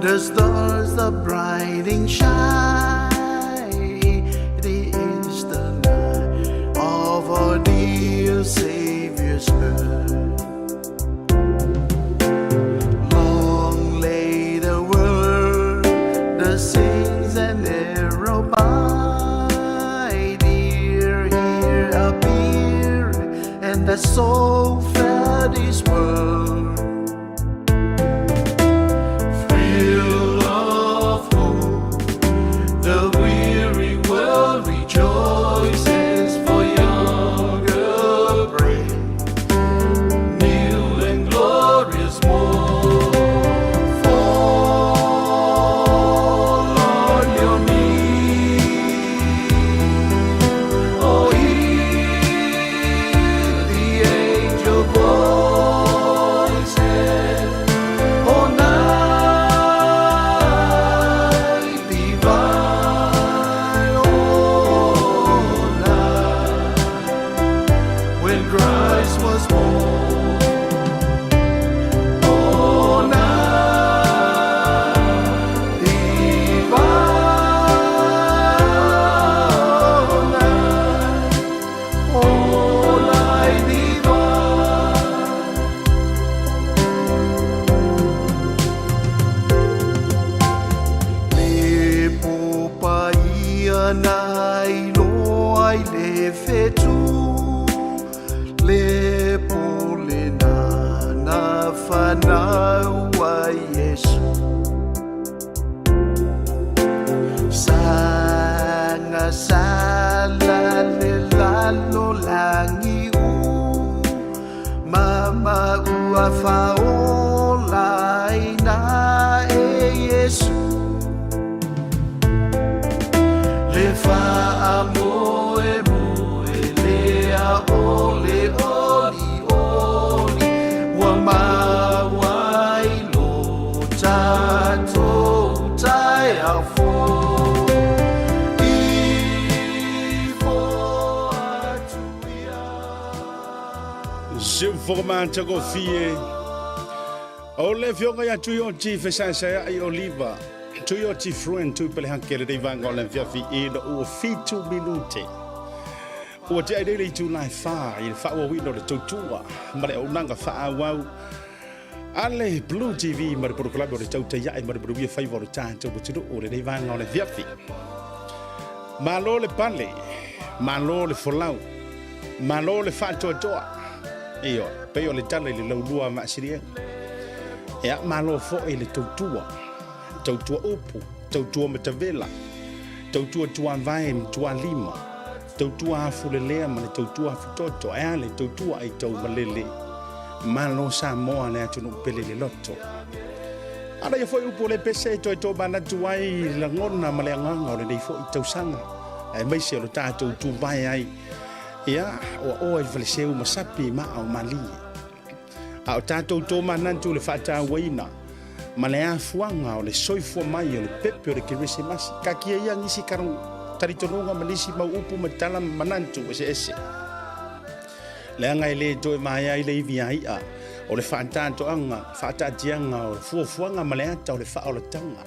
The stars are bright and shine. It is the night of our dear Savior's birth. Long lay the world, the sins and narrow by. Dear, here appear, and the soul fed his world. Thrill of hope, the weary world rejoices for younger break, new and glorious morn. Fall on your knees, oh, hear the angel voices. Oh, night divine, oh, night when Christ was born. Oh, night divine, oh, night, oh, night divine. Le popa ia na iloa ai le fetu, le po lena na fanau ai Iesu. Saga sala le lalolagi uma ma ua faaolaina e Iesu. Le faamoemoe lea o le olioli ua maua ai lo tatou taeao fou. Ifo atu ia. Siufoga matagofie o le afioga ia Tuioti fesaesaeai Oliva Tuioti Friend Tui Pelehake le vaega o le afiafi ina ua 7 minute ua tea ai nei le itula e 4 i le faaauauina o le tautua ma le auaunaga faaauau a le Blue TV ma le polokalame o le Tautai Ae ma le Manuia Faiva o le tatou atunuu lenei vaega o le afiafi. Malo le pale, malo le folau, malo le faatoatoa. Ioe, pei o le tala i le laulua a Maasiliega. Ia, malo foi le tautua, tautua upu, tautua matavela, tautua tuavae ma tualima, tautua afulelea ma le tautua afutoto, ae a le tautua aitau malele. Malo Samoa le atunuu pele le loto. Ala ia foi upu o le pese e toe tomanatu ai lagona ma le agaga o lenei foi tausaga, aemaise o le tatou tuvae ai. Ia, ua oa i faleseu ma sapi ma ao malie. A o tatou tomanatu le faatauaina ma le afuaga o le soifua mai o le pepe o le Kerisimasi. Kakia ia nisi karong talitonuga ma nisi mau upu ma tala ma manatu eseese. Leaga e le toe maea ai le ivi a i'a o le faatatoaga, faataatiaga o le fuafuaga ma le ata o le faaolataga.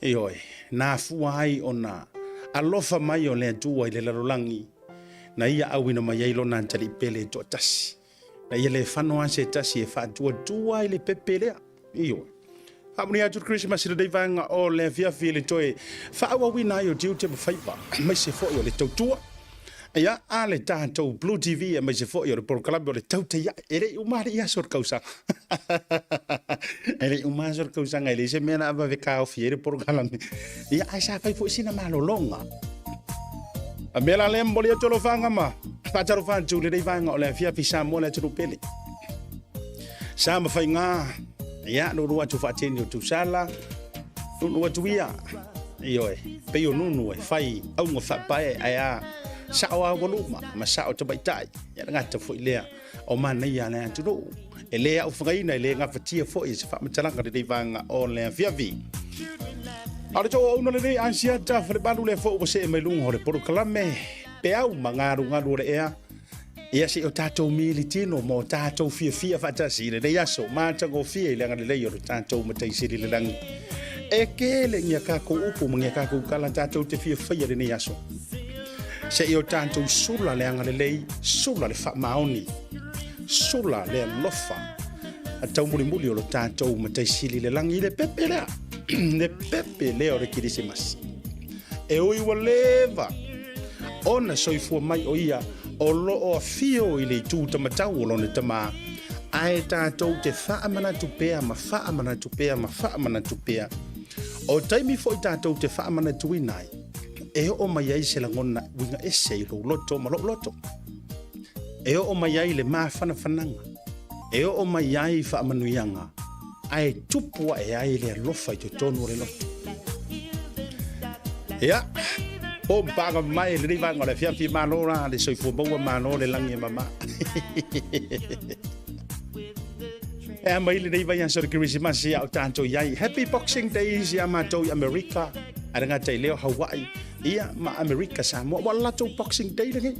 Ioe, na afua ai ona alofa mai o le Atua i le lalolagi, na ia auina mai ai lona atalii pele e toatasi, na ia le fano a se tasi e faatuatua ai le pepe lea. Ioe. Faamanuia atu le Kerisimasi i lenei vaega o le afiafi i le toe faaauauina ai o tiute ma faiva, aemaise foi o le tautua. Ia, a le tatou Blue TV aemaise foi o le polokalame o le Tautai Ae. E le i uma alii aso o le kausaga. E le i uma aso o le kausaga, e leai se mea na avave taofi ai le polokalame. Ia, ae sa fai foi sina malologa. A mea la lea momoli atu alofaga ma faatalofa atu i lenei vaega o le afiafi Samoa le atunuu pele. Sa ma faiga, ia, nunu atu faateni o Tusala, nunu atu ia, ioe, pei o nunu e fai auga faapae ae a sao a waluma ma sao tamaitai, ia le gata foi lea o manaia le atunuu. E le aufagaina, e le gafatia foi e se faamatalaga lenei vaega o le afiafi. A o le tou auauna lenei Asiata Falemalu lea foi ua see mai luga o le polokalame peau ma galugalu o le ea. Ia se i o tatou militino ma o tatou fiafia faatasi i lenei aso matagofie i le agalelei o lo tatou Matai Sili i le lagi. E kele ni a kākou upu ma ni a kākou tala tatou te fia faia i lenei aso. Se i o tatou sula le agalelei, sula le faamaoni, sula le alofa a taumulimuli o lo tatou Matai Sili i le lagi i le pepe lea, le pepe lea o le Kirisimasi. E ui ua leva ona soifua mai o ia o lo o afio i le itu tamatau o lona Tama, ae tatou te faamanatu pea ma faamanatu pea ma faamanatu pea. O taimi foi tatou te faamanatuina ai, e oo mai ai se lagona uiga ese i lou loto ma lou loto. E oo mai ai le mafanafanaga, e oo mai ai faamanuiaga, ae tupu ae ai le alofa i totonu o le loto. Ia, po mpaga mai lenei vaega o le afiafi, malo la le soifua maua, malo le lagi e mama. E a mai lenei vaiaso o le Kerisimasi a o tatou i ai. Happy Boxing Days ia matou i Amerika, a le gata i lea o Hawaii, ia ma Amerika Samoa. Ua latou Boxing Day lenei.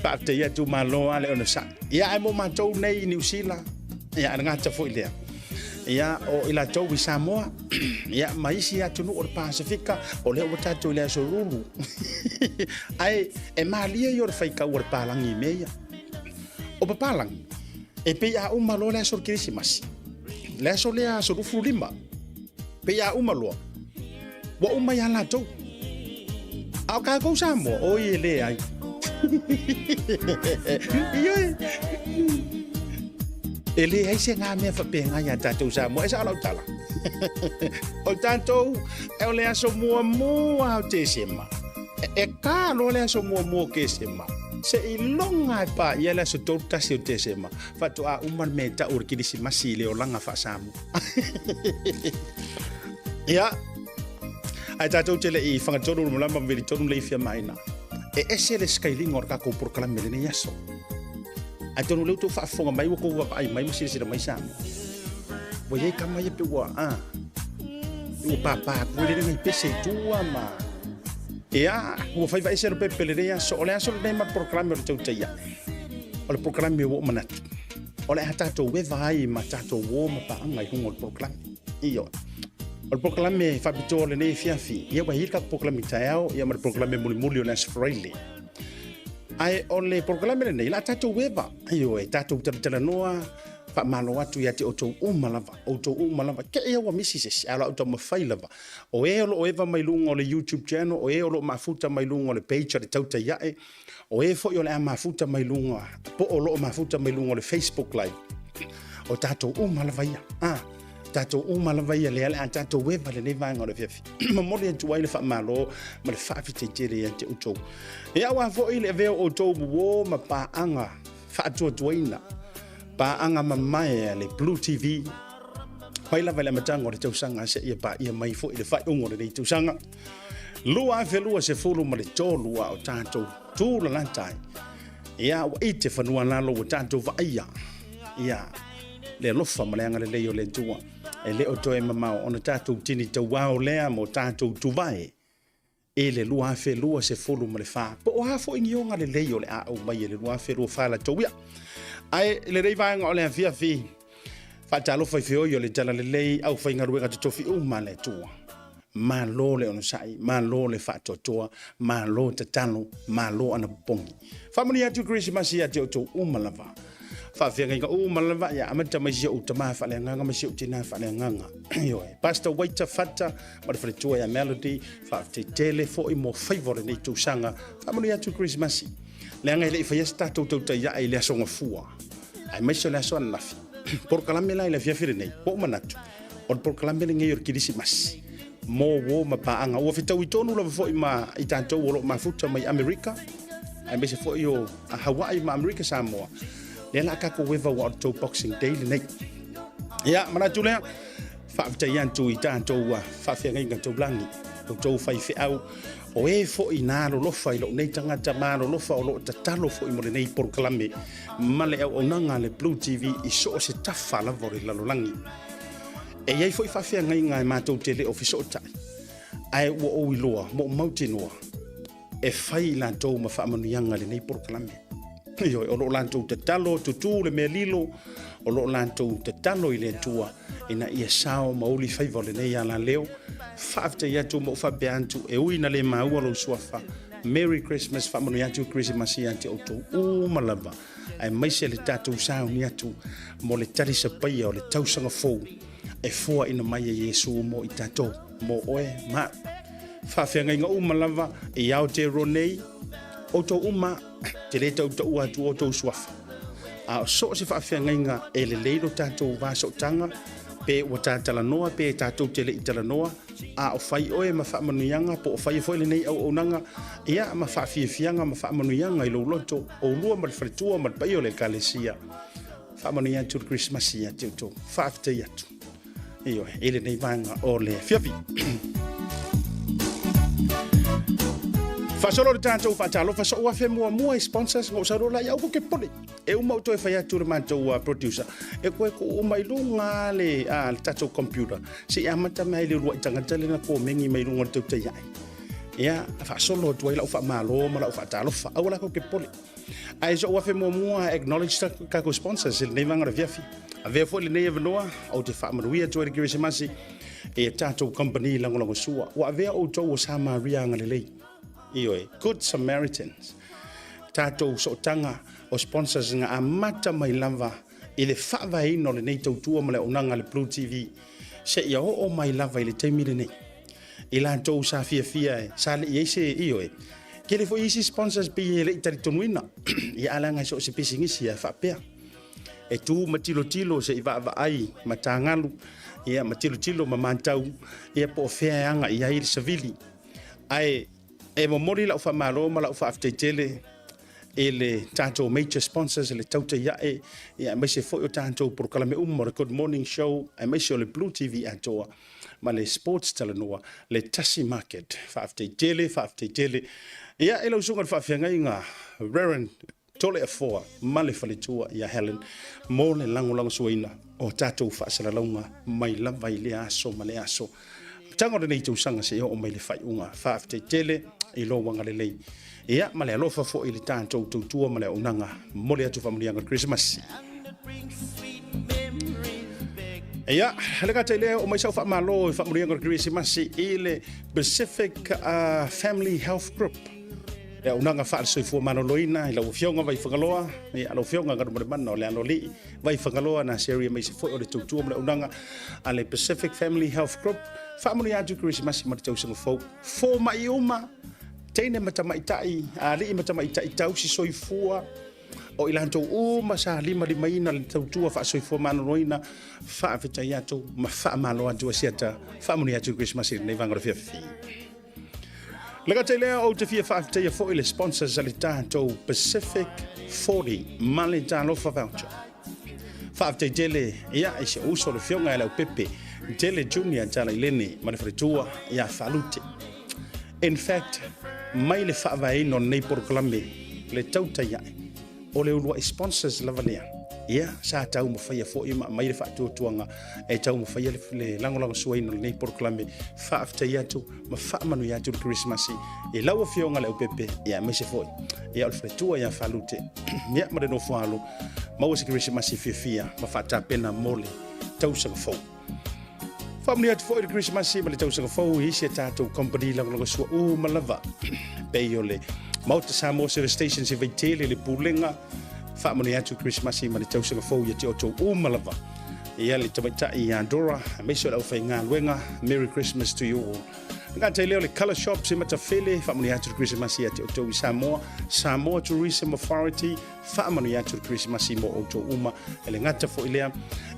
Faafetai atu malo a le onosai. Ia ae mo matou nei i Niu Sila, ia a le gata foi lea. Ia o i latou i Samoa, ia ma isi atunuu o le Pasifika, o lea ua tatou i le aso lulu. Ae e malie ia o le faitau a le palagi i mea ia. O papalagi, e pei a uma loa le aso o le Kerisimasi, le aso lea aso 25, pei a uma loa, Ua uma iā latou. A o kākou Samoa, oi e leai. Ioe. E leai se ngā mea whapenga iā tātou Samoa. E sa o lau tala. O tātou, e o le aso muamua o Tesema. E kā loa le aso muamua o Tesema. Se i longa e pā ia le aso 31 o Tesema. Whatoa uma le mea tau o le Kirisimasi i le olanga wha-Samoa. Ia, ae tatou te le i whangatonu le malama veli tonu le ifia maina. E ese le skailinga o le kākou polokalame lenei aso. Ae tonu leu tou faafofoga mai ua kou vaavaai mai ma silasila mai Samoa. Ua iai kama ia pe ua, a, ua pāpā atu ai le nai pese i tua ma... Ia, ua fai vaese le pepe lenei aso. O le aso lenei ma le polokalame o le tautaia. O le polokalame ua ou manatu. O le a tatou eva ai ma tatou uo ma paaga i luga o le polokalame. Ioe. O le polokalame faapitoa o lenei afiafi, ia ua i ai le tatou polokalame i taeao, ia ma le polokalame mulimuli o le Aso Faraile. Ae o le polokalame lenei, la tatou eva, ioe, tatou talatalanoa, faamalo atu ia te outou uma lava, outou uma lava, te i ua misi se isi, ae o la outou mafai lava. O e o lo o eva mai luga o le YouTube channel, o e o lo o mafuta mai luga o le page a le Tautai Ae, O e foi o le a mafuta mai luga, po o lo o mafuta mai luga o le Facebook Live. O tatou uma lava ia. Ah, tatou uma lava ia lea le a tatou eva lenei vaega o le afiafi. Momoli atu ai le faamalo ma le faafetai tele ia te outou. Ia aua foi le avea o outou uo ma paaga faatuatuaina, paaga mamae a le Blue TV, mai lava i le amataga o le tausaga seia paia mai foi le faaiuga o lenei tausaga. 2023 a o tatou tūlalata ai. Ia, ua ite fanua lalo ua tatou vaaia. Ia, le alofa ma le agalelei o le Atua. E le o toe mamao ona tatou tini tauao lea mo tatou tuvae i le 2024. Po o a foi ni oga lelei o le a aumai e le 2024 latou ia. Ae i lenei vaega o le afiafi, faatalofa i feoi o le Talalelei, aufaigaluega totofi uma a le Atua. Malo le onosai, malo le faatoatoa, malo tatalo, malo anapopogi. Faamanuia atu Kerisimasi ia te outou uma lava. Faafeagaiga uma lava ia amata mai si ou tama faaleagaga ma si ou tina faaleagaga. Ioe. Pastor Waita Fata ma le faletua ia Melody, faafetai tele foi mo faiva o lenei tausaga. Faamanuia atu Kerisimasi. Leaga e le i faia se tatou tautai ae i le aso Gafua, aemaise o le aso ananafi. Polokalame la i le afiafi lenei, ua ou manatu, O le polokalame lenei o le Kerisimasi mo uo ma paaga. Ua fetaui tonu lava foi ma i tatou o lo o mafuta mai Amerika, aemaise foi o Hawaii ma Amerika Samoa. Lea la tatou eva ua o le tou Boxing Day lenei. Ia, manatu lea, faafetai atu i tatou faafeagaiga taulagi, outou faifeau, o e foi na alolofa i lou nei tagata malolofa o lo o tatalo foi mo lenei polokalame ma le auaunaga a le Blue TV i so o se tafa lava o le lalolagi. E i ai foi faafeagaiga e matou te le o fesootai, ae ua ou iloa ma ou mautinoa, e fai i latou ma faamanuiaga i lenei polokalame. Ioe, o lo o latou tatalo, tutū le mea lilo, o lo o latou tatalo i le Atua ina ia sao ma uli faiva o lenei alaleo. Faafetai atu ma ou faapea atu, e ui ina le maua lou suafa, Merry Christmas, faamanuia atu le Kerisimasi ia te outou uma lava, aemaise le tatou sauni atu mo le talisapaia o le tausaga fou e foaina mai e Iesu mo i tatou, mo oe ma au. Faafeagaiga uma lava i Aotearoa nei, outou uma, te le tautaua atu outou suafa. A o so o se faafeagaiga e lelei lo tatou va sootaga, pe ua ta talanoa pe tatou te le i talanoa, a o fai oe ma faamanuiaga po o faia foi lenei auaunaga, ia ma faafiafiaga ma faamanuiaga i lou loto, oulua ma le faletua ma le paia o le Ekalesia. Faamanuia atu le Kerisimasi ia te outou. Faafetai atu. Ioe, i lenei vaega o le afiafi. Faasolo le tatou faatalofa so'u afe muamua i sponsors na ou sau loa la ia'u ko ke pole. E uma ou toe fai atu le matou producer e koe tuu mai luga le, le tatou computer se i amata mai le uluai tagata lea na komeni mai luga o le tautai ae. Ia, faasolo atu ai lau faamalo ma lau faatalofa. Aua la kou te pole. Ae so'u afe muamua acknowledge takou sponsors i lenei vaega o le afiafi. Avea foi lenei avanoa ou te faamanuia atu ai le Kerisimasi i a tatou company lagolagosua. Ua avea outou o Samaria agalelei. Ioe, Good Samaritans. Tatou sootaga o sponsors na amata mai lava i le faavaeina o lenei tautua ma le auaunaga a le Blue TV seia oo mai lava i le taimi lenei. I latou sa fiafia e sa le i ai se, ioe, tele foi isi sponsors pei e le i talitonuina. Ia a leaga e so o se pisinisi e faapea. E tu ma tilotilo se i vaavaai ma tāgalu, ia ma tilotilo ma matau, ia po o fea e aga i ai le savili. Ae e momoli lau faamalo ma lau faafetai tele i le tatou major sponsors le tautai ae, ia aemaise foi o tatou polokalame uma o le Good Morning Show, aemaise o le Blue TV atoa ma le Sports Talanoa, le Tasi Market. Faafetai tele, faafetai tele. Ia, e lau susuga i le faafeagaiga Reverend Toleafoa ma le faletua ia Helen mo le lagolagosuaina o tatou faasalalauga mai lava i lea aso ma lea aso. Amataga o lenei tausaga seia oo mai le faaiuga. Faafetai tele i lou agalelei. Ia, ma le alofa foi i le tatou tautua ma le auaunaga. Momoli atu faamanuiaga o le Kerisimasi. Ia, le gata i lea, oo mai sau faamalo i faamanuiaga o le Kerisimasi i le Pacific Family Health Group. Le auaunaga faale-soifua maloloina i lau Afioga Vaifagaloa, ia, lau Afioga Galumalemana o le Aloalii Vaifagaloa Naseri aemaise foi o le tautua ma le auaunaga a le Pacific Family Health Group. Faamanuia atu Kerisimasi ma le tausaga fou. Fomai uma, teine ma tamaitai, alii ma tamaitai tausi soifua, o i latou uma sa limalimaina le tautua faasoifua maloloina, faafetai atu ma faamalo atu asiata. Faamanuia atu Kerisimasi i lenei vaega o le afiafi. Le gata i lea, ou te fia faafetaia foi le sponsors a le tatou Pacific 40 ma le Talofa Voucher. Faafetai tele ia i si ou uso le Afioga ia Leaupepe Tele Junior Talailene ma le faletua ia Faalute. In fact, mai le faavaeina o lenei polokalame le tautai ae, o le uluai sponsors lava lea. Ia, sa taumafaia foi ma aumai le faatuatuaga e taumafaia le lagolagosuaina o lenei polokalame. Faafetai atu ma faamanuia atu le Kerisimasi i lau Afioga Leaupepe, ia aemaise foi ia o le faletua ia Faalute, ia ma le nofoalo. Maua se Kerisimasi fiafia ma faatapena mo le tausaga fou. Faamanuia atu foi le Kerisimasi ma le tausaga fou i isi a tatou company lagolagosua uma lava. Pei o le Maota Samoa Service Station se Vaitele le Pulega. Faamanuia atu le Kerisimasi ma le tausaga fou ia te outou uma lava. Ia le tamaitai ia Dora, aemaise o le aufaigaluega. Merry Christmas to you all. Gata i lea o le Colour Shop se Matafele, faamanuia atu le Kerisimasi ia te outou i Samoa. Samoa Tourism Authority, Faamanuia atu le Kerisimasi mo outou uma. E le gata foi lea,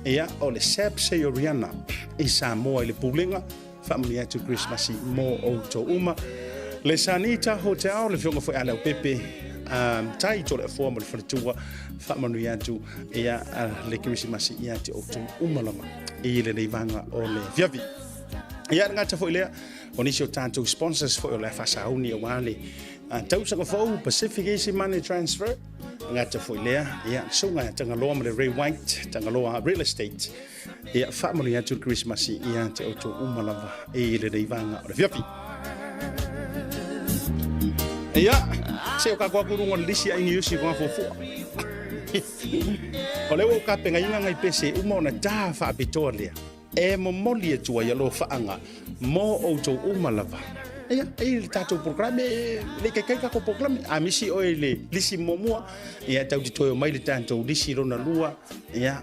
ia, o le SAP Seoriana i Samoa i le Pulega, faamanuia atu le Kerisimasi mo outou uma. Le Sanita Hotel, le afioga foi a Leaupepe, Tai Toleafoa ma le faletua, faamanuia atu ia, le Kerisimasi ia te outou uma lava i lenei vaega o le afiafi. Ia, le gata foi lea, o nisi o tatou sponsors foi o le a faasauni aua le tausaga fou Pacific Easy Money Transfer. Gata foi lea, ia, susuga ia Tagaloa ma le Ray White, Tagaloa Real Estate. Ia, faamanuia atu le Kerisimasi ia te outou uma lava i lenei vaega o le afiafi. Ia, se o ka kwa kurunga lisi ai ni usi kwa fuafua. O le ua ou tapenaina nai pese uma ona tā faapitoa lea e momoli atu ai alofaaga mo outou uma lava. Ia, e le tatou polokalame, e le i kaikai tatou polokalame. A misi oe i le lisi muamua, ia tatou te toe omai i le tatou lisi lona lua, ia,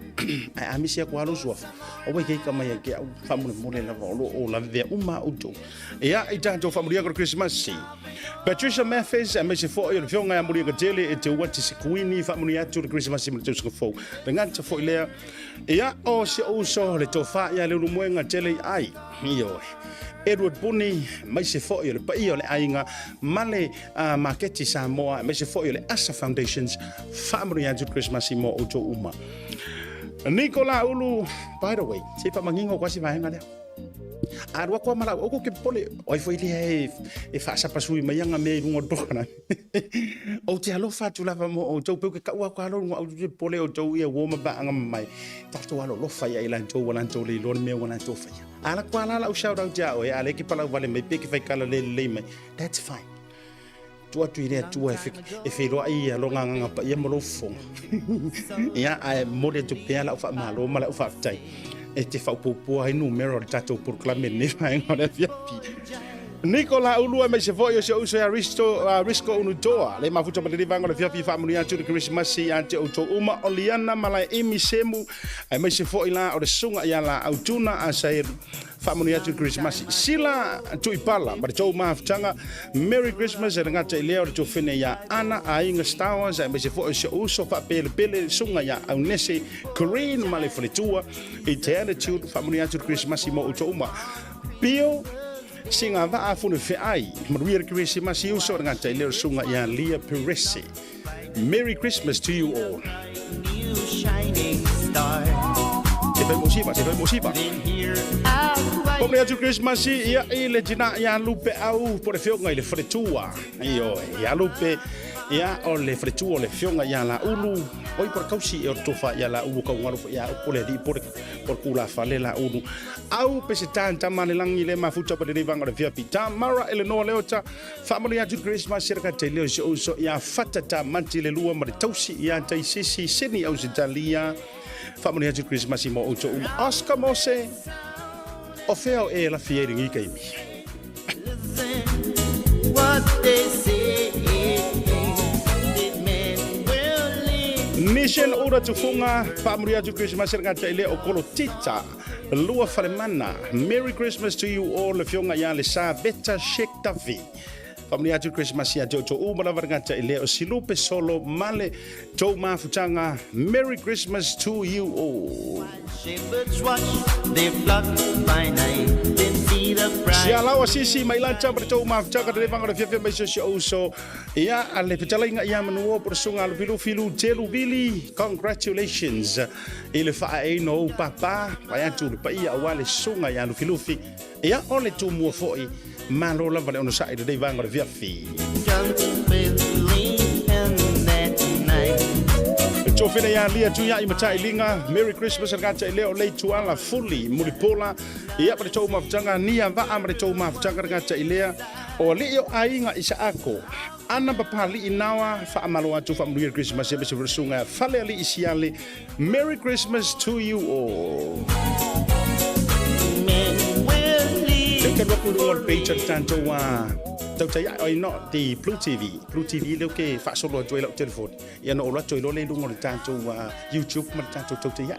ae a misi atu lava lou suafa, aua e te ika mai ia te au, faamolemole lava o lo o lavevea uma lava outou. Ia, i tatou faamuliaga o le Kerisimasi. Patricia Mathis, aemaise foi o le Afioga ia Muliagatele e te uati Sikuini, faamanuia atu le Kerisimasi ma le tausaga fou. Le gata foi lea, ia, o si ou uso le tofa ia Leulumoega tele i ai, ioe. Edward Puni, aemaise foi o le paia o le aiga ma le uh, maketi Samoa, aemaise foi o le Asa Foundations, faamanuia atu le Kerisimasi mo outou uma. Nicola Ulu, by the way, se i faamanino kwa si vaega lea. A alu atu a ma lau oko ke popole, o ai foi lea e, e faasapasui mai anga mea i luga o le polokalame. Ou te alofa atu lava mo outou, peu ke kau aku alo luga au te popole outou ia uo ma paanga mai. Tatou alolofa ia i lantou ua lantou le iloa le mea ua lantou faia. A la kua la lau shout out ia oe, a le ke palau vale mai, pe ke whai kala le lelei mai. That's fine. Tuu atu i le Atua e feiloai ia lona Agaga Paia ma lou fofoga. Ia, ae momoli atu pea lau faamalo ma lau faafetai e te faaopoopoa ai numera o le tatou polokalame i lenei vaega o le afiafi. Niko Laulu aemaise foi o si ou uso ia Risto, uh, Risco Unutoa, le mafuta ma lenei vaega o le afiafi faamanuia atu le Kerisimasi ia te outou uma, o Liana Malaeimi Semu, aemaise foi la o le susuga ia Laau Tuna Asaelu. Faamanuia atu le Kerisimasi. Sila Tuipala ma le tou mafutaga. Merry Christmas e le gata i lea o le tuafene ia Ana Aiga Stowers aemaise foi o si ou uso faapelepele le susuga ia Aunese Green ma le faletua i te Attitude. Faamanuia atu le Kerisimasi mo outou uma. Bill Singa Vaa Funefeai. Manuia le Kerisimasi uso e le gata i lea o le susuga ia Lia Perese. Merry Christmas to you all. Se fai mosiva, se fai mosiva. Pomle atu Christmas ia i le tina ia lupe au po le fionga i le faletua. Ioe, ia lupe ia o le faletua o le fionga ia la ulu. Oi po le kausi e o le tofa ia la ulu kau ngalo ia po le li po le po le kula fale la ulu. Au pe se tan tama le langi le mafuta pa le vanga le fiapi. Tamara Eleanor Leota Faamanuia atu le Kerisimasi le ka leo si ou uso ia Fata Tamanti le lua ma le tausi ia Taisisi Sydney Ausitalia. Faamanuia atu le Kerisimasi mo outou uma. Oscar Mose, o fea o e lafi ai lenei taimi? Mission Ura Tufunga, faamanuia atu le Kerisimasi le ka leo o Kolotita. Lua Falemana, Merry Christmas to you all le fionga ia le sa Beta Shek Tavi. Faamanuia atu Christmas ia te outou uma lava le gata i lea o Silupe Solo Male tou mafutaga. Merry Christmas to you all. Shepherds watch their flock by night, then see the bride. Sia lau asisi mai lanta ma le tou mafutaga le levanga o le fiafia mai se si ouso. Ia, a le fetalaiga ia manuo po le susuga a Lufilufi Lutelu Vili. Congratulations. I le faaeina o ou papa, vae atu le paia aua le susuga ia Lufilufi. Ia, o le tumua foi, malo lava le onosai i lenei vaega o le afiafi. Tofele ia lia tu ia i matailiga. Merry Christmas le gata i lea o lei tuala fuli mulipola. Ia ma le tou mafutaga nia vaa ma le tou mafutaga le gata i lea o alii o aiga Isaako. Ana Papali'i Naoa, faamalo atu faamanuia le Kerisimasi aemaise foi le susuga ia Falealii Siale. Merry Christmas to you all. Leu ke alu atu i luga o le page a le tatou a tautai ai no the Blue TV. Blue TV leu ke faasolo atu ai lau telefoni. Ia na ou alu atu ai loa lea i luga o le tatou YouTube ma le tatou tautai ai.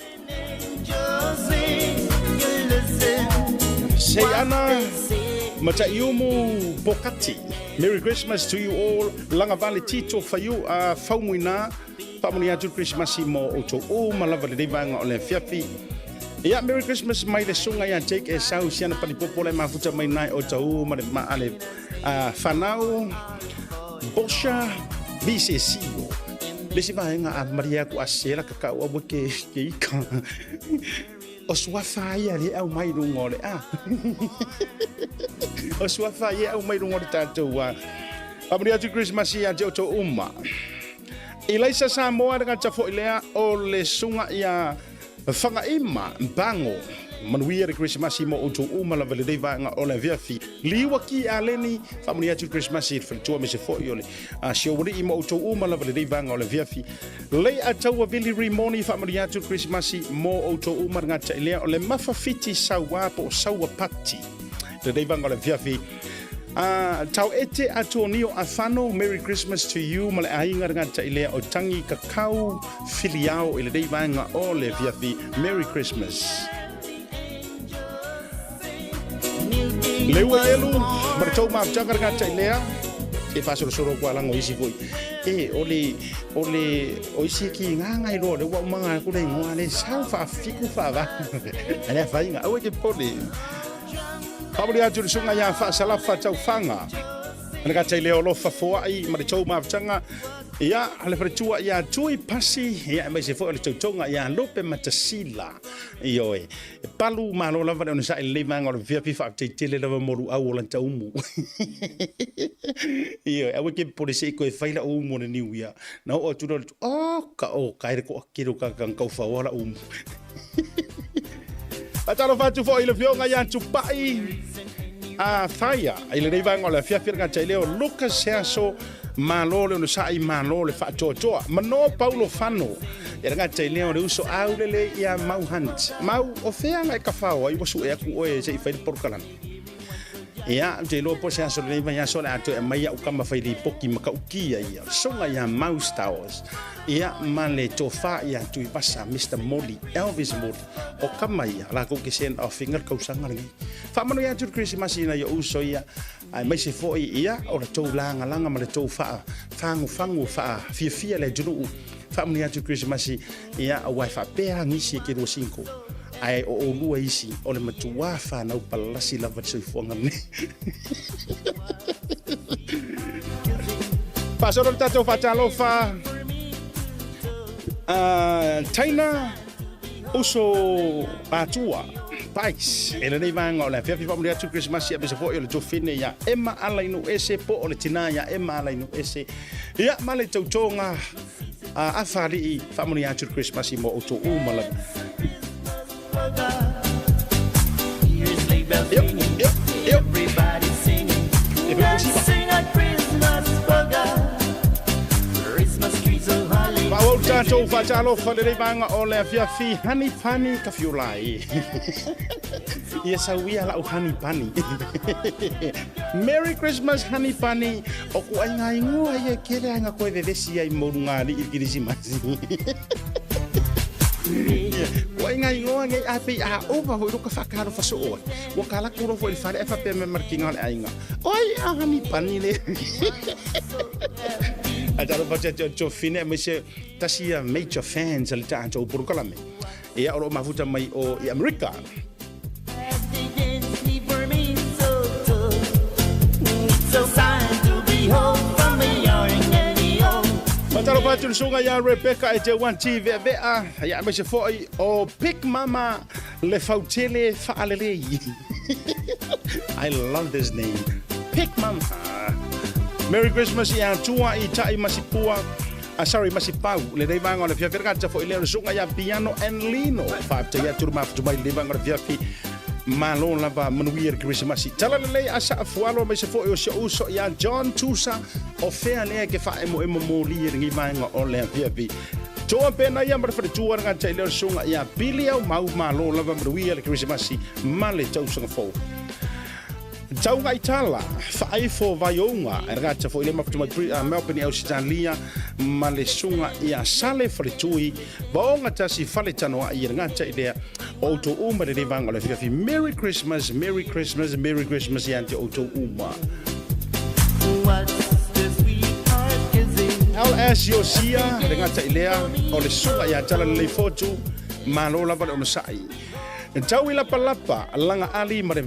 Sei ana Mataiumu Pokati. Merry Christmas to you all. Lagavale Tito Faiu uh, Faumuina. Faamanuia atu le Christmas mo outou uma lava lenei vaega o le afiafi. Ia, Merry Christmas mai le susuga ia Jake Esau siana palipopo le mafuta mai nai o tau ma le ma ale uh, whanau Bosha Visesio. Le isi vaega a malie aku a sela ka kau aua ke, ke ika. O suafa ia le au mai lunga o le a. O suafa ia au mai lunga o le tatou a. Faamanuia atu Christmas ia te outou uma. Elaisa Samoa le gata foi lea o le susuga ia Fagaima Bango. Manuia le Kerisimasi mo outou uma lava i lenei vaega o le afiafi. Liua ki aleni, faamanuia atu le Kerisimasi i le faletua aemaise foi o le si ou alii mo outou uma lava i lenei vaega o le afiafi. Lei ataua vili rimoni, faamanuia atu le Kerisimasi mo outou uma le gata i lea o le mafafiti sauā po o saua pati. Lenei vaega o le afiafi. Tau ete Atonio Afano, Merry Christmas to you ma le aiga le gata i lea o tangi kakau filiao i lenei vaega o le afiafi. Merry Christmas. Le ua elu, ma le tou mafutaga le gata i lea, e faasolosolo kua lango isi foi. E, o le, o le, o isi ki ngā ngai loa, le ua umanga aku le ingoa le sau faafiku faava. Ale whainga, aue ke pole. Faamanuia atu le susuga ia Faasalafa Taufaga. Le gata i le olofa foai ma le tou mafutaga. Ia, le faletua ia Tui Pasi, ia aemaise foi o le tautoga ia Lope Matasila. Ioe. E palu malo lava le onosai lenei vaega o le fiafi faafetai tele lava mo luau o lanta umu. Ioe, aua ke popole se i koe fai lau umu o le niu ia. Na oo atu loa le oh, ka o ka ere ko akiro ka ka kau whaoa lau umu. Faatalofa atu foi i le afioga ia Tupai a Thaia i lenei vaega o le afiafi le gata i lea o Lucas Seaso malo le onosai malo le faatoatoa Mano Paulo Fano ia le gata i lea o le uso au lele ia Mau Hunt Mau o fea e ka fao ai ua sue aku oe se i fai le polokalame Ia, ou te iloa po o se aso lenei vaiaso o le a toe aumai au kama fai lipoti matautia ia, soga ia Mouse Towers, ia, ma le tofa ia Tuivasa, Mister Moli, Elvis Moli, o kama ia, latou ke send off ina le tausaga lenei. Faamanuia atu le Kerisimasi i nai ou uso ia, aemaise foi ia o le tou lagalaga ma le tou faafagufagu faafiafia le atunuu. Faamanuia atu le Kerisimasi, ia, aua e faapea nisi e ke 25. Ae o oulua isi, o le matuā fanau palasi lava le soifuaga lenei. Faasolo le tatou faatalofa. Taina uso atua Pais e lenei vaega o le afiafi faamanuia atu Kerisimasi aemaise foi o le tuafine ia Emma Alainu'uese po o le tinā ia Emma Alainu'uese ia ma le tautoga a Afalii faamanuia atu le Kerisimasi mo outou uma lava. Yep, yep, yep. E Faaauau le tatou faatalofa lenei vaega o le afiafi Honey Pani Kafiulai. Ia sauia lau Honey Pani. Merry Christmas Honey Pani. O ku aiga ingoa ia kele aiga koe vevesi ai mo lunga ali'i le Kerisimasi. Ku aiga ingoa nei a pei a ova foi lo ka whakaalofa soo ai. Ua kala kuro foi le fale e whapea me markinga o le aiga. Oi a Honey Pani le. A talo fa te te fine me se tasi ia major fans le tatou porokalame. Ia o lo mafuta mai o i Amerika. Faatalofa atu le susuga ia Rebecca e te uan veavea ia aemaise foi o Big Mama le Fautele Faalelei. I love this name. Big Mama. Merry Christmas ia tua i tai masipua. Sorry, masipau. Lenei vaega o le afiafi. Re gata foi lea o le susuga ia Piano and Lino. Faafetai atu le mafutu mai lenei vaega o le afiafi. Malo lava manuia le Kerisimasi. Tala lelei a saafualo aemaise foi o si ou uso ia John Tusa o fea lea ke faaemoemo moli e lenei vaega o le afiafi. Toa pena ia ma le faletua le gata i lea o le susuga ia Billy Au Mau. Malo lava manuia le Kerisimasi ma le tausaga fou. Tauga i tala, faaifo vaiouga, e ragata foi le mafutu mai Melbourne i Ausitalia, ma le susuga ia Sale Faletui, vaoga tasi fale tanoai e ragata i lea o outou uma lenei vaega o le afiafi. Merry Christmas, Merry Christmas, Merry Christmas ia te outou uma. LS Iosia, le gata i lea, o le susuga ia Tala Lelei Fotu, malo lava le onosai. Tau i lapalapa, laga ali ma le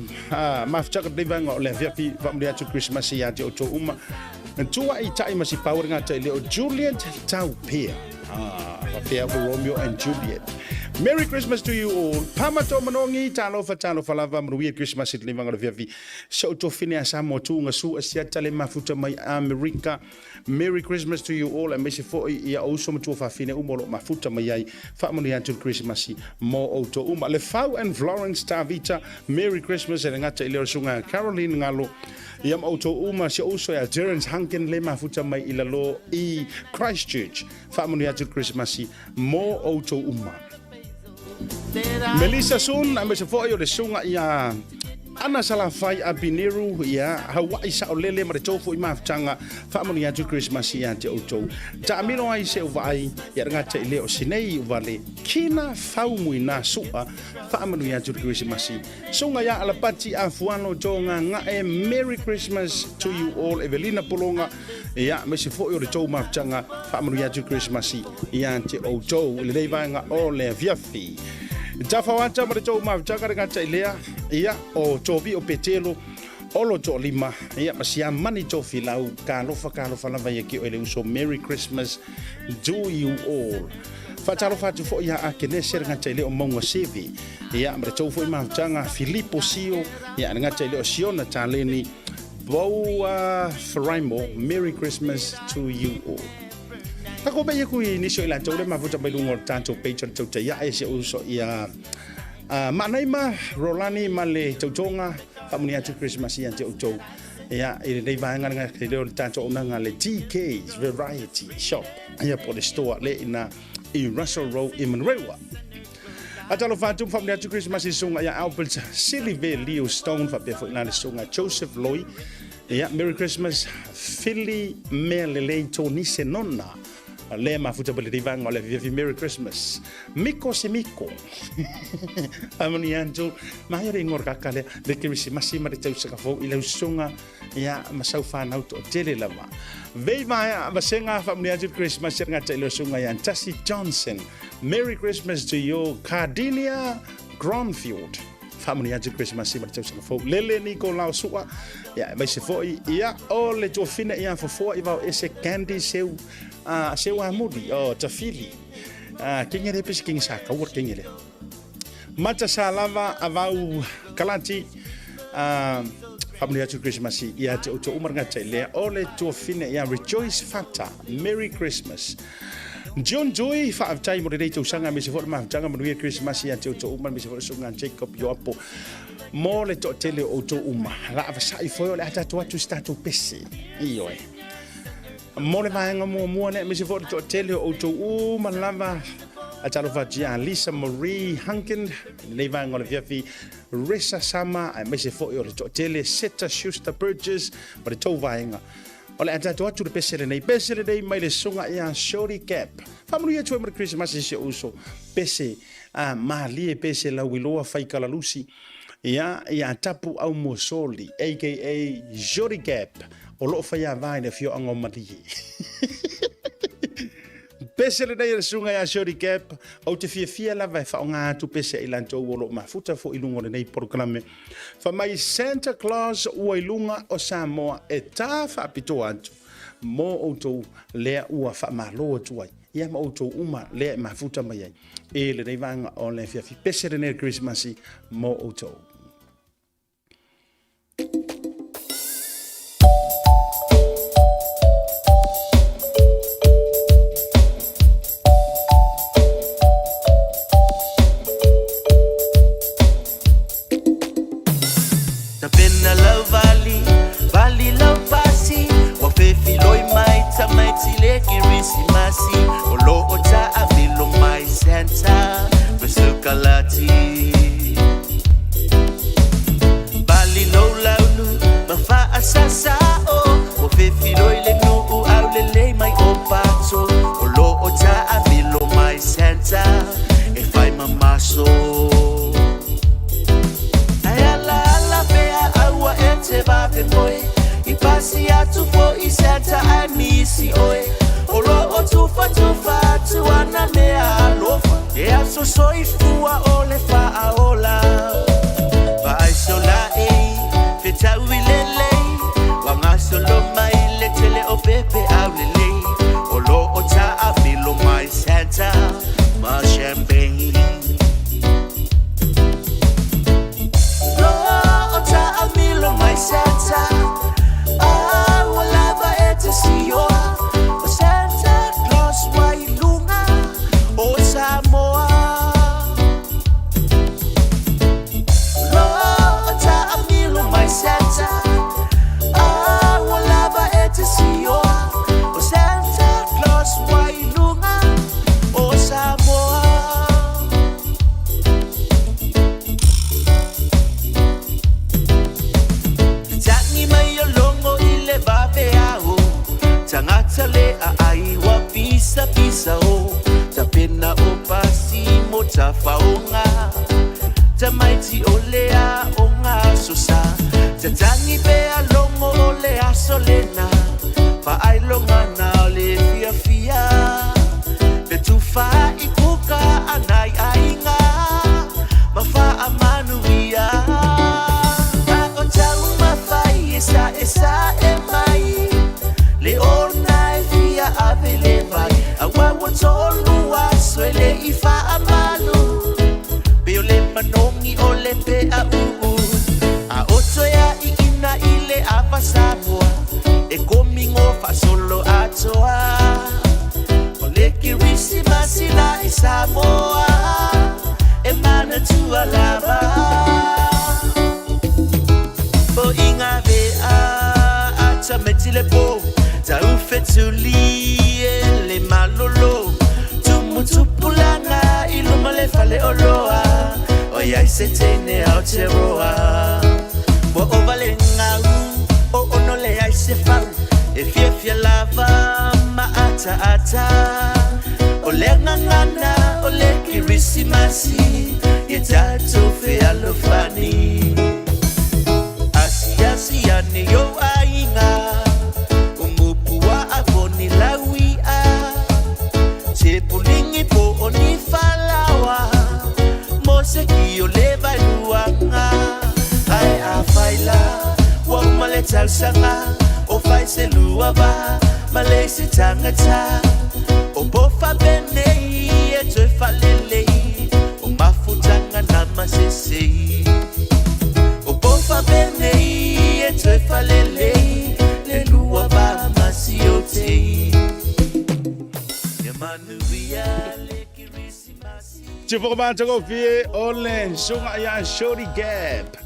mafutaga lenei vaega o le afiafi faamanuia atu Kerisimasi ia te outou uma. Tua i tai ma si pau le gata i lea o Juliet Taupea. Faapea o Romeo and Juliet. Merry Christmas to you all. Pama to manongi, talofa talofa lava, manuia Christmas i le vaega o le afiafi. Si ou tofine a Samoa tu ga su asiata le mafuta mai Amerika. Merry Christmas to you all aemaise foi ia ou uso ma tuafafine uma o lo o mafuta mai ai. Faamanuia atu le Kerisimasi mo outou uma. Lefau and Florence Tavita, Merry Christmas e le gata i lea o le susuga Caroline Ngalo ia ma outou uma. Si ou uso ia Terence Hunkin le mafuta mai i lalo i Christchurch. Faamanuia atu le Kerisimasi mo outou uma. Melissa Sun, aemaise foi o le susuga ia Ana Salafai Abineru, ia Hawaii saolele ma le tou foi mafutaga. Faamanuia atu le Kerisimasi ia te outou. Taamilo ai se vaai ia gata i le o sinei vale kina fau muina sua. Faamanuia atu le Kerisimasi. Susuga ia Alapati Afualo Tonga Ngae, Merry Christmas to you all. Evelina Polonga, ia aemaise foi o le tou mafutaga. Faamanuia atu le Kerisimasi ia te outou i lenei vaega o le afiafi. Tafauata ma le tou mafutaga le gata i lea, ia o Tovi o Petelo, Olo Toalima, ia ma Siamani Tofilau, talofa talofa lava ia te oe le uso. Merry Christmas to you all. Faatalofa atu foi ia Akenese le gata i le o Maunga Seve, ia ma le tou foi mafutaga Filipo Sio, ia le gata i le o Siona Taleni, Boa Faraimo, Merry Christmas to you all. Takou pei aku i nisi o i latou le mafuta mai luga o le tatou page o le tautai ae si ou uso ia Maanaima Rolani ma le tautoga faamanuia atu Christmas ia te outou ia i lenei vaega le gata i lea o le tatou auaunaga le TK's Variety Shop ia po o le store le ina i Russell Road i Manurewa. Atalofa atu ma faamanuia atu Christmas i susuga ia Albert Silive Leo Stone faapea foi la le susuga Joseph Loi. Ia, Merry Christmas Philly mea lelei Tony Senona le mafuta mai lenei vaega o le afiafi. Merry Christmas Miko se Miko faamanuia atu maia le ingoa o le kaka lea le Kerisimasi ma le tausaga fou i lau susuga ia ma sau whanau toatele lava. Vei vaea vasenga faamanuia atu le Christmas i le gata i lau susuga ia Tasi Johnson. Merry Christmas to you Cardinia Gronfield. Faamanuia atu le Christmas ma le tausaga fou. Lele ni ko lao sua ia aemaise foi ia o le tuafine ia fofoa i vao ese Candy seu seu amuli o tafili. Kingi le pisi kingi sa kaua kingi le. Mata sa lava avau kalati faamanuia atu le Christmas ia te outou uma le gata i lea o le tuafine ia Rejoice Fata. Merry Christmas. John Joy, faafetai mo lenei tausaga aemaise foi le mafutaga manuia Christmas ia te outou uma aemaise foi le susuga Jacob Ioapo mo le toatele o outou uma. La avasai foi o le a tatou atu i se tatou pese. Ioe. Mo le vaega muamua lea aemaise foi le toatele o outou uma lava. A talofa atu ia Lisa Marie Hunkin, lenei vaega o le afiafi, Resa Sama, aemaise foi o le toatele Seta Schuster Burgess ma le tou vaega. O le a tatou atu le pese lenei. Pese lenei mai le susuga ia Shorty Cap. Faamanuia atu ai mo le Kerisimasi si ou uso. Pese a malie pese lauiloa fai kalalusi. Ia, ia Tapu Aumosoli, aka Shorty Cap, o loo faiava i le afioaga o Malie. Pese lenei a le susuga ia Shorty Cap, ou te fiafia lava e faaaoga atu pese a i latou o lo o mafuta foi i luga o lenei polokalame. Fai mai Santa Claus ua i luga o Samoa e tā faapitoa atu mō outou lea ua faamalo atu ai ia ma outou uma lea e mafuta mai ai i lenei vaega o le afiafi. Pese lenei o le Kerisimasi mō outou. Tapena lau vali, vali lau pasi, Ua fefiloi mai tamaiti le Kerisimasi, O lo o taamilo mai Santa ma sukalati. Vali no launu ma faasasao, Ua fefiloi le nuu aulelei mai o pato, O lo o taamilo mai Santa e fai mamaso. Ae ala ala pea aua e te vave moe, I pasi atu foi Santa ae misi oe, O lo o tufatufa atu ana mea alofa, E aso soifua o le faaola. Vaai sola e, fetau i lelei, Ua gasolo mai le tele o pepe aulelei, O lo o taamilo mai Santa ma champagne. tamaiti o le aoga aso sa. Tatagi pea logo o le aso lena, faailoga o le fiafia. Le tufa i kuka a nai aiga, ma faamanuia. A o taumafai e saesae mai, le ona e fia ave le vai. Auā ua tolu aso e le'i faamalu, pe o le manogi o le peauu. A o toe aiina i le ava Samoa, e komigo faasolo atoa. O le Kerisimasi la i Samoa, e manatua lava. O iga vea a tamaiti le po, taufetuli e le malolo. Tumu tupulaga i luma le faleoloa, oi ai se teine Aotearoa. Ua ova le gau o ono leai se fau, e fiafia lava ma ataata. O le gagana o le Kerisimasi, ia tatou fealofani. Asiasi ane i ou aiga, umu puaa po o ni laui'a, se puligi po o ni falaoa, mo se ki o le vaeluaga. Ae afai la ua uma le tausaga, o fai se lua va ma le isi tagata, o pofa penei e toe faalelei o mafutaga na masesei. O pofa penei e toe faalelei le lua va masiotei. Ia manuia le Kerisimasi. Tupoko matagofie o le susuga ia Shorty Gap.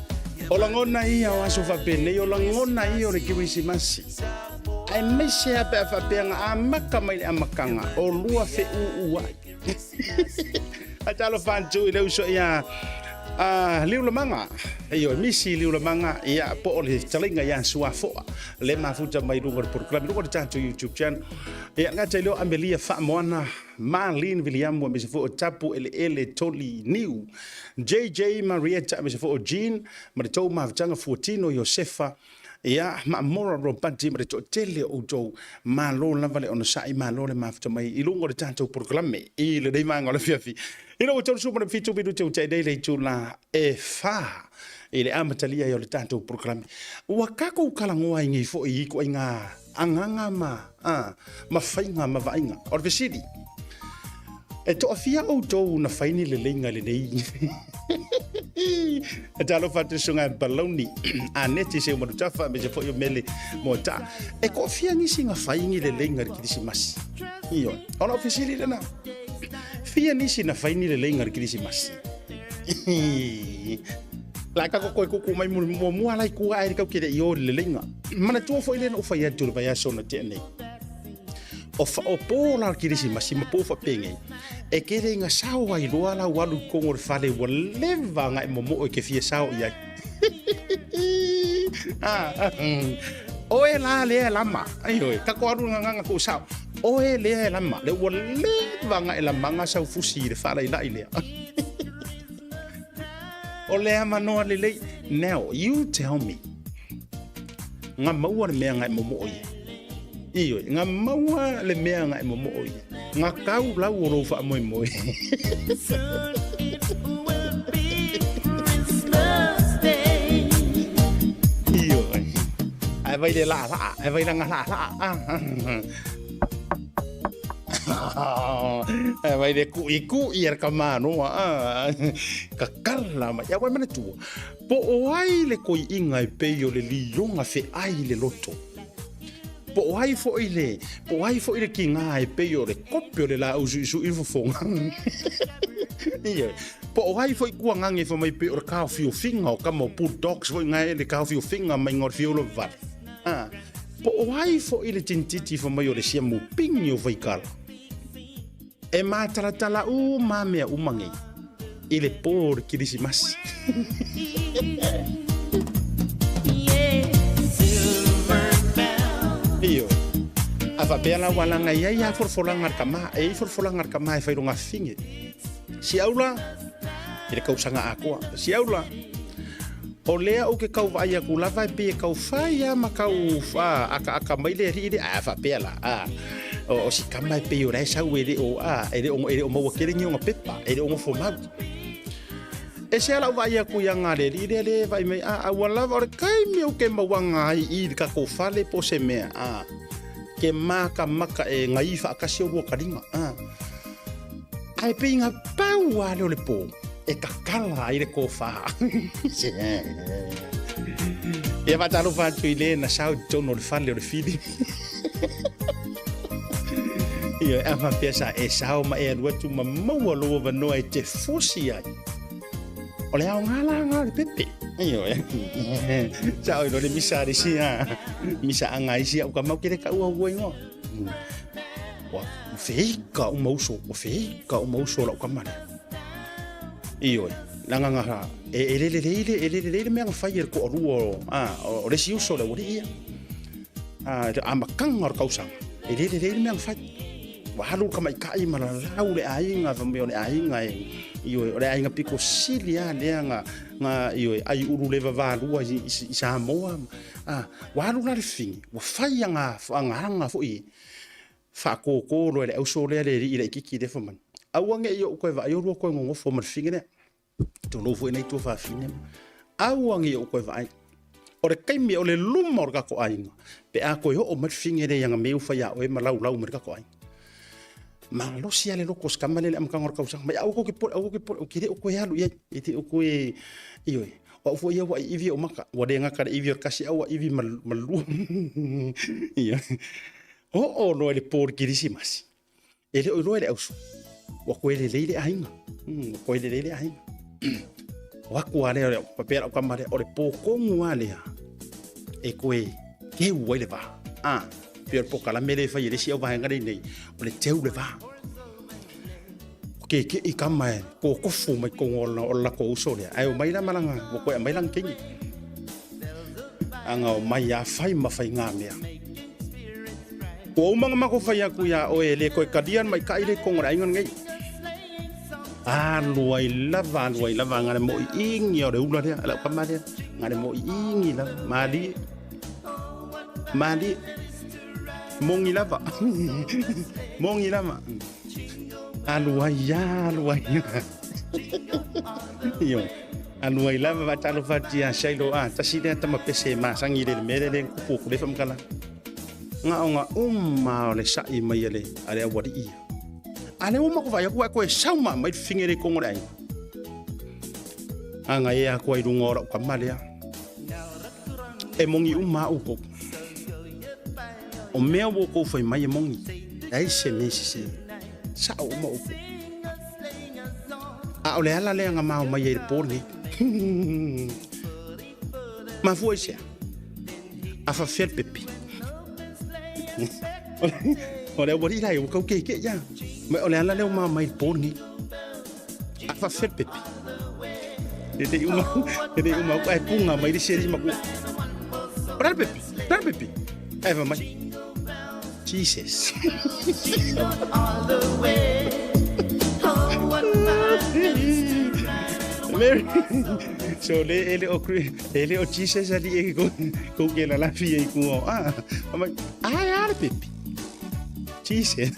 O lagona ia o aso faapenei, o lagona ia o le Kerisimasi. Aemaise lava pe a faapea na amata mai le amataga o lua feuu ai. Ae talofa atu i le uso ia Liulamaga, ioe, Misi Liulamaga, ia, po o le fetalaiga ia Suafoa, le mafuta mai luga o le polokalame, luga o le tatou YouTube channel. Ia, gata i leo Amelia Faamoana, Marlene Viliamu, aemaise foi o Tapu Eleele Toli Niu, JJ Marietta, aemaise foi o Jean, ma le tou mafutaga Fuatino Iosefa, ia, ma Amora Robati ma le toatele o outou. Malo lava le onosai, malo le mafuta mai i luga o le tatou polokalame i lenei vaega o le afiafi. Ina ua 37 minute ua tea nei le itula e 4 i le amatalia ai o le tatou polokalame. Ua tatou talanoa ai nei foi i ituaiga agaga ma, ma faiga ma vaaiga. O le fesili, e toafia outou na fai ni leleiga i lenei? E talofa atu susuga Baloni, Aneti Seumanutafa, aemaise foi o Mele Moataa. E toafia nisi na fai ni leleiga i le Kerisimasi? Ioe. O lau fesili lena. Fia nisi na fai ni leleiga i le Kerisimasi? La ka koe kuku mai muamua la i kua ai kau kere i o le leleiga. Manatua foi le na ou fai atu le vaiaso na tea nei. O fa o pō la o le Kerisimasi ma pō faapenei, e kele ina sao ai loa lau alu i totonu o le fale ua leva ona e momo'o e ke fia sao i ai. Oe la lea e lama, ioe, kako alu ngaganga kou sao. Oe lea e lama, le ua leva ona e lamaga sau fusi i le faalailai lea. O le avanoa lelei. Now, you tell me, nga maua le mea nga e momoo i ai. Ioe, nga maua le mea nga e momoo i ai. Nga kau lau o lou faamoemoe. Ioe. Ae vai le laalaa, ae vai langa laalaa. Ae vai le kuʻikuʻi a le kamānoa, kakala mai. Ia ua e manatua, po o ai le koiʻiga e pei o le lioga feʻai i le loto? Po o ai foi le, po o ai foi le kigā e pei o le kope o le laau suʻisuʻi le fofoga? Ioe. Po o ai foi kuagage fai mai pei o le kaofiofiga o kama o bulldogs foi gae le kaofiofiga mai ga o le fiolo vale? Po o ai foi le tinititi fai mai o le siamu pigi o Faikala? E mātalatala uma mea uma nei i le pō o le Kerisimasi. Ioe. A faapea la ua laga i ai lava folafolaga a le tama, e i ai folafolaga a le tama e fai lona afafine. Siau la, I le kausaga atoa. Si au la, o lea ou te tau vaai atu lava e pei e tau fai lava ma tau akaaka mai le alii lea, a faapea la, a, o si tama e pei o la e sau e le o, a, e le o, e le o maua tele ni ona pepa, e le o nofo mau. E se ala ou vaai atu i aga a le alii lea le vaai mai, a, a ua lava, o le taimi ou te mauaga ai i le tatou fale po o se mea, a, ke makamaka e gai faatasi olua taliga, a. Ae pei na pau lava lea o le pō e tatala ai le tofa. Ia faatalofa atu i le na sao i totonu o le fale o le fili. Ia, a faapea sa e sao ma e alu atu ma maua lou avanoa e te fusi ai. O le aoga la nga o le pepe. Ioe. Sa oi le misa le sia. Misa anga isi au ka mau ke le ka ua ua ingoa. Ua feika uma uso, ua feika uma uso o lau tama lea. Ioe, leaga na, e, e le lelei le, e le lelei le mea na fai e le toalua o, a, o le isi uso le aualii ia. A, le amataga o le tausaga, e le lelei le mea na fai. Ua alu le tamaitai ma lalau le aiga, fai mai o le aiga e, ioe, o le aiga pito sili lava lea na, na, ioe, ai ulu le vavalua i, i, i Samoa. A, ua alu la le fini, ua fai aga, aga foi faatōtō loa e le auso lea le alii laitiiti lea fai mai, Aua ne i ou toe vaai olua toe nonofo ma le fine lea. Tulou foi nei tuafafine. Aua ne i ou toe vaai. O le taimi o le luma o le tatou aiga, pe a toe oo mai le fine lea i ana mea ua fai ia oe ma laulau mai le tatou aiga. Malosi lava le loto o si tama lea i le amataga o le tausaga. Mai aua tou te popole, aua tou te popole, ou te le o toe alu i ai. E te o toe, ioe. O au foi ia ua ivi ou maka, ua le gata le ivi o le tasi, a ua ivi ma le lua. Ioe. Oo loa i le po o le Kerisimasi, e le o iloa e le auso, ua toe lelei le aiga. Ua toe lelei le aiga. O atu lava lea, faapea lau tama lea, o le po tonu lava lea e toe teu ai le va. A, pei o le polokalame lea e fai e le isi auvaega lea nei, o le teu le va. O kekeʻi tama e totofu mai totonu o le latou uso lea, ae omai la ma lana, ua toe aumai lana teine. Aga omai a fai ma faiga mea. Ua uma ona matou fai atu iā oe e le toe talia le maitaʻi lea i totonu o le aiga lenei. Alu ai lava, alu ai lava, na le moʻiigi o le ula lea, lau tama lea, na le moʻiigi lava, malie, malie, mogi lava, mogi lava. Alu ai lava, alu ai lava. Ioe. Alu ai lava faatalofa atu ia Shiloh, a, tasi lea tama pese e masani i le mea lea le tupu atu le faamatalaga. Na ona uma o le saʻi mai a le, a le aualii ia. A lea ua matou vaai atu ua e toe sau ma aumai le fine lea i totonu o le aiga. Aga e atu ai i luga o lau tama lea. E moni uma lava outou. O mea ua outou fai mai e moni. Leai se mea e sese. Sao uma outou. A o le ala lea na mao mai ai i le po lenei. Mafua i sea? A faafefea le pepe? O le aualii la ia ua tau kekeʻi lava. Ma o le ala lea ua mao mai i le po lenei. A faafefea le pepe? E le i uma, e le i uma atu ae puga mai le isi alii matua. O le a le pepe? O le a le pepe? Ae fai mai, Jesus. Mary. So le e le o e le o Jesus ali e ko ko ke la la fi e ku o. Ah, mai ai a le pepe. Jesus.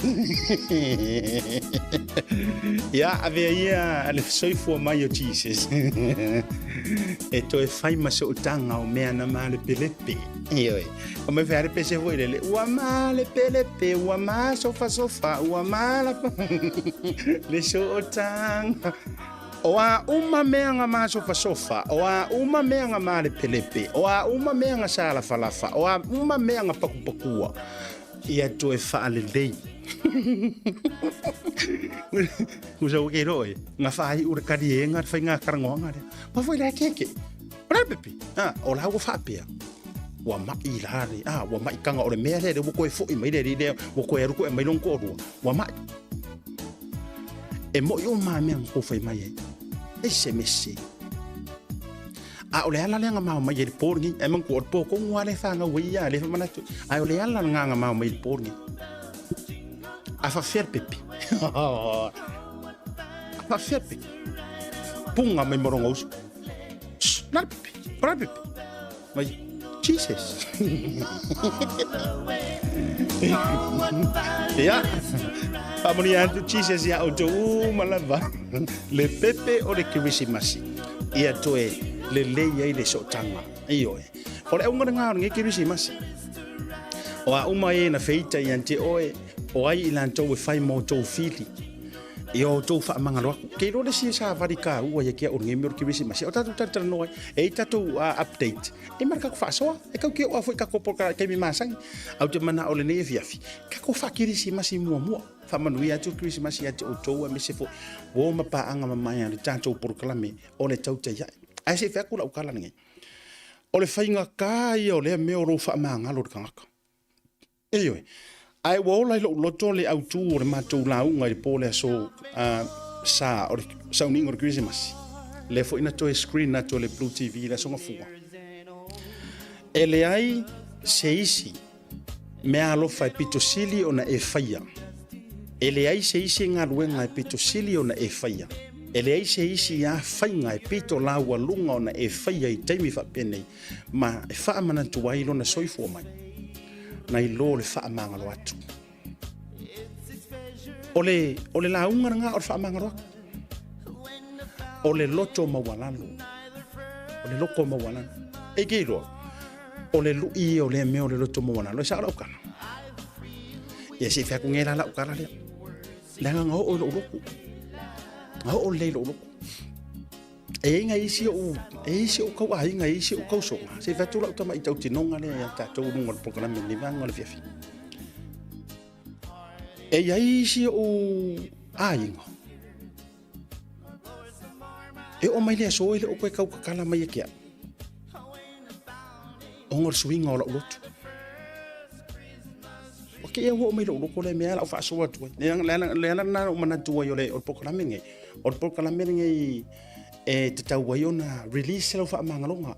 Ia avea ia le soifua mai o Jesus. E toe fai ma sootaga o mea na malepelepe. Ioe. O mai fai le pese foi lele. Ua malepelepe, ua masofasofa, ua malapa. Le sootaga. O a uma mea na masofasofa, o a uma mea na malepelepe, o a uma mea na salafalafa, o a uma mea na pakupakua, ia toe faalelei. Usa ua ke iloa e, na faaiu le kaliega le faiga talanoaga lea. Ua foi la e keke. O le a le pepe? A, o la ua faapea. Ua maʻi la le, a, ua maʻi taga o le mea lea, lea ua toe foi mai le alii lea, ua toe alu koe mai lona toalua, ua maʻi. E moʻi uma mea na tou fai mai ai. E se mea sese. A o le ala lea na mao mai ai le po lenei, ae manatua o le po tonu lava lea e fanau ai ia, lea e manatu, ae o le ala lena na mao mai ai le po lenei. A faafefea le pepe? A faafefea le pepe? Puga mai ma lona uso. Shh, o le a le pepe? O le a le pepe? Mai, Jesus. Ia, faamanuia atu Jesus iā outou uma lava le pepe o le Kerisimasi ia toe lelei ai le sootaga. Ioe. O le auga lena o lenei Kerisimasi. O a uma e na feita ia te oe, o ai i latou e fai mo tou fili. Ia outou faamagalo aku. Ke iloa le isi e savali kaua ia kia o lenei mea o le Kerisimasi. O tatou talatalanoa ai, e i tatou update. E ma le tatou faasoa. E tau ke oa foi tatou polokalame taimi masani. Ae ou te manao lenei afiafi, tatou faakerisimasi muamua. Faamanuia atu le Kerisimasi ia te outou aemaise foi uo ma paaga mamae a le tatou polokalame o le Tautai Ae. Ae se i fai atu lau tala lenei. O le faigata ia o lea mea o lou faamagalo i le tagata. Ioe. Ae ua ola i lou loto le autu o le matou lauga i le po le aso sa o le sauniga o le Kerisimasi. Lea foi na toe screen atu e le Blue TV i le aso Gafua. E leai se isi meaalofa e pito sili ona e faia. E leai se isi galuega e pito sili ona e faia. E leai se isi a faiga e pito laualuga ona e faia i taimi faapenei ma e faamanatu ai lona soifua mai, nai lo le faamagalo atu. O le, o le lauga lena o le faamagalo atu. O le loto maualalo. O le loto maualalo. E ke iloa, o le lui ia o lea mea o le loto maualalo, e sao lau tala. Ia se i fai atu nei la lau tala lea. Leaga na oo i lou loto. Na oo lelei i lou loto. E i ai nai isi ou, e i ai isi ou tauaiga, e i ai isi ou tausoga. Se i fai atu lau tamai tautinoga lea ia tatou i luga o le polokalame i lenei vaega o le afiafi. E i ai isi ou aiga, e oo mai le aso e le o toe tau tatala mai ia te au, ona o le suiga o lau loto. O kēia ua oo mai lou loto lea mea la ou faasoa atu ai. Le ala lena na ou manatu ai o le polokalame lenei, o le polokalame lenei e tatau ai ona release lau faamagaloga.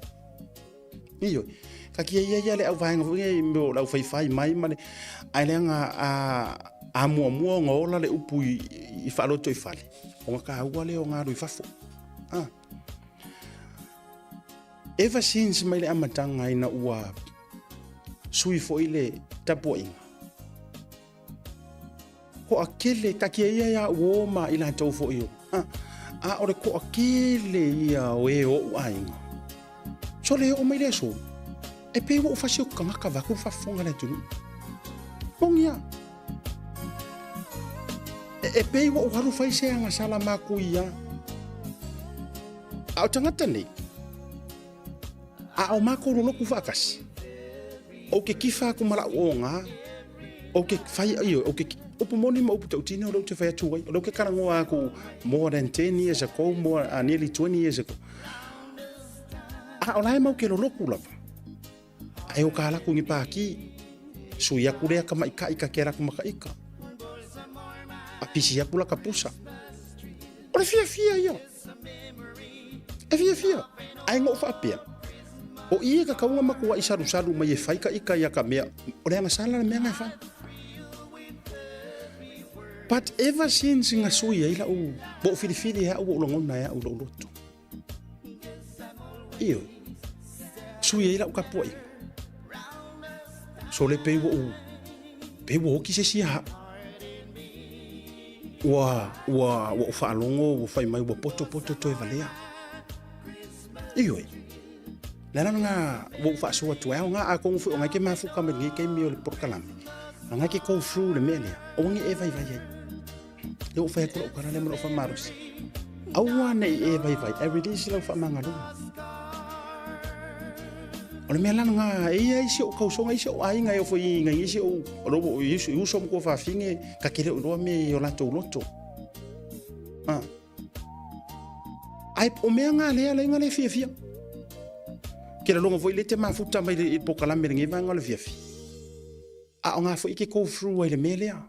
Ioe. Taatia ia ia le auvaega foi nei mea o le aufaifai mai ma le ae leaga a a muamua ona ola le upu i, i faalotoifale, ona taua lea o galu i fafo. Ah. Ever since mai le amataga ina ua sui foi le tapuaiga, toatele, taatia ia ia uo ma i latou foi o, a, a o le toatele ia o e o ou aiga, sole e oo mai le aso, e pei ua ou fasi o tagata vaeatu le faafofoga a le atunuu. Moni lava. E, e pei ua ou alu fai se agasala matuia. A o tagata nei, a o matou lolotu faatasi, ou te kifa atu ma lau oga, ou te fai, ioe, ou te, upu moni ma upu tautino lea ou te fai atu ai, o lea ou te talanoa atu more than 10 years ago, more, nearly 20 years ago. A o la e mau ke lolotu lava. Ae o ka laku ni pākī, sui aku lea ka maikaʻi ka ke laku makaʻika. A pisi aku la ka pusa. O le fiafia ia. E fiafia. Ae na ou faapea, o i e ka kauga makuaʻi salusalu mai e fai ka ika ia ka mea, o le agasala le mea na e fai. But ever since na sui ai lau, ua ou filifili e au ua ou lagona e au lou loto. Ioe. Sui ai lau tapuaiga. Sole pei ua ou, pei ua oti se isi ia au. Ua, ua, ua ou faalogo ua fai mai ua potopoto toe valea. Ioe. Le ala lena ua ou faasoa atu ai, aoga atonu foi o na e ke mafuta mai lenei taimi o le polokalame, a na e ke go through le mea lea, aua ne i e vaivai ai. Lea ua fai atu lau tala lea ma lou faamalosi. Aua ne i e vaivai, ae release lau faamagaloga. O le mea la lena, e i ai si ou tausoga, i si ou aiga e oo foi i nai isi ou, o lo o i uso ma tuafafine, ta te le o iloa mea i o latou loto. Ah. Ae o mea ngā lea lea le fiafia. Ke lalonga foi le te mafuta mai le polokalame lenei vaega o le fiafi. A o ngā foi ke go through ai le mea lea.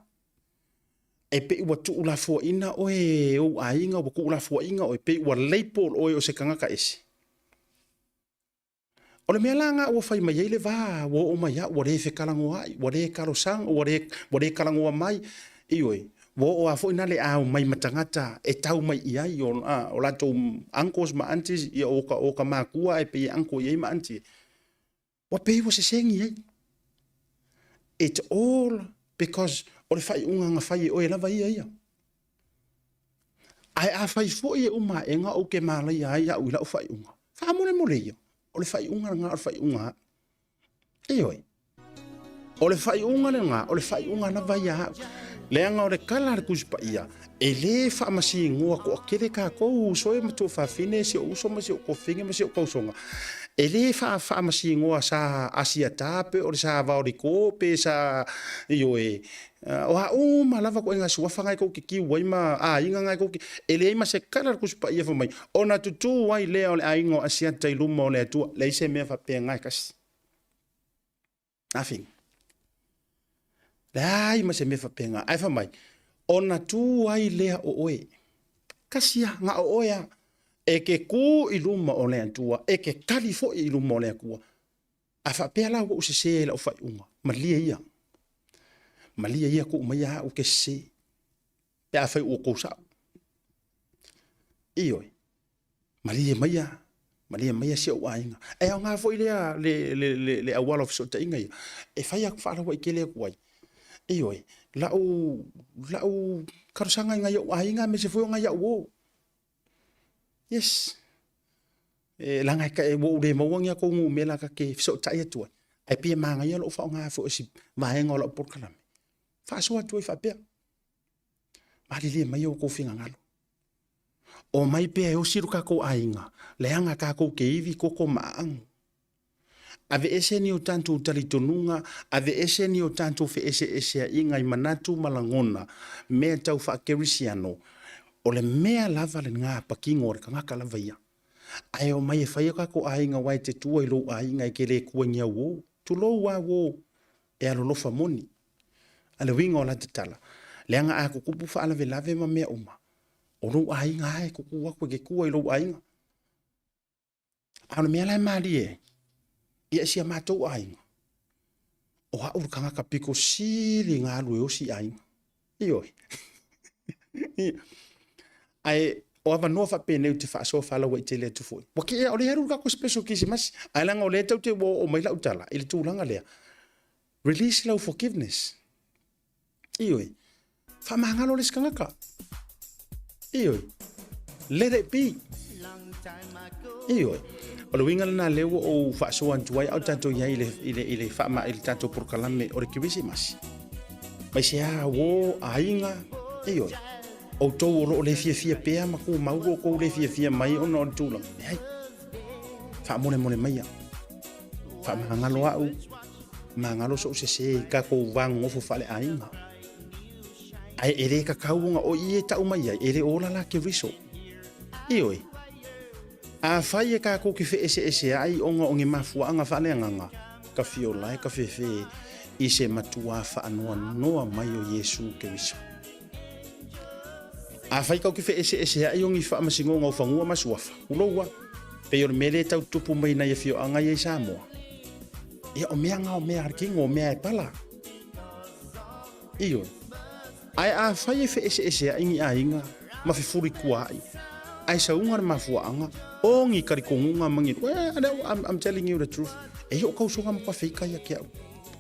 E pei ua tuulafoaiina oe e ou aiga, ua tuulafoaiina oe, pei ua label oe o se tagata ese. O le mea la lena ua fai mai ai le va ua oo mai au, ua le fetalanoa'i, ua le talosaga, ua le, ua le talanoa mai, ioe, Ua oo lava foi la le ao mai ma tagata e tau mai i ai o, a, o latou uncles ma aunties, ia o ka, o ka makua e pei e uncle i ai ma auntie. Ua pei ua sesegi ai. It's all because o le faaiuga na fai e oe lava ia ia. Ae a fai foi e uma aega ou te malaia ai au i lau faaiuga, faamolemole ia, o le faaiuga lena o le faaiuga a. Ioe. O le faaiuga lena, o le faaiuga lava ia au. Leaga o le tala a le Tusi Paia, e lē faamasinoa toatele tatou uso e ma tuafafine, si ou uso ma si ou tuafafine ma si ou tausoga. E lē faamasinoa sa Asiata pe o le sa Vaoliko pe sa, ioe, o a uma lava ituaiga suafa na e tou te tiu ai ma aiga na e tou te, e leai ma se tala a le Tusi Paia fai mai, ona tutū ai lea o le aiga o Asiata i luma o le Atua. Leai se mea faapena e tasi. Nothing. Leai ma se mea faapena. Ae fai mai, ona tu ai lea o oe. Tasi lava, na o oe lava. E te tu i luma o le Atua, e te tali foi i luma o le Atua. A faapea la ua ou sese ai i lau faaiuga, malie ia. Malie ia tuu maia au ke sese. Pe afai ua tou sao. Ioe. Malie maia, malie maia si ou aiga. E aoga foi lea le, le, le, le auala o fesootaiga ia, e fai aku faalauaitele atu ai. Ioe, lau, lau talosaga i nai ou aiga aemaise foi o nai au uo. Yes. E leaga e, ua ou le maua ni a outou numera ta te fesootai atu ai, ae pei e manaia lou faaaoga foi o si vaega o lau polokalame. Faasoa atu ai faapea, malilie maia o outou finagalo. Omai pea e osi lo tatou aiga, leaga tatou te ivi, koko ma aano. Aveese ni o tatou talitonuga, aveese ni o tatou feeseeseaiga i manatu ma lagona, mea tau faakerisiano, o le mea lava lena patino a le tagata lava ia. Ae omai e fai o tatou aiga aua e te tua i lou aiga e te le tua i ni au uo. Tulou lava uo e alolofa moni. A le uiga o la tatala, leaga a tutupu faalavelave ma mea uma, o lou aiga lava e tutu atu e te tua i lou aiga. A o le mea la e malie ai, ia i si a matou aiga, o au le tagata pito sili ona alu e osi i aiga. Ioe. Ae o avanoa faapenei ou te faasoa faalauaitele atu foi. Ua kea, o lea e alu le tatou special Kerisimasi, ae leaga o lea tatou te ua oo mai lau tala i le tulaga lea. Release lau forgiveness. Ioe. Faamagalo le isi tagata. Ioe. Let it be. Ioe. O le uiga lena lea ua ou faasoa atu ai, a o tatou i ai i le, i le, i le, faama, i le tatou polokalame o le Kerisimasi. Mai se a uo, aiga, ioe. Outou o lo o le fiafia pea ma tumau lo outou le fiafia mai ona o le tulaga. Leai. Faamolemole maia. Faamagalo au, magalo sou sese i tatou va nonofo faaleaiga. Ae e le tatau ona o i e tau mai ai, e le ola la Keriso. Ioe. Afai e tatou te feeseeseai ona o ni mafuaaga faaleagaga, ka fiola e ka fefe i se matuā faanoanoa mai o Iesu Keriso. Afai tou te feeseeseai o ni faamasinoga o fanua ma suafa, uloua, pei o le mea lea e tau tutupu mai nai afioaga ia i Samoa. Ia, o mea na o mea a le kino, o mea e pala. Ioe. Ae afai e feeseeseai ni aiga ma fefulituaai, ae sauga le mafuaaga, o ni talitonuga ma ni... Well, I'm, I'm telling you the truth. E i o kausoga ma pawheika ia ke au.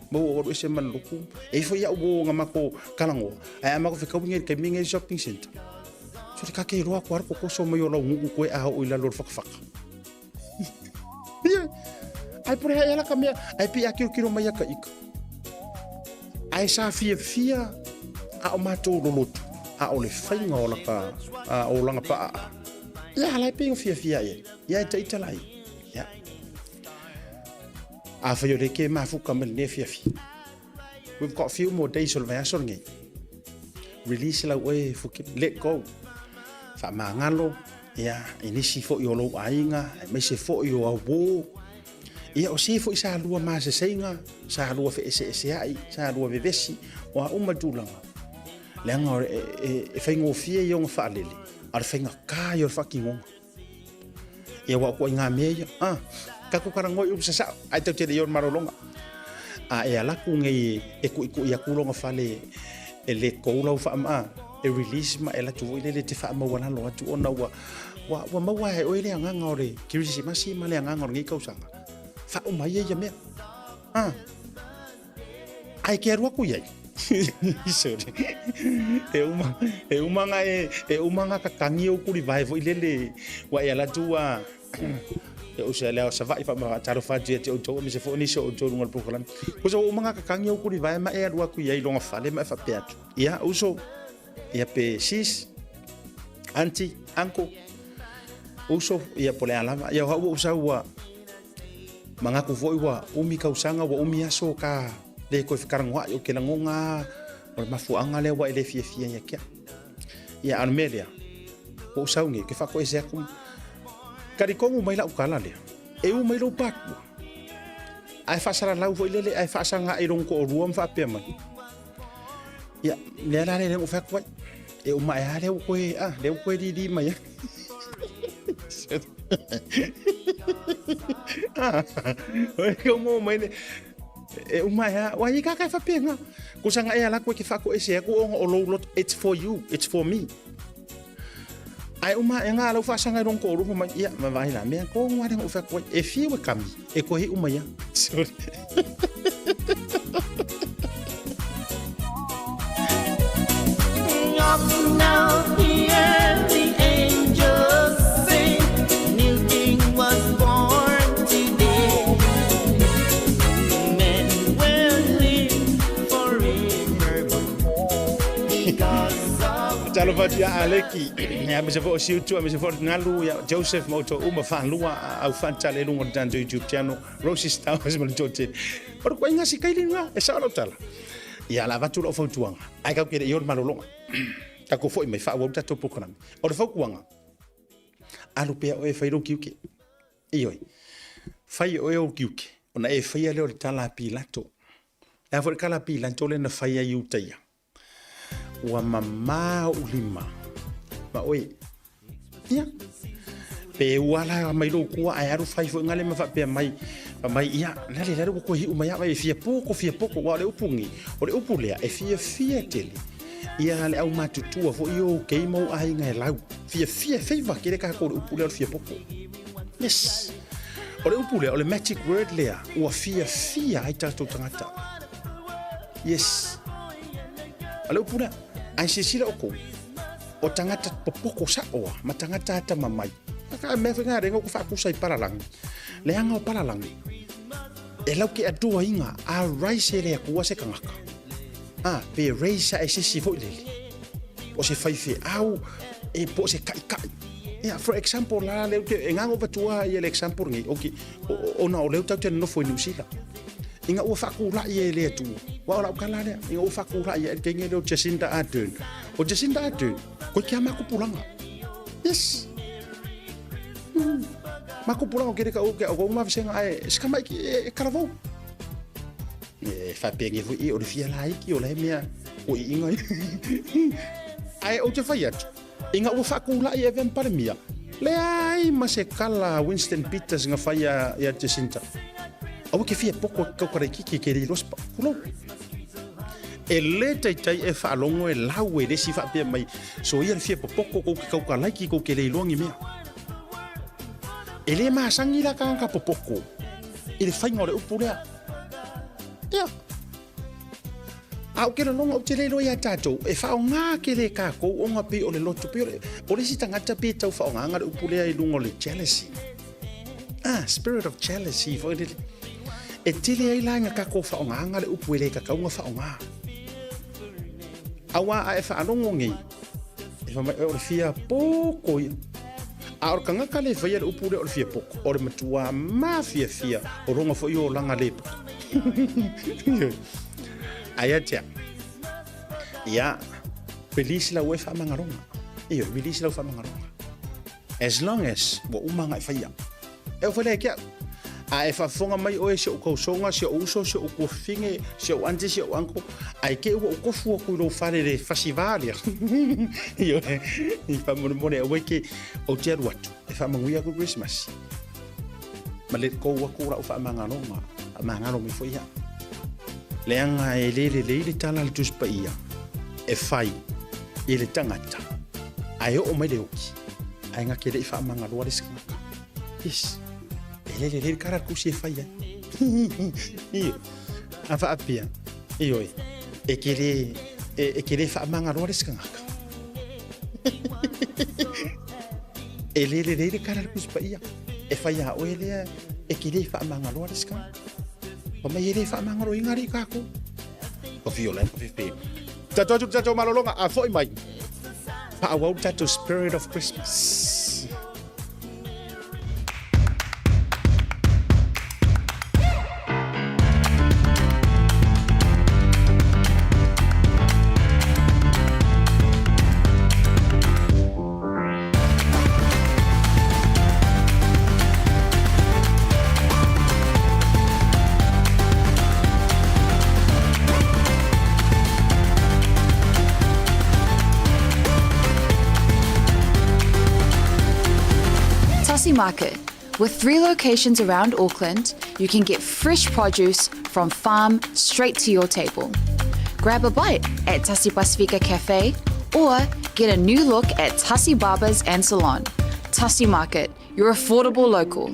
Ma ua alu ese ma le lotu. E i foi au o nga mako kalangoa. Ae a mako whekau ngai le kaimi ngai shopping center. So te kake roa ko ara kokoso mai o lau nguku koe a o i lalo o le whakawhaka. Ia, ai pore hai ala ka mea, ai pi a kirokiro mai a ka ika. Ai sa fiafia a o mātou lolotu, a o le whainga o laka, a o langa paa. Ia, ala e pinga fiafia ia. Ia e taita lai. Ia. A whai o le ke mafuka mai le fiafia. We've got a few more days o le vaiaso lenei. Release lau oe, forgive, let go. Faamagalo, ia, i nisi foi o lou aiga, aemaise foi o auō. Ia, o se foi sa lua maseseiga, sa lua feeseeseai, sa lua vevesi, o a uma tulaga. Leaga e, e, e faigofie ia ona faalele, a o le faigata ia o le faatinoga. Ia ua o ituaiga mea ia. Ah, tatou talanoa i upu sasao, ae tatou te le i o i le malologa. A e alu atu nei e tuitui atu lona fale E let go lau faamaa, e release ma e alu atu foi lele e te faamaualalo atu ona ua, ua, ua maua e oe le agaga o le Kerisimasi ma le agaga o lenei tausaga. Faauma ia ia mea. Ah. Ae ke alu atu i ai. Sorry. E uma, e uma nga e, e uma nga kakangi o kuli vae foi lele ua e ala atu ua e o se lea o Savaii fa ma talofa atu ia te outou aemaise foi nisi o outou i luga o le polokalame. Kusa ua uma nga kakangi o kuli vae ma e alu atu i ai i lona fale ma e faapea atu. Ia uso, ia pe sis, auntie, uncle, uso, ia po o le a lava. Ia o au ua ou sau ua manatu foi ua umi tausaga ua umi aso ka le toe fekalagoa'i ou te lagona o le mafuaaga lea ua e le fiafia ia te a'u. Ia a o le mea lea ua ou sau nei ou te faatoese atu talitonu mai la'u tala lea e u mai lou pakua ae faasalalau foi lele ae faasaga'i i lona to'alua ma faapea mai ia lea la lea ua fai atu ai e uma ae lava lea ua toe a lea ua toe lili mai ai. Oi ka mo mai le e uma ae lava ua i kaka e faapena kusaga e ala atu e ke faatoese atu ona o lou loto it's for you it's for me ae uma ae nga lau faasaga i lona toalua mai ia ma vaai la mea tonu lava lea na ou fai atu ai e fiu e kami e toe iu mai lava. Sorry. Now hear the angels sing, new king was born today. Men will live forevermore because of Talofa atu ia Aleki, ia aemaise foi o Siutu, aemaise foi o Galu, ia Joseph ma outou uma faalua au faatale i luga o le tatou YouTube channel, Rosie Stowers ma le toatele. O le ituaiga sikaili lena, e sao lau tala. Ia, o le a avatu lau fautuaga, ae tatou te le i o i le malologa. Tatou foi mai, faaauau le tatou polokalame. O le fautuaga, alu pea oe e fai lou tiute. Ioe, fai e oe ou tiute, ona e faia lea o le tala a Pilato. Le a foi le tala a Pilato lea na fai ai i Iutaia? Ua mamā ou lima ma oe. Ia, pe ua ala mai lou tua ae alu fai foi ngale ma faapea mai, fai mai, ia, lale, lale ua toe hiu mai au, e fia poko, fia poko, aua o le upu nei, o le upu lea, e fiafia tele ia le aumatutua foi o kei mau aiga e lau. Fiafia, e favour tele tatou i le upu lea o le fia poko. Yes. O le upu lea, o le magic word lea, ua fiafia ai tatou tagata. Yes. O le upu lea, ae silasila outou, o tagata popoko sa'o a, ma tagata atamamai. Ka mea foi ngā renga o ku whaakusa i Paralangi. Leaga o Paralangi, e lau ke adoa inga, a raise e le Atua se kangaka. A, pe raise a e se isi foi lele. Po o se faifeau, e po o se ka'ika'i. Ia, for example la, lea ou te, e ngango vatua ia le example lenei, okay, ona o lea tatou te nonofo i Niu Sila. Ina ua faatula'i e le Atua, aua o lau tala lea, ina ua faatula'i e le teine lea o Jacinda Ardern. O Jacinda Ardern, koe kia makupulaga. Yes. Makupulaga o kele ka o ke o kou mavesega ae se kamaiki e, e kalavou. E faapea foi e o le fia laiki o la e mea o iiga ia. Ae ou te fai atu, ina ua faatula'i e avea ma Palemia, leai ma se tala a Winston Peters na fai ia Jacinta. Aua ke fia poko e kaukalaikiki ke le iloa se tulou. E le taitai e faalogo e lau e le isi faapea mai, so ia le fia popoko kou ke kaukalaiki kou ke le iloa ni mea. E le masani la tagata popoko i le faiga o le upu lea. Ia. A o ke lologa ou te le iloa iā tatou, e faaaoga tele e kākou ona pei o le loto, pei o le, o le isi tagata pei e tau faaaogaina le upu lea i luga o le jealousy. Ah, spirit of jealousy foi lele. E tele ai la ina tatou faaaogaina le upu e le tatau ona faaaoga. Auā a e faalogo nei, e fai mai oe o le fia poko ia. A o le tagata lea e faia le upu lea o le fia poko, o le matuā mafiafia o lona foi olaga le poko. Ae ia te au, ia, release lau e faamagaloga. Ioe, release lau faamagaloga. As long as ua uma ona e faia. E oo foi lea ia te au. A e faafofoga mai oe i si ou tausoga, si ou uso, si ou tuafafine, si ou aunty, si ou uncle, ae te i ua ou tofu atu i lou fale i le fasiva lea. Ioe, faamolemole aua e te, ou te alu atu e faamanuia atu le Kerisimasi. Ma let go atu lau faamagaloga, faamagalo mai foi au. Leaga e le lelei le tala a le Tusi Paia. e fai i le tagata ae oo mai le oki ae gake le i faamagaloa le isi tagata. Yes. E le lelei le kala le kusi e fai ai. Ioe. A faapea, ioe, e ke le, e ke le faamagaloa le isi tagata. E le lelei le kala le kusi paia. E fai a oe lea e ke le faamagaloa le isi tagata. Fa mai e le faamagaloina alii kākou. Ko whio lai, ko whiwhi. Tatou atu tatou malologa, a foi mai. Faaauau le tatou spirit of Christmas. Tassie Market. With three locations around Auckland, you can get fresh produce from farm straight to your table. Grab a bite at Tassie Pasifika Cafe or get a new look at Tassie Barbers and Salon. Tassie Market, your affordable local.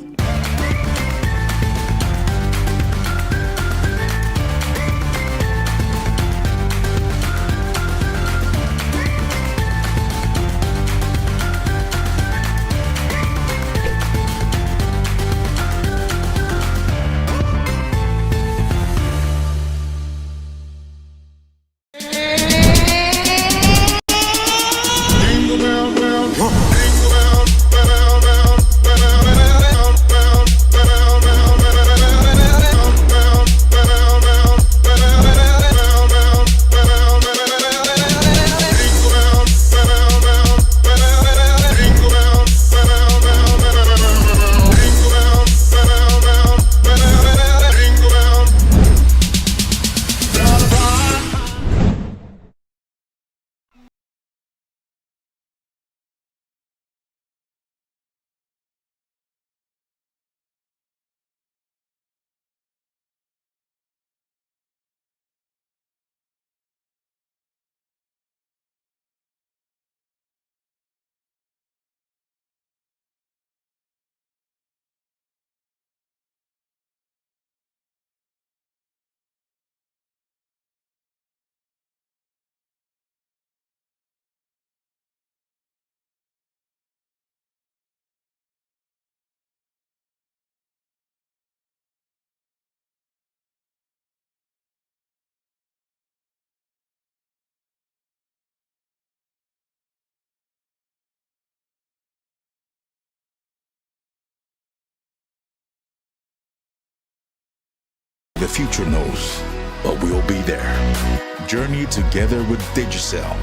The future knows, but we'll be there. Journey together with Digicel.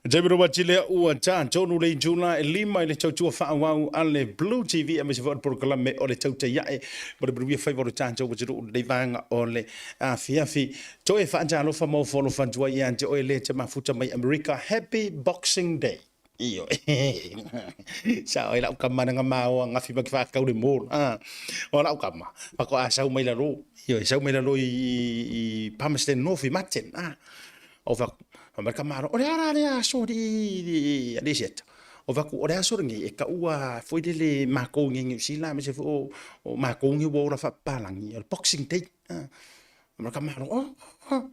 David Watile ua ta tonu le itula e lima i le tautua faaauau a le Blue TV aemaise foi o le polokalame o le tautai ae mo le manuia faiva o le tatou atunuu lenei vaega o le afiafi. Toe faatalofa ma ofo alofa atu ai ia te oe le te mafuta mai Amerika. Happy Boxing Day. Ioe. Sa oi lau kama na maoa ngafi ma ki whakau le mōla. Ah. O lau kama, whako a sau mai lalo. Ioe, sau mai lalo i, i Palmerston North i Martin. Ah. O whaku, whamai ka maro, o le ara le aso ri, i, a le siata. O whaku, o le aso ringi, e ka ua foi lele mākou nge New Zealand, me se fo o, o mākou nge ua ora whapalangi, o le Boxing Day. Ah. Whamai ka maro, oh, oh,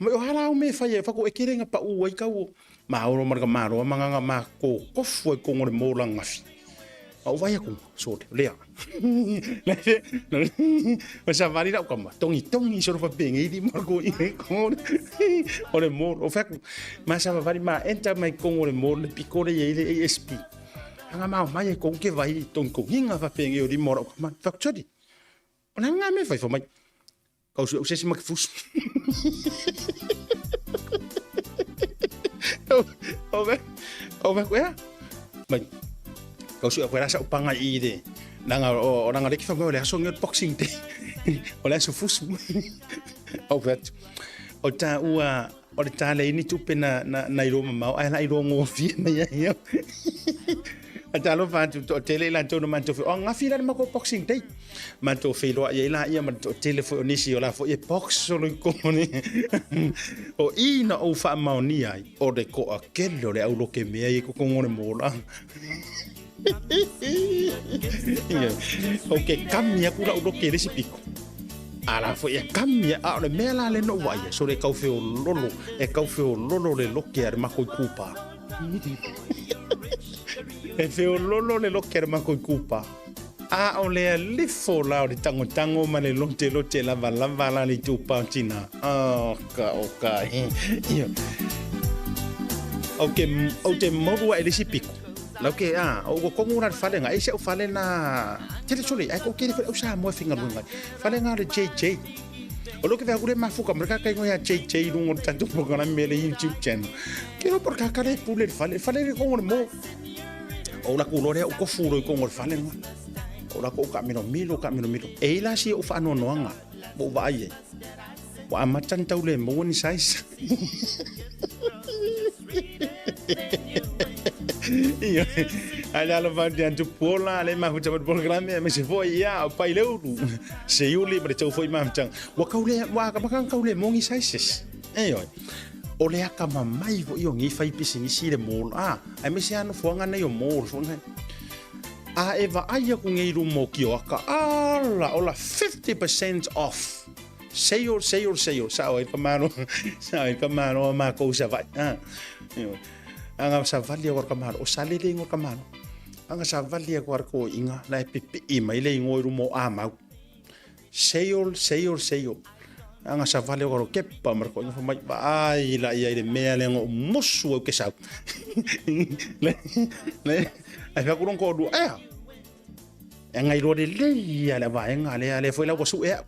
Mai o hala au me whai e whako e kerenga pa u ai kau o ma oro marga ma roa manganga ma ko kofu ai kongo le mola ngafi. A o vai aku so lea. O sa vari rau kama tongi tongi soro fa penge i ma ko i ko o le molo o whaku ma sa vari ma enta mai kongo le molo le pikore i le ASP. Anga mau mai e konke vai tongi ko hinga fa penge o di mora o kama whaku chodi. O na ngā me whai mai. Kau sue usesi ma ke fusu. O ve, o ve koe Mai, kau sue koe rasa upanga i re. Nanga, o, o nanga reki whamau le aso ngeo boxing te. O le aso fusu. O ve atu. O tā ua, o le tā le ini tupe na, na, na i roma mau, ai la i rongo fie mai ai. Ae talofa atu toatele i latou na matou o angafi la le matou Boxing Day. Matou feiloai ai laia ma le toatele foi o nisi o la foi e box solo i totonu. O i na ou faamaonia ai o le toatele o le au loke mea i totonu o le mola. Ou te kami aku lau loke i le isi pito. A la foi e kami, a o le mea la lea na ou vaaia, sole e tau feololo, e tau feololo le loke a le makou itupa. E feololo le loke a le makou itupa. A o le alifo la o le tagotago ma le lotelote lavalava la le itupa o tina. Oh, ka o ka. Ou te, ou te maua e le isi piko. Lau ke, a, o ua kongu la le fale nga, e se au fale na, tele sole, ai ko kere fale au sa moe finga luenga. Fale nga le JJ. O lo ke vea kule mafuka, ma ka kai ngoia JJ lungo le tatu programme le YouTube channel. Ke lo por ka kare pule le fale, fale le kongo le mo. O la ku lore o kofu lo kongo le fale nga. O la ko ka milo milo ka milo milo. E ila si o fa no noanga. Bo va ai. Ua amata ona tau le maua ni size. Ioe. Ae le alo fatu atu puola le mafuta ma le polokalame aemaise foi ia o Paileulu. Seiuli ma le tou foi mafutaga. Ua kau le ua akamaka ona kau le maua ni sizes. Ioe. O le akamamai foi o nei fai pisinisi i le mall a, aemaise lava nofoaga nei o mall foi nei. A e vaai aku nei i luma o kioaka, ala, ola 50% off. Sale, sale, sale. Sao ai ka malo, sao ai ka malo a mākou Savaii. Ah. Anga savali a ka malo, o sale le ingoa ka malo. Anga savali a ko inga, la e pipii mai le ingoa i luma o Amau. Sale, sale, sale. Anga savali a ko kepa ma ko inga fa mai vaai la ia i le mea le ngo musu au ke sau. Le, le, ai fa kurong ko lua, ea. E ngai loa lelei ia le vaega lea, lea foi la ua sue au.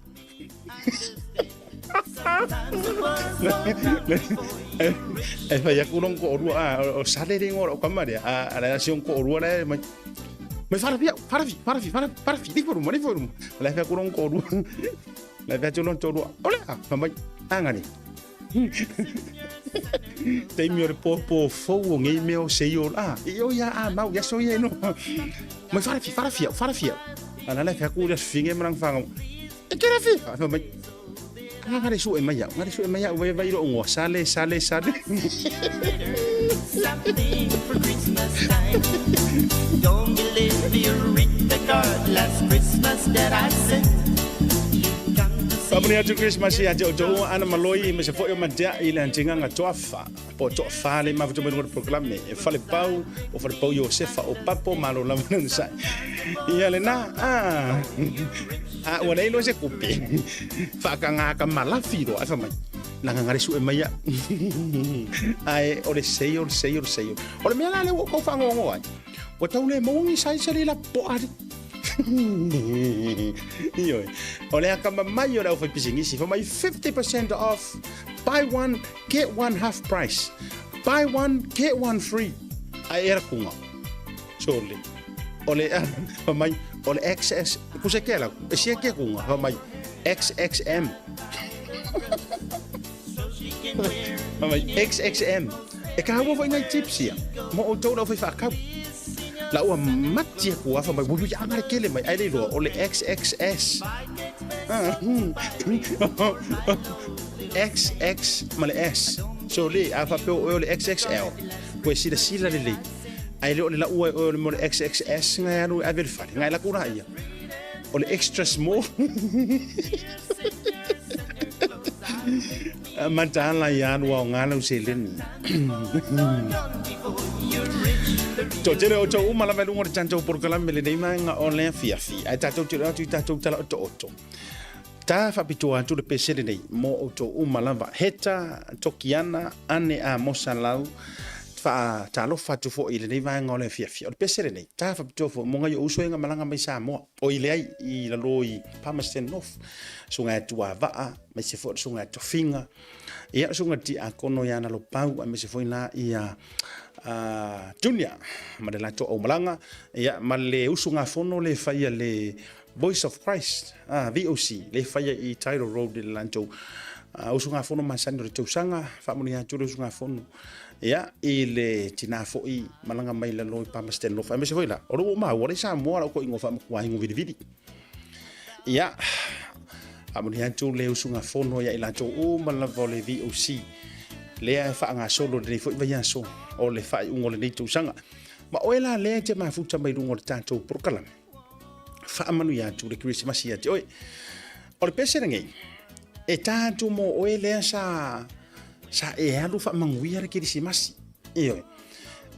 E fai aku long ko orua, a, o sale le ingoa o kama lea, a, a la si ko orua le mai. Mai farafi au, farafi, farafi, farafi, farafi, ni foruma, ni foruma. La fai aku long ko orua. La fai atu long ko orua. Ole, a, mai, a ngani. Taimi o le pōpō fou o ngei mea o seio la. I o ia a mau, ia so ia no. Mai wharawhi, wharawhi au, wharawhi au. Ana le whaku le whinge marang whangau. E kere whia. Wha mai. A ngare su e mai au, ngare su e mai au, vai vai ro ngoa, sale, sale, sale. Something for Christmas time. Don't believe you read the card last Christmas that I sent. Faamanuia atu Christmas ia te outou ana maloi ma se foi o matea i le antingaga toafa po toafa le mafuta mai luga o le programe e Falepau o Falepau Iosefa o Papo malo lava le onosai ia lena a a ua leai loa se kupe faakaga ka malafi loa ae fai mai laga gale sue mai au ae o le sei o le sei o le sei o le mea la lea ua ou faagoagoa ai ua tau le maua ni size le lapoa ali Ioe. O le akamamai o le aufaipisinisi, fai mai 50% off, buy one, get one half price. Buy one, get one free. Ae era kunga. Surely. O le, fai mai, o le XS, kuse ke la, e sia ke kunga, fai mai, XXM. Fai mai, XXM. E ka hua foi ngai tips ia, mo outou le aufaifaakau. La ua mati aku afa mai ui anga le kele mai ai le iloa o le XXS. XX ma le S. So le a faapea o oe o le XXL. Ua e silasila lelei. Ae le o le laua e oe o le mo le XXS ngai alu e ave i le fale. Ngai laku la ia. O le extra small. Mataala ia alu aoga lau seleni. Toatele o outou uma lava i luga o le tatou polokalame lenei vaega o le afiafi. Ae tatou te atu i tatou tala otooto. Ta faapitoa atu le pese lenei mo outou uma lava. Heta, Tokiana, Ane a Mosa Lau, faatalofa atu foi i lenei vaega o le afiafi. O le pese lenei, ta faapitoa foi mo ngai o uso e nga malaga mai Samoa. O i leai i lalo i Palmerston North, susuga ia Tuavaa, aemaise foi o le susuga ia Tofiga, ia le susuga Tiakono ia Nalopau, aemaise foi la ia Junior ma le latou aumalaga, ia ma le usugafono le faia le Voice of Christ, VOC, le faia i Tidal Road i le latou. Usugafono masani o le tausaga, faamanuia atu le usugafono ia i le tina foi malaga mai lalo i Palmerston North. Aemaise foi la, o lou maua le Samoa lau koingo faamatua ingo vilivili. Ia, faamanuia atu le usugafono ia i latou uma lava o le VOC lea e faagasolo lenei foi vaiaso o le faaiuga o lenei tausaga. Ma oe la lea e te mafuta mai luga o le tatou polokalame, faamanuia atu le Kerisimasi ia te oe. O le pese lenei, e tā atu mō oe lea sa, sa e alu faamanuia le Kerisimasi. Ioe.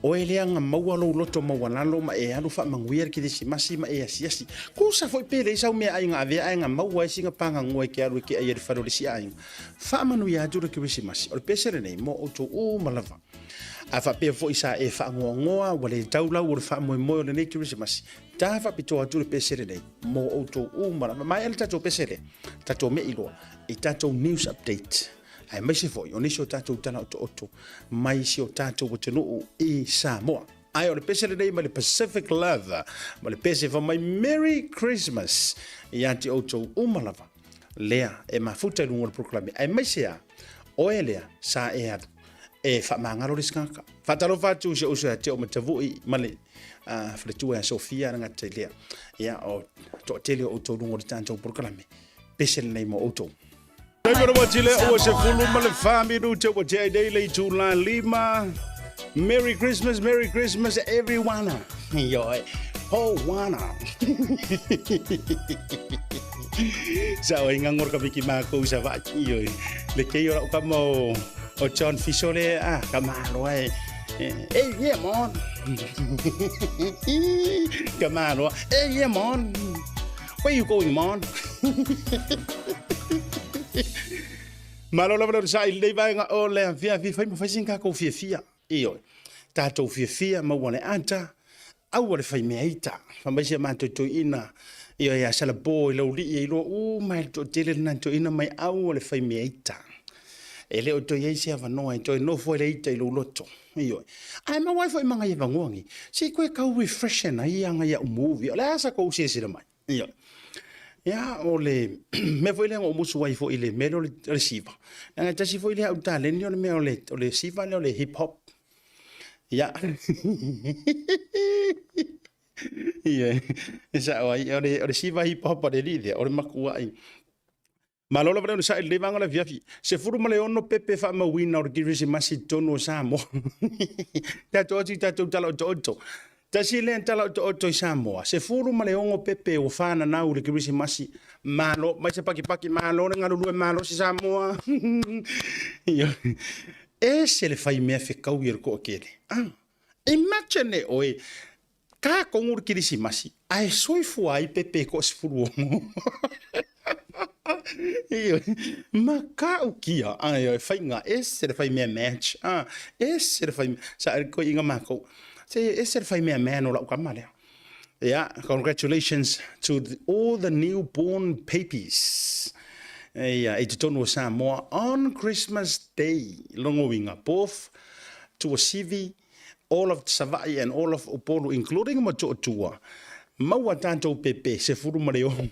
Oe lea na maua lou loto maualalo ma e alu faamanuia le Kerisimasi ma e asiasi. Kusa foi pe leai sau meaai na avea ae na maua ai sina paganoa e te alu e te ai i le fale o le isi aiga. Faamanuia atu le Kerisimasi. O le pese lenei mō outou uma lava. A faapea foi sa e faanoanoa ua le tau lau o le faamoemoe o lenei Kerisimasi, ta faapitoa atu le pese lenei mō outou uma lava. Maea le tatou pese lea, tatou me'i loa i tatou news update, aemaise foi o nisi o tatou tala otooto mai si o tatou atunuu i Samoa. Ae o le pese lenei mai le Pacific Love, ma le pese fa mai Merry Christmas ia te outou uma lava lea e mafuta i luga o le polokalame, aemaise a oe lea sa e alu e faamagalo le isi tagata. Faatalofa atu i si ou uso ia Teo Matavui ma le faletua ia Sofia le gata i lea. Ia, o toatele o outou luga o le tatou polokalame. Pese lenei mo outou. Taimi o le uati lea ua 14 minute ua tea nei le itula 5. Merry Christmas, Merry Christmas everyone. Ioe, ho wana. Sa o inga ngor ka miki mākou sa vai. Ioe, le kei o rau ka mo o John Fiso le a ka malo e. Hey, yeah, mon. Ka malo. Hey, yeah, mon. Where you going, mon? Malo lava le sa i lenei vaega o le afiafi fai ma fai sin kākou fiafia. Ioe, tatou fiafia maua le ata, aua le fai mea ita. Fai mai si a matou toeaina, ioe, ia Salapo i Laulii e iloa uma e le toatele lena toeaina mai aua le fai mea ita. E le o toe i ai se avanoa e toe nofo ai le ita i lou loto. Ioe. Ae maua ai foi ma ngai avanoa nei, se i koe tau refreshen ai ngai au movie. O le a sa tou silasila mai? Ioe. Ia, o le mea foi lea na ou musu ai foi i le mea lea o le siva. Leaga e tasi foi lea au taleni o le mea o le siva lea o le hip hop. Ia. Ia, e sao ai, o le siva hip hop a le alii lea, o le matuai. Malo lava le onosai i lenei vaega o le afiafi. 16 pepe faamauina o le Kerisimasi i totonu o Samoa. Tatou atu i tatou tala otooto. Tasi lea tala otooto i Samoa, 16 pepe ua fananau i le Kerisimasi. Malo, mai se pakipaki, malo le galulue malosi Samoa. Ese le fai mea fekaui e le toatele. Ah, imagine e oe, Ka kongu le Kerisimasi, ae soifua ai pepe e toasefuluono. Ioe, ma ka'ukia, ae ioe, faiga ese le fai mea match, a, ese le fai mea, sa e koe inga mākou, se ese le fai mea man o lau kama lea. Yeah, congratulations to the, all the newborn babies. Ia, i totonu o Samoa on Christmas Day, longo uiga, both Tuasivi, all of Savaii and all of Upolu including Motootua, maua tatou pepe 16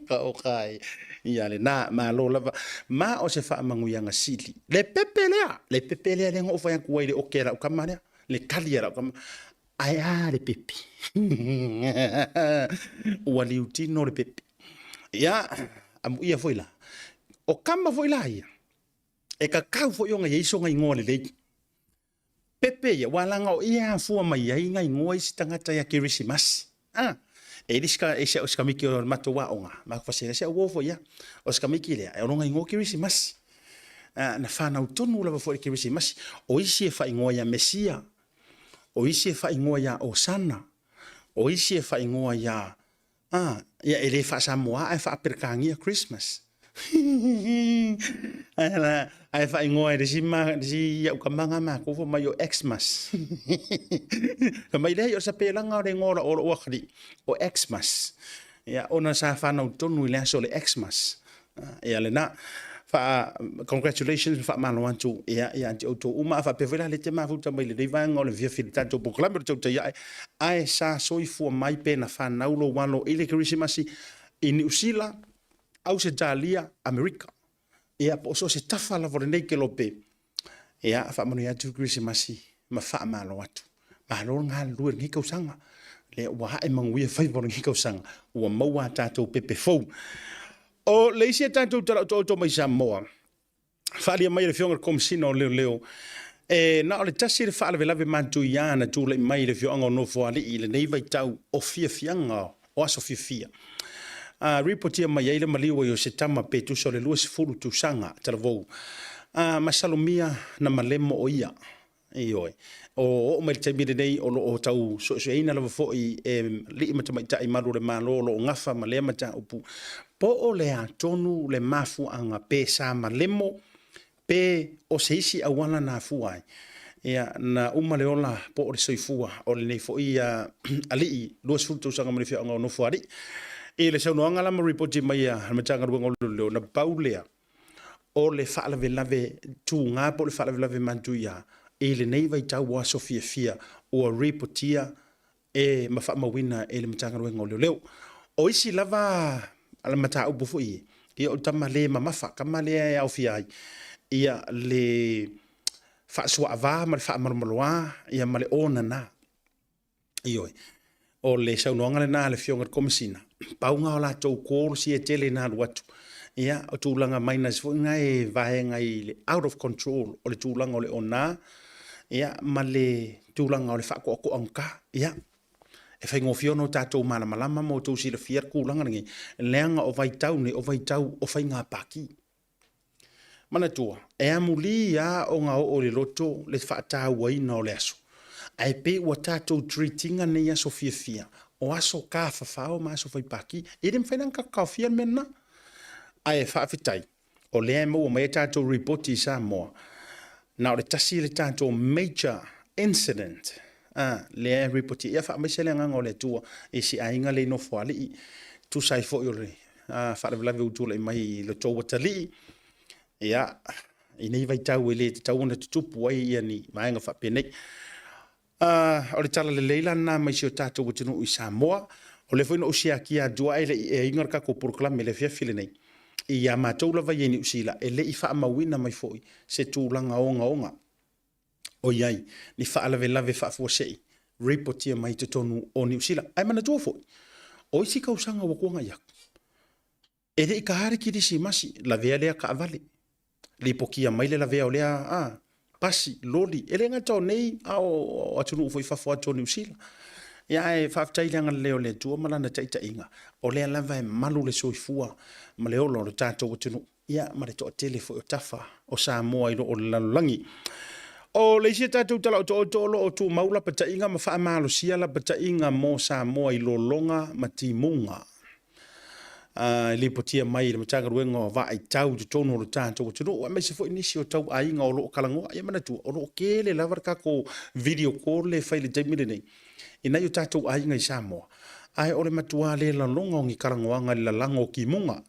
ka oka ai ia lena malo lava ma o se faamanuiaga sili le pepe lea le pepe lea lea na ou fai atu ai le oke a lau tama lea le kali a lau tama ae a le pepe ua liutino le pepe ia amuia foi la o kama foi la ia E tatau foi ona i ai sona igoa lelei. Pepe ia, ua laga o ia e afua mai ai nga igoa isi tagata ia Kerisimasi. A, e le isi e se o se kamiki o le matou aoga, matou fasega, se au foi ia, o se kamiki lea, e o lona igoa Kerisimasi. A, na fanau tonu lava foi le Kerisimasi. O isi e faaigoa ia Mesia, o isi e faaigoa ia Osana, o isi e faaigoa ia Ah, ia e le faa-Samoa ae faa-Peretania Christmas. Ae la, ae faaigoa e le isi ma, le isi au tama na matou fai mai o Xmas. Fai mai leai o le sapelaga o le igoa o lou o lou atalii, o Xmas. Ia ona sa fanau tonu i le aso o le Xmas. Ia lena. Faa, congratulations ma faamalo atu ia ia te outou uma. A faapea foi la le te mafuta mai lenei vaega o le fiafi i le tatou polokalame o le tautai ae, ae sa soifua mai pe na fanau lou alo i le Kerisimasi i Niu Sila, Ausetalia, Amerika, ia po o so o se tafa lava o lenei kelope, ia faamanuia atu le Kerisimasi ma faamalo atu. Malo le galulue i lenei tausaga, lea ua ae manuia faiva o lenei tausaga, ua maua a tatou pepe fou. O le isi a tatou tala otooto mai Samoa, faaalia mai e le Afioga i le Komesina o Leoleo, e na o le tasi le faalavelave matuia na tulai mai i le afioaga o Nofoalii i lenei vaitau o fiafiaga o aso fiafia. A ripotia mai ai le maliu ai o se tama pe tusa o le 20 tausaga talavou, a masalomia na malemo o ia. Ioe. O oo mai le taimi lenei o lo o tau suesueina lava foi e alii ma tamaitai malu o le Malo o lo o gafa ma lea mataupu, po o le a tonu le mafuaaga pe sa malemo pe o se isi auala na afua ai ia na uma le ola po o le soifua o lenei foi alii 20 tausaga mai le afioaga o Nofoalii. I le saunoaga la ma ripoti mai a le Matagaluega o Leoleo, na pau lea o le faalavelave tuga po o le faalavelave matuia i lenei vaitau o aso fiafia ua ripotia e ma faamauina e le Matagaluega o Leoleo. O isi lava mataupu foi ia, o tama le mamafa, tama lea e aofia ai ia le faasuaava ma le faamalomaloa ia ma le onana. Ioe. O le saunoaga lena a le Afioga i le Komesina, pau lena o latou calls ia e tele ina alu atu, ia o tulaga minors foi na e vaega i le out of control o le tulaga o le ona ia ma le tulaga o le faatoatoagata. Ia, e faigofie ona o tatou malamalama ma outou silafia le tulaga lenei, leaga o vaitau nei, o vaitau o faiga pati. Manatua, e amuli lava ona oo i le loto le faatauaina o le aso, ae pei ua tatou treat ina nei aso fiafia o aso tafafao ma aso fai pati. E le mafai la ona tatou taofia le mea lena. Ae faafetai o lea e maua mai a tatou ripoti i Samoa, na o le tasi le tatou major incident a lea e ripoti ia faamaise le agaga o le Atua i si aiga lea i Nofoalii, tusa ai foi o le faalavelave ua tulai mai i le tou atalii, ia, i nei vaitau e le tatau ona tutupu ai ia ni vaega faapenei. O le tala lelei la lena mai si o tatou atunuu i Samoa. O lea foi na ou siakia atu ae le i air ina le tatou polokalame i le afiafi lenei, ia matou lava ia i Niu Sila, e le i faamauina mai foi se tulaga ogaoga o i ai ni faalavelave faafuasei ripotia mai totonu o Niu Sila. Ae manatua foi, o isi tausaga ua tuanai atu, e le i taā le Kirisimasi, lavea lea taavale, lipotia mai le lavea o lea a, pasi, loli, e le gata o nei a o atunuu foi i fafo atu o Niu Sila. Ia ae faafetai i le agalelei o le Atua ma Lana taitaiga, o lea lava e malu le soifua ma le ola o le tatou atunuu. ia ma le toatele foi o tafa o Samoa i loo o le lalolagi. O le isi a tatou tala otooto o lo o tumau lapataiga ma faamalosia lapataiga mo Samoa i lologa ma timuga. E lipotia mai i le Matagaluega o Vaaitau i totonu o le tatou atunuu, aemaise foi nisi o tauaiga o lo o talanoa. Ia manatua, o lo o tele lava le tatou video call lea e fai i le taimi lenei i nai o tatou aiga i Samoa, ae o le matua le laloga o ni talanoaga i le lalago o timuga.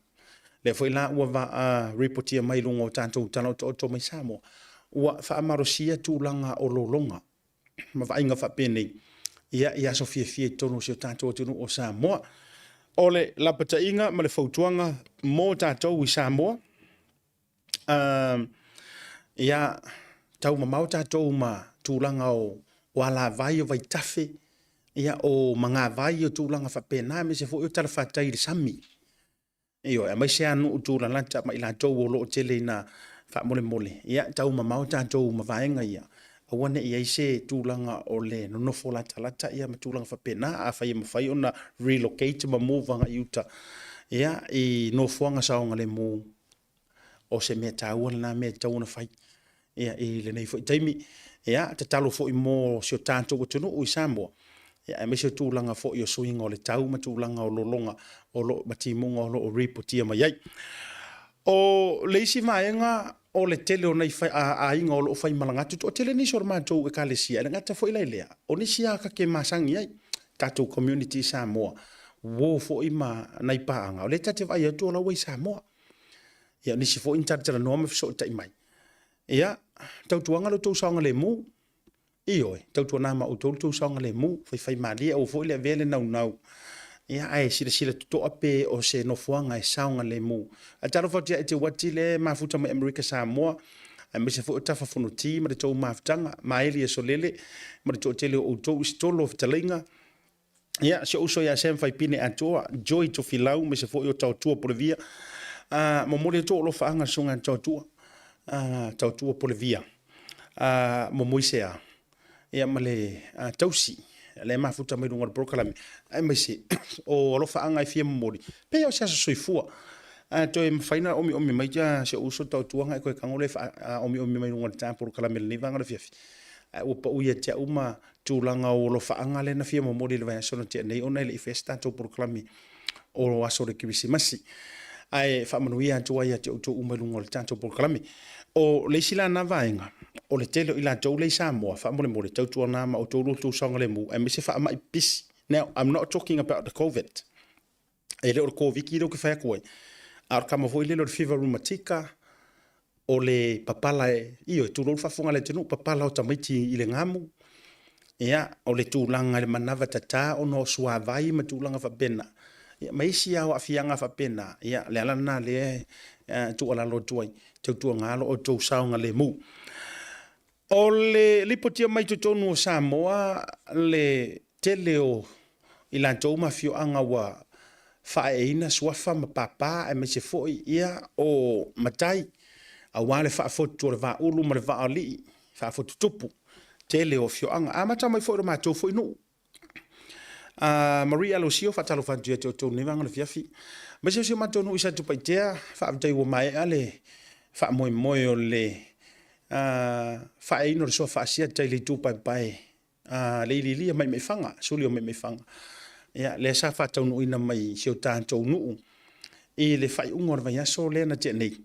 Lea foi la ua ripotia mai i luga o tatou tala otooto mai Samoa, ua faamalosia tulaga o lologa ma vaaiga faapenei ia i aso fiafia i totonu o si o tatou atunuu o Samoa. O le lapataiga ma le fautuaga mo tatou i Samoa, ia tau mamao tatou ma tulaga o alavai o vaitafe, ia o magavai o tulaga faapena, aemaise foi o talafatai i le sami. Ioe, aemaise lava nuu tulalata ma i latou o lo o tele ina faamolemole, ia tau mamao tatou ma vaega ia, aua ne i i ai se tulaga o le nonofo latalata ia ma tulaga faapena. Afai e mafai ona relocate ma move agai i uta ia i nofoaga saogalemu, o se mea taua lena mea e tatau ona fai ia, i lenei foi taimi. Ia, tatalo foi mo si o tatou atunuu i Samoa, ia, aemaise o tulaga foi o suiga o le tau ma tulaga o lologa o lo, ma timuga o lo o ripotia mai ai. O le isi vaega o le tele o nai aiga o lo o faimalaga atu, toatele nisi o le matou ekalesia, e le gata foi la i lea, o nisi lava ta te masani ai, tatou community i Samoa, uo foi ma nai paaga, o lea ta te vaai atu o la ua i Samoa. Ia, o nisi foi na talatalanoa ma fesootai mai. Ia, tautuana lo outou saogalemu. Ioe, tautuana ma outou lo outou saogalemu, faifaimalie, aua foi le avea le naunau. Ia, ae silasila totoa pe o se nofoaga e saogalemu. Ae talofa atu ia Eteuati le mafuta mai Amerika Samoa, aemaise foi o Tafa Fonoti ma le tou mafutaga, Maeli Asolele ma le toatele o outou i Sitolo Fetalaiga. Ia, si ou uso ia Sam Faipine Atoa, Joy Tofilau, aemaise foi o Taotua Polevia. Momoli atu ou alofaaga i le susuga ia Taotua, Taotua Polevia, Momoisea, ia ma le tausi lea e mafuta mai luga o le polokalame, aemaise o alofaaga e fia momoli, pei o se aso soifua. A toe mafai ona omiomi mai si ou uso Taotua, e toe tago lea omiomi mai luga o le ta polokalame i lenei vaega o le afiafi. Ae ua pau ia te au ma tulaga o alofaaga lea na fia momoli i le vaiaso na tea nei ona e le i faia se tatou polokalame o aso o le Kerisimasi. Ae faamanuia atu ai ia te outou uma i luga o le tatou polokalame. O le isi la na vaega, o le tele o i latou lea i Samoa, faamolemole, tautuana ma outou lo outou saogalemu, aemaise faamai pipisi. Now, I'm not talking about the COVID. E le o le Koviti lea ou te fai atu ai, a o le tama foi lele o le fever rheumatica, o le papala, ioe, tulou le faafofoga a le atunuu, papala o tamaiti i le gamu, ia, o le tulaga i le manava tata ona o suavai ma tulaga faapena, ia, ma isi lava o aafiaga faapena, ia, o le ala lena o lea e tuualalo atu ai, tautuana lo outou saogalemu. O le lipotia mai totonu o Samoa le tele o i latou ma afioaga ua faaeeina suafa ma papa aemaise foi ia o matai aua le faafotu o le Vaaulu ma le Vaalii, faafotu tupu, tele o afioaga. Amata mai foi i lo matou foi nuu. Marie Alosio, faatalofa atu ia te outou i lenei vaega o le afiafi. Aemaise o si o matou nuu i Satupaitea, faafetai ua maea le faamoemoe o le faaeaina o le suafa Asiata i le itu paepae le iliilia Maimaifaga, suli o Maimaifaga. Ia, lea sa faataunuuina mai i si o tatou nuu i le faaiuga o le vaiaso lea na tea nei.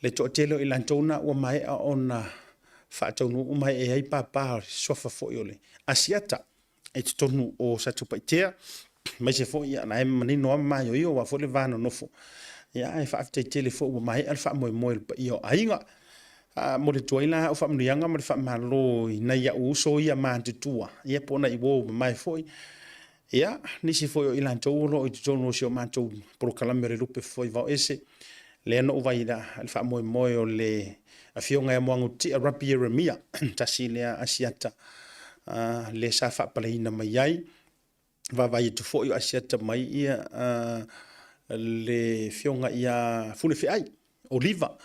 Le toatele o i latou na ua maea ona faataunuu ma ee ai papa o le suafa foi o le Asiata i totonu o Satupaitea, aemaise foi ia, na e manino lava ma maioio aua foi le va nonofo. Ia, ae faafetai tele foi ua maea le faamoemoe o le paia o aiga. Momoli atu ai la au faamanuiaga ma le faamalo i nai au uso ia matutua, ia po o nai uo mamae foi, ia, nisi foi o i latou o lo o i totonu o si o matou polokalame o le Lupe Fofoe Vaoese, lea na ou vaai i le faamoemoe o le afioga ia Moagutia Rapi Ieremia, tasi lea Asiata lea sa faapaleina mai ai. Vaavaai atu foi o Asiata mai ia le afioga ia Fulefeai Oliva,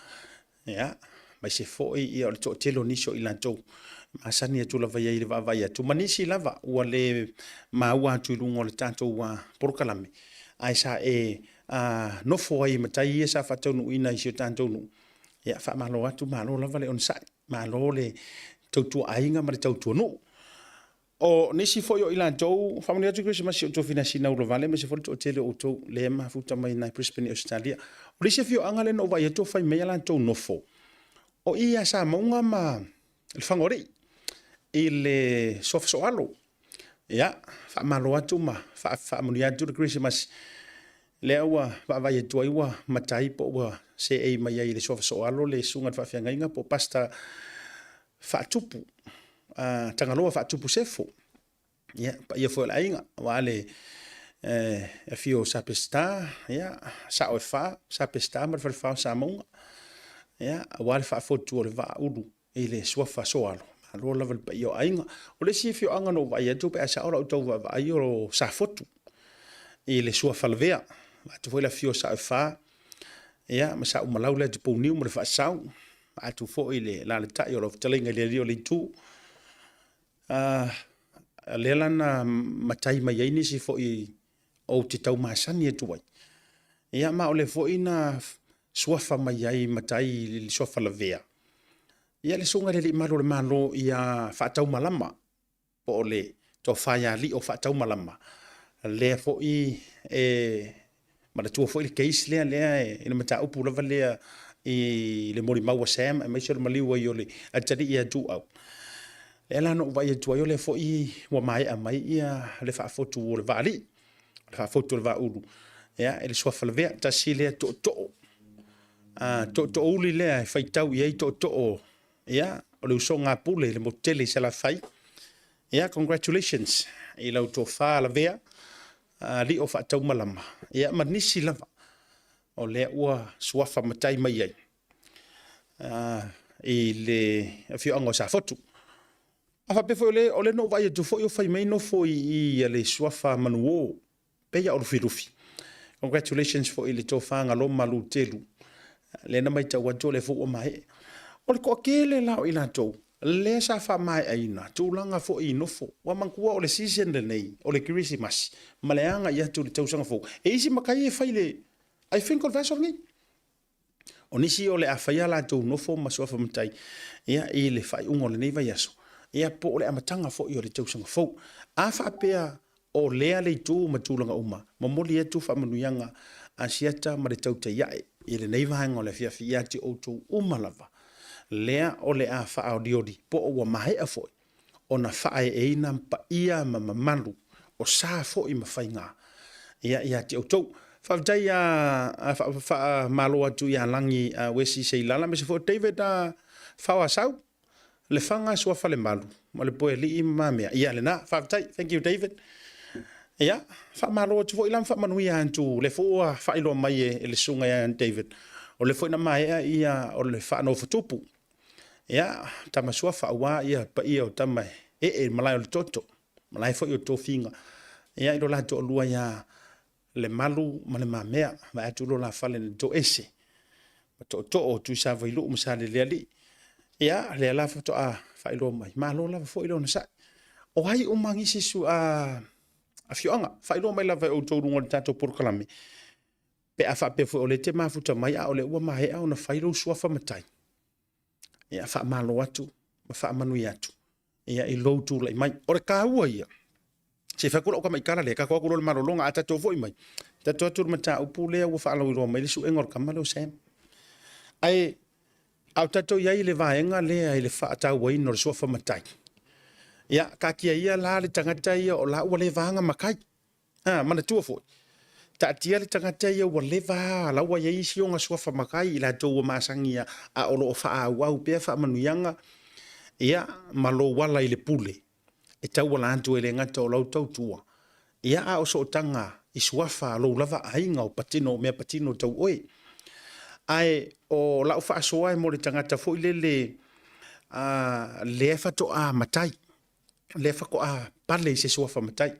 ia, aemaise foi ia o le toatele o nisi o i latou masani atu lava i ai i le vaavaai atu, ma nisi lava ua le maua atu i luga o le tatou polokalame, ae sa e nofo ai i matai ia sa faataunuuina i si o tatou nuu. Ia, faamalo atu, malo lava le onosai, malo le tautua aiga ma le tautua nuu. O nisi foi o i latou, faamanuia atu Kerisimasi i outou finasina ulavale, aemaise foi le toatele o outou lea e mafuta mai i Brisbane i Ausetalia. O le isi afioaga lea na ou vaai atu o fai mai a latou nofo, o i ia Samauga ma Lefagaoalii i le Suafa Sooalo. Ia, faamalo atu ma faamanuia atu le Kerisimasi. Lea ua vaavaai atu ai ua matai po ua seei mai ai i le Suafa Sooalo le susuga i le faafeagaiga po o Pastor Faatupu, Tagaloa Faatupu Sefo. Ia, paia foi o le aiga, aua le afio o Sa Peseta, ia, sao e fa, Sa Peseta ma le Falefa o Samauga, ia, aua le faafotu o le Vaaulu i le Suafa Soalo, malo lava i le paia o aiga. O le isi afioaga na ou vaai atu pe a sao lau tau vaavaai o Safotu i le Suafa Lavea, vaeatu foi le afio o Sao e Fa, ia, ma Saumalau le Atipouniu ma le Faasau, vaeatu foi le alaalatai o lau fetalaiga i le alii o le itu. Lea la na matai mai ai nisi foi ou te tau masani atu ai, ia ma o lea foi na suafa mai ai matai i le suafa lavea, ia le susuga i le Alii Malu o le Malo ia Faataumalama, po o le Tofa ia Lio Faataumalama, lea foi e manatua foi le case lea, lea i le mataupu lava lea i le molimau a Sam aemaise o le maliu ai o le atalii ia Tuuau. Lea la na ou vaai atu ai o lea foi ua maea mai ia le faafotu o le Vaalii, le faafotu o le Vaaulu, ia, i le suafa lavea, tasi lea tootoo, tootoouli lea e faitau i ai tootoo, ia, o le usoga a Pule i le motu tele i Salafai. Ia, congratulations i lau tofa lavea. alii o Faataumalama, ia ma nisi lava o lea ua suafa matai mai ai i le afioaga o Safotu. A faapea foi o lea na ou vaai atu foi o fai mai nofo i i le suafa Manuo, pei lava o Lufilufi. Congratulations foi i le tofa Galoma Luteru, lea na matau atu o lea foi ua maea. O le toatele la o i latou lea sa faamaeaina tulaga foi i nofo. Ua manatua o le season lenei o le Kerisimasi ma le agai atu i le tausaga fou, e i ai isi matai e fai i le, I think o le vaiaso lenei. O nisi o le a fai a latou nofo ma suafa matai ia, i le faaiuga o lenei vaiaso, ia po o le amataga foi o le tausaga fou. A faapea o lea le itu ma tulaga uma, momoli atu faamanuiaga a Asiata ma le Tautai Ae i lenei vaega o le afiafi ia te outou uma lava, lea o le a faaolioli po o ua maea foi ona faaeeina paia ma mamalu o sa foi ma faiga ia, ia te outou. Faafetai a faamalo atu ia Lagi Uesi Seilala, aemaise foi o David Faoasau, Lefaga Suafalemalu ma Lepoealii ma Mamea. Ia lena, faafetai. Thank you David. Ia, faamalo atu foi la ma faamanuia atu, lea foi ua faailoa mai e le susuga ia David, o lea foi na maea ia o le faanofotupu. Ia, tama suafa aua ia paia o tama e ee malae o le toto, malae foi o tofiga. Ia, i lo la toalua ia Lemalu ma Le Mamea, vae atu lo la fale na toese, ma tootoo o Tuisavailuu ma Salelealii. Ia, lea la faatoa faailoa mai, malo lava foi le onosai. O ai uma nisi su, a, afioaga, faailoa mai lava e outou luga o le tatou polokalame, pe a faapea foi o lea e te mafuta mai a o lea ua maea ona fai lou suafa matai, ia faamalo atu ma faamanuia atu ia i lou tulai mai. O le taua ia, se i fai atu lau tamaitala lea, tatou atu loa i le malologa, a tatou foi mai, tatou atu i le mataupu lea ua faalauiloa mai le suega o le tama lea o Sam. Ae a o tatou i ai i le vaega lea i le faatauaina o le suafa matai, ia taatia ia la le tagata ia o la ua leva ana matai. Ha, manatua foi, taatia le tagata ia ua leva la ua i ai isi ona suafa matai i latou ua masani a, a o lo o faaauau pea faamanuiaga ia ma lou ala i le pule e tauala atu e le gata o lau tautua, ia a o sootaga i suafa a lou lava aiga o patino o mea patino tau oe. Ae o lau faasoa e mo le tagata foi lele a, lea faatoa matai, lea faatoa pale i se suafa matai.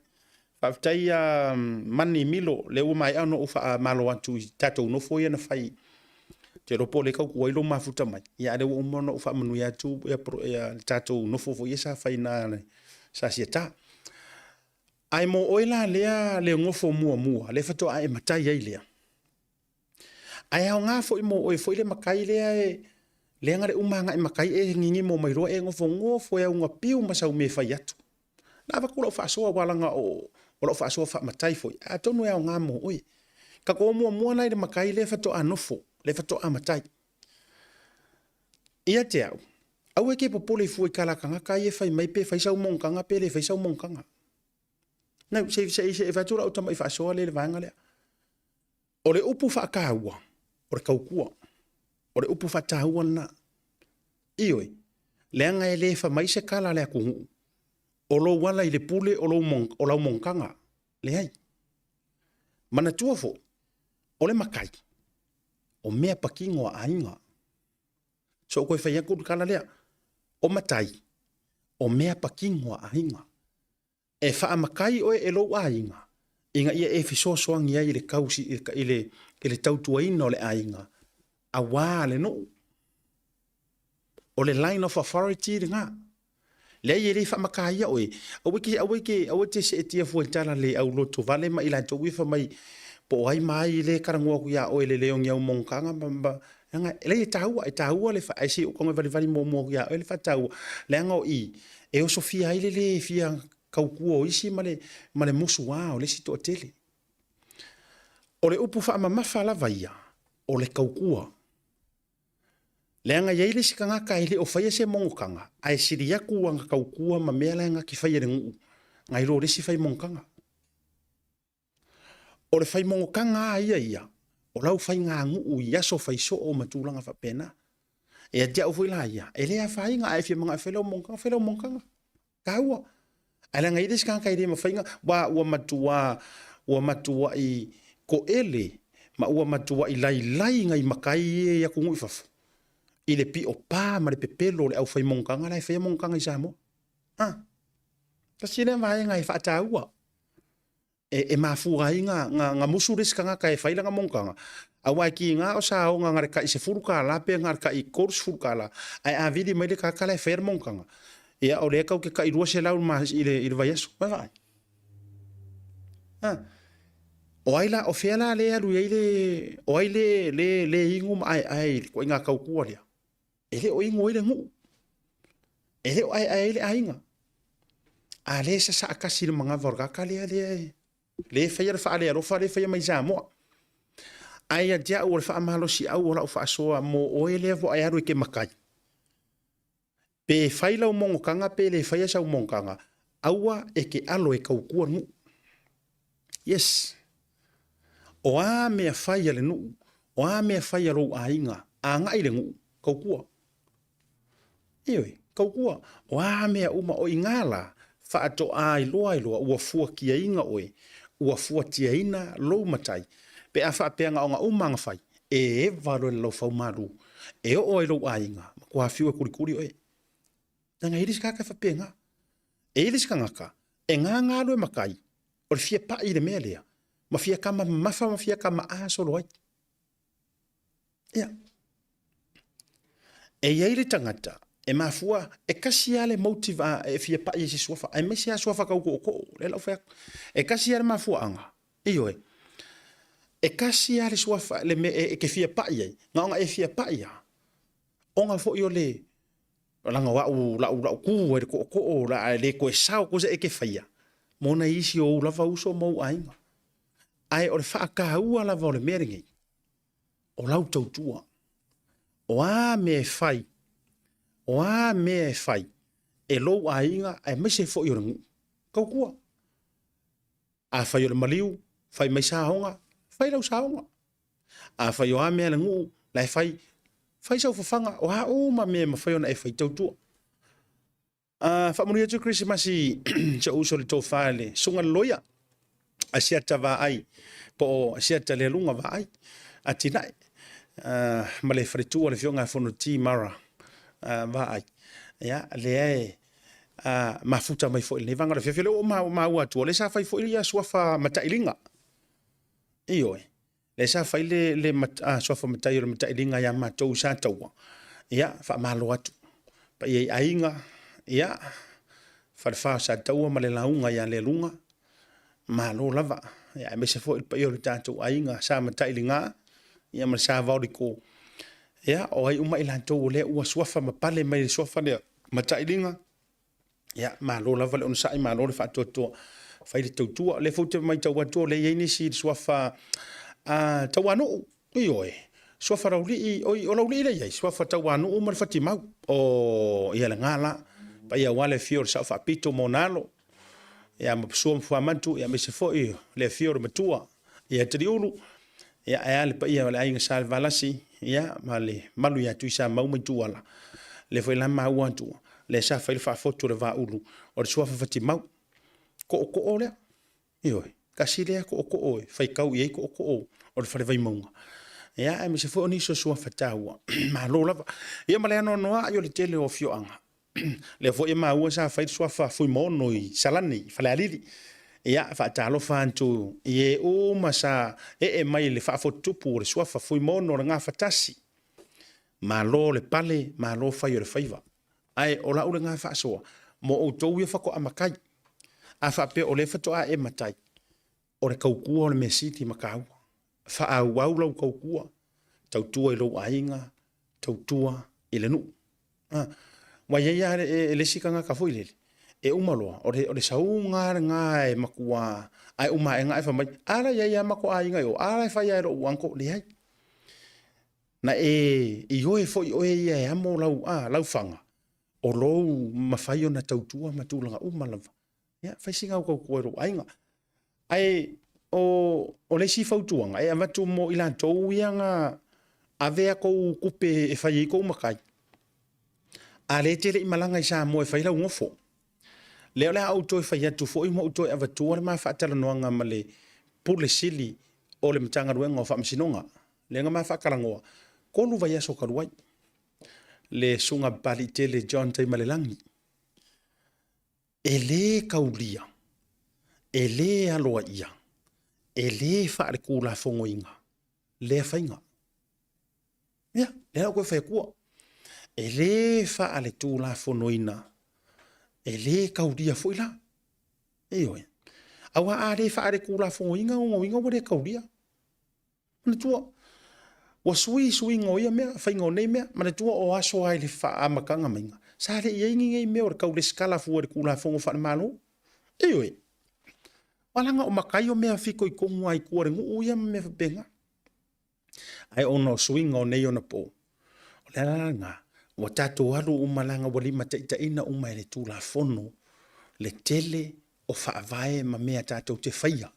Faafetai ia Mani Milo, lea ua maea ona ou faamalo atu i tatou nofo ia na fai. Ou te iloa po o lea e tau tuai lou mafuta mai, ia a o lea ua uma ona ou faamanuia atu ia, ia le tatou nofo foi ia sa fai na sa siata. Ae mo oe la lea le nofo muamua, lea faatoa e matai ai lea. Ae aoga foi mo oe foi le matai lea e lea na le uma agai matai e gigimo mai loa e nofonofo e auga piu ma sau mea e fai atu. Na avatu lau faasoa aua leaga o, o lau faasoa faamatai foi, atonu e aoga mo oe. Tatou o muamua la i le matai lea faatoa nofo, lea faatoa matai. Ia te au, aua e te popole fua i tala a tagata ia e fai mai pe fai sau monotaga pe le fai sau monotaga. Nau, se se se fai atu lau tamai faasoa lea i le vaega lea. O le upu faataua, o le tautua. O le upu faataua lena. Ioe, leaga e le fa mai se tala a le atunuu, o lou ala i le pule o lou o lau monotaga. Leai. Manatua foi, o le matai, o mea patino a aiga. So ou toe fai atu le tala lea, o matai, o mea patino a aiga. E faamatai oe e lou aiga ina ia e fesoasoani ai i le tausi, i le, i le tautuaina o le aiga aua le nuu. O le line of authority lena. Leai e le faamataia oe. Aua e te, aua e te, aua e te seetia fua i tala le aulotovale ma i latou ia fai mai po o ai ma ai lea e talanoa atu ia oe i le le o ni au monotaga ma, ma, leaga, leai e taua, e taua le, ae se i ou tago e valivali muamua atu ia oe le faataua, leaga o i e osofia ai le le fia tautua o isi ma le, ma le musuā o le isi toatele. O le upu faamamafa lava ia, o le tautua. Leaga e i ai le isi tagata e le o faia se monotaga, ae sili atu ana tautua ma mea la e na te faia i le nuu, nai lo le isi fai monotaga. O le fai monotaga a ia ia, o lau faiganuu i aso fai soo ma tulaga faapena. Ia te au foi la ia, e le afaina, a e fia manao e fai lau monotaga, fai lau monotaga. Taua. Ae leaga e i ai le isi tagata e le mafai ona, ua, ua matua, Ua matuai koele ma ua matuai lailai nai matai ia i atunuu i fafo i le pio pa ma le pepelo o le aufai monotaga la e faia monotaga i Samoa. A, tasi lea vaega e faataua e mafua ai na musu le isi tagata e fai lana monotaga, aua e tiga o saoga na o le tai $10 pe na o le tai $30, ae a vili mai le tagata la e faia le monotaga, ia o lea tatou te tai 200 i le vaiaso. Vaai. A, o ai la, o fea la lea e alu i ai le, o ai le, le, le inu ma aeae i le ituaiga tautua lea? E le o inu ai le nuu, e le o aeae ai le aiga. A lea e sasaa tasi i le manava o le tagata lea, lea e, lea e faia le faalealofa lea e faia mai i Samoa. Ae ia te au o le faamalosiau o lau faasoa mo oe lea ua e alu e te matai, Pe fai lau monotaga pe le faia sau monotaga, aua e te alo e tautua le nuu. Yes. O a mea fai a le nuu, o a mea fai a lou aiga, agai le nuu, tautua. Ioe, tautua. O a mea uma, o i gā la, faatoa iloa ai loa ua fuatiaina oe, ua fuatiaina lou matai, pe a faapea na ona uma lava ona fai, e eva loa i le laufau malu, e oo ai i lou aiga, matua fiu e kulikuli oe. Leaga e i ai le isi tagata e faapena. E i ai le isi tagata, e gagā loa e matai, o le fia pai i le mea lea, ma fia tama mamafa ma fia tama a solo ai. Ia. E i ai le tagata, e mafua, e kasi lava le motive a, e fia pai ai i se suafa, aemaise lava suafa tau tootoo, lea la ua fai atu. E kasi lava le mafuaaga, Ioe. E kasi lava le suafa, le mea e te fia pai ai, na ona e fia pai lava, ona foi o le, leaga o au, lau, lau tu ai le tootoo, o le a le toe sao koe e te faia, mo nai isi o ou lava uso ma ou aiga. Ae o le faataua lava o le mea lenei, o lau tautua. O a mea e fai, o a mea e fai e lou aiga aemaise foi o le nuu, tautua. Afai o le maliu, fai mai saoga, fai lau saoga. Afai o a mea a le nuu, la e fai, fai sau fafaga, o a uma mea e mafai ona e fai, tautua. Faamanuia atu le Kerisimasi i si ou uso i le tofa i le Susuga i le Loia, Asiata Vaai, po o Asiata Lealuga Vaai, Atinae, ma le faletua le Afioga ia Fonoti Mara Vaai. Ia, lea e mafuta mai foi i lenei vaega o le afiafi. O lea ua maua atu, o lea sa fai foi ia suafa matailiga. Ioe, lea sa fai le, le mat, a, suafa matai o le matailiga ia matou i Sataua. Ia, faamalo atu. Paia i aiga, ia, falefa o Sataua ma le lauga ia Lealuga, malo lava. Ia, aemaise foi le paia o le tatou aiga sa matailiga, ia ma le sa vaoliko. Ia, o ai uma i latou o lea ua suafa ma pale mai le suafa lea matailiga, ia, malo lava le onosai, malo le faatoatoa, fai le tautua. O lea foi ou te matau atu o lea e i ai nisi i le suafa Tauanuu, ioe, suafa Laulii, oi, o Laulii lea e i ai, suafa Tauanuu ma le Fatimau. O, ia lena la, paia aua le afio o le Sao Faapito ma ona alo, ia ma Sua ma Fuamantu, ia aemaise foi le afio o le Matua ia Taliulu, ia ae a le paia o le aiga Salevalasi, ia ma le malu ia Tuisamau ma Ituala. Lea foi la maua atu, lea sa fai le faafotu o le Vaaulu, o le suafa Fatimau. Tootoo lea, ioe, tasi lea tootoo e faitau i ai tootoo o le Fale Vaimauga. Ia, aemaise foi o nisi o suafa taua, malo lava. Ia ma le anoanoai o le tele o afioaga, Lea foi e maua sa fai le suafa Fuimaono i Salani, i Falealili. Ia, faatalofa atu i e uma sa ee mai i le faafotutupu o le suafa Fuimaono o le Gafatasi. Malo le pale, malo fai o le faiva. Ae o lau lena faasoa, mo outou ia faatoa matai. A faapea o lea faatoa e matai, o le tautua o le mea sili ma taua. Faaauau lau tautua, tautua i lou aiga, tautua i le nuu. Ua i ai lava le isi tagata foi lele, e uma loa, o le sauga lava lena e matua, ae uma ae fai mai, a la e i ai lava matou aiga i o, a la e fai lava e lou uncle. Leai, na e ioe foi oe ia e amo lau faga, o lou mafai ona tautua ma tulaga uma lava. Ia, fai sina au tautua i lou aiga. Ae o, o le isi fautuaga e avatu mo i latou ia na ave a tou tupe e fai ai tou matai, a lea e te le i malaga i Samoa e fai lau nofo. Lea o le a ou toe fai atu foi ma ou toe avatua le ma faatalanoaga ma le Pule Sili o le Matagaluega o Faamasinoga, lea na ma faatalanoa, 3 vaiaso talu ai, le Susuga Papaliitele John Taimalelagi. E lē taulia, e lē aloaia, e lē faaletulafonoina lea faiga. Ia, lea la ua toe fai atua, e lē faaletulafonoina, e lē taulia foi la. Ioe. Aua a le faaletulafonoina lona uiga ua le taulia. Manatua, ua sui suiga o ia mea, faiga o nei mea. Manatua o aso lava i le amataga maiga, sa le i ai ni nei mea o le tau resitala fua i le Tulafono faale-Malo. Ioe. Aua leaga o matai o mea fitoitonu lava i tua i le nuu ia ma mea faapena. Ae ona o suiga o nei ona po, o le ala la lena, ua tatou alu uma leaga ua limataitaiina uma e le Tulafono le tele o faavae ma mea tatou te faia.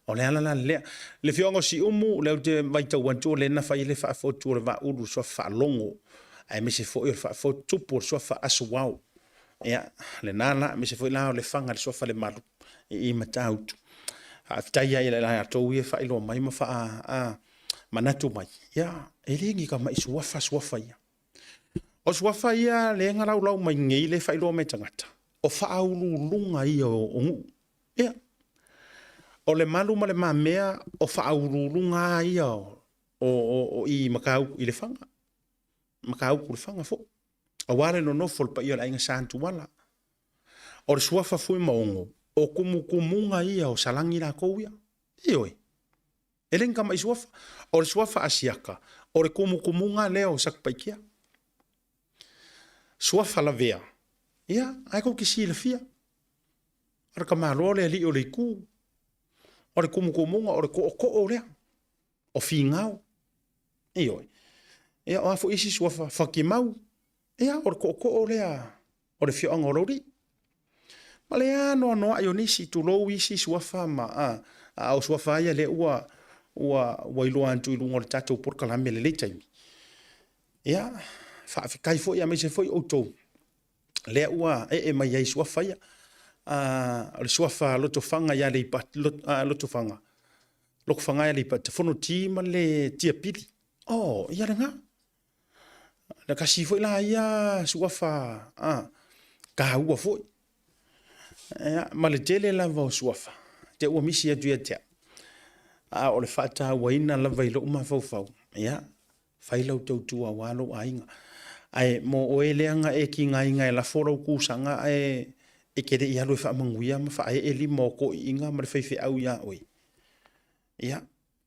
O le ala la lea. Le afioaga o Siumu, o lea ou te matau atu o lea na fai le faafotu o le Vaaulu i le suafa Faalogo, aemaise foi o le faafotutupu o le suafa Asuao. Ia, lena la, aemaise foi la o Lefaga i le suafa Lemalu i i Matautu. Faafetai lava ia i latou ia e faailoa mai ma faamanatu mai, ia, e le ni tamai suafa suafa ia. O suafa ia lea na laulau mai nei lea e faailoa mai e tagata, o faauluuluga ia o nuu. Ia, o Lemalu ma Le Mamea o faauluuluga lava ia o i Matautu i Lefaga, Matautu Lefaga foi, aua le nonofo a le paia o le Aiga Sa Tuala. O le suafa Fuimaono, o tumutumuga ia o Salani latou ia. Ioe, e le ni tamai suafa. O le suafa Asiata, o le tumutumuga lea o Satupaitea. Suafa Lavea, ia, ae tou te silafia, o le tamaloa o le alii o le itu, o le tumutumuga, o le tootoo lea, o Finao. Ioe. Ia, o a foi isi suafa, Fatimau, ia, o le tootoo lea o le afioaga o Laulii. Ma le anoanoai o nisi, tulou isi suafa ma, a, a o suafa lava ia lea ua, ua, ua iloa atu i luga o le tatou polokalame i lenei taimi. Ia, faafetai foi aemaise foi outou lea ua ee mai ai i suafa ia. O le suafa Lotofaga ia Aleipata, Lotofaga, Lotofaga e Aleipata, Fonoti ma le Tiapili. Oh, ia lena. Na tasi foi la ia suafa a, taua foi. Ia, ma le tele lava o suafa, te ua misi atu ia te au. A o le faatauaina lava i lou mafaufau, ia, fai lau tautua aua lou aiga. Ae mo oe lea na e tigaina e lafo lau tusaga ae e te le i alu e faamanuia ma faaee lima o toeaiina ma le faifeau ia oe, ia,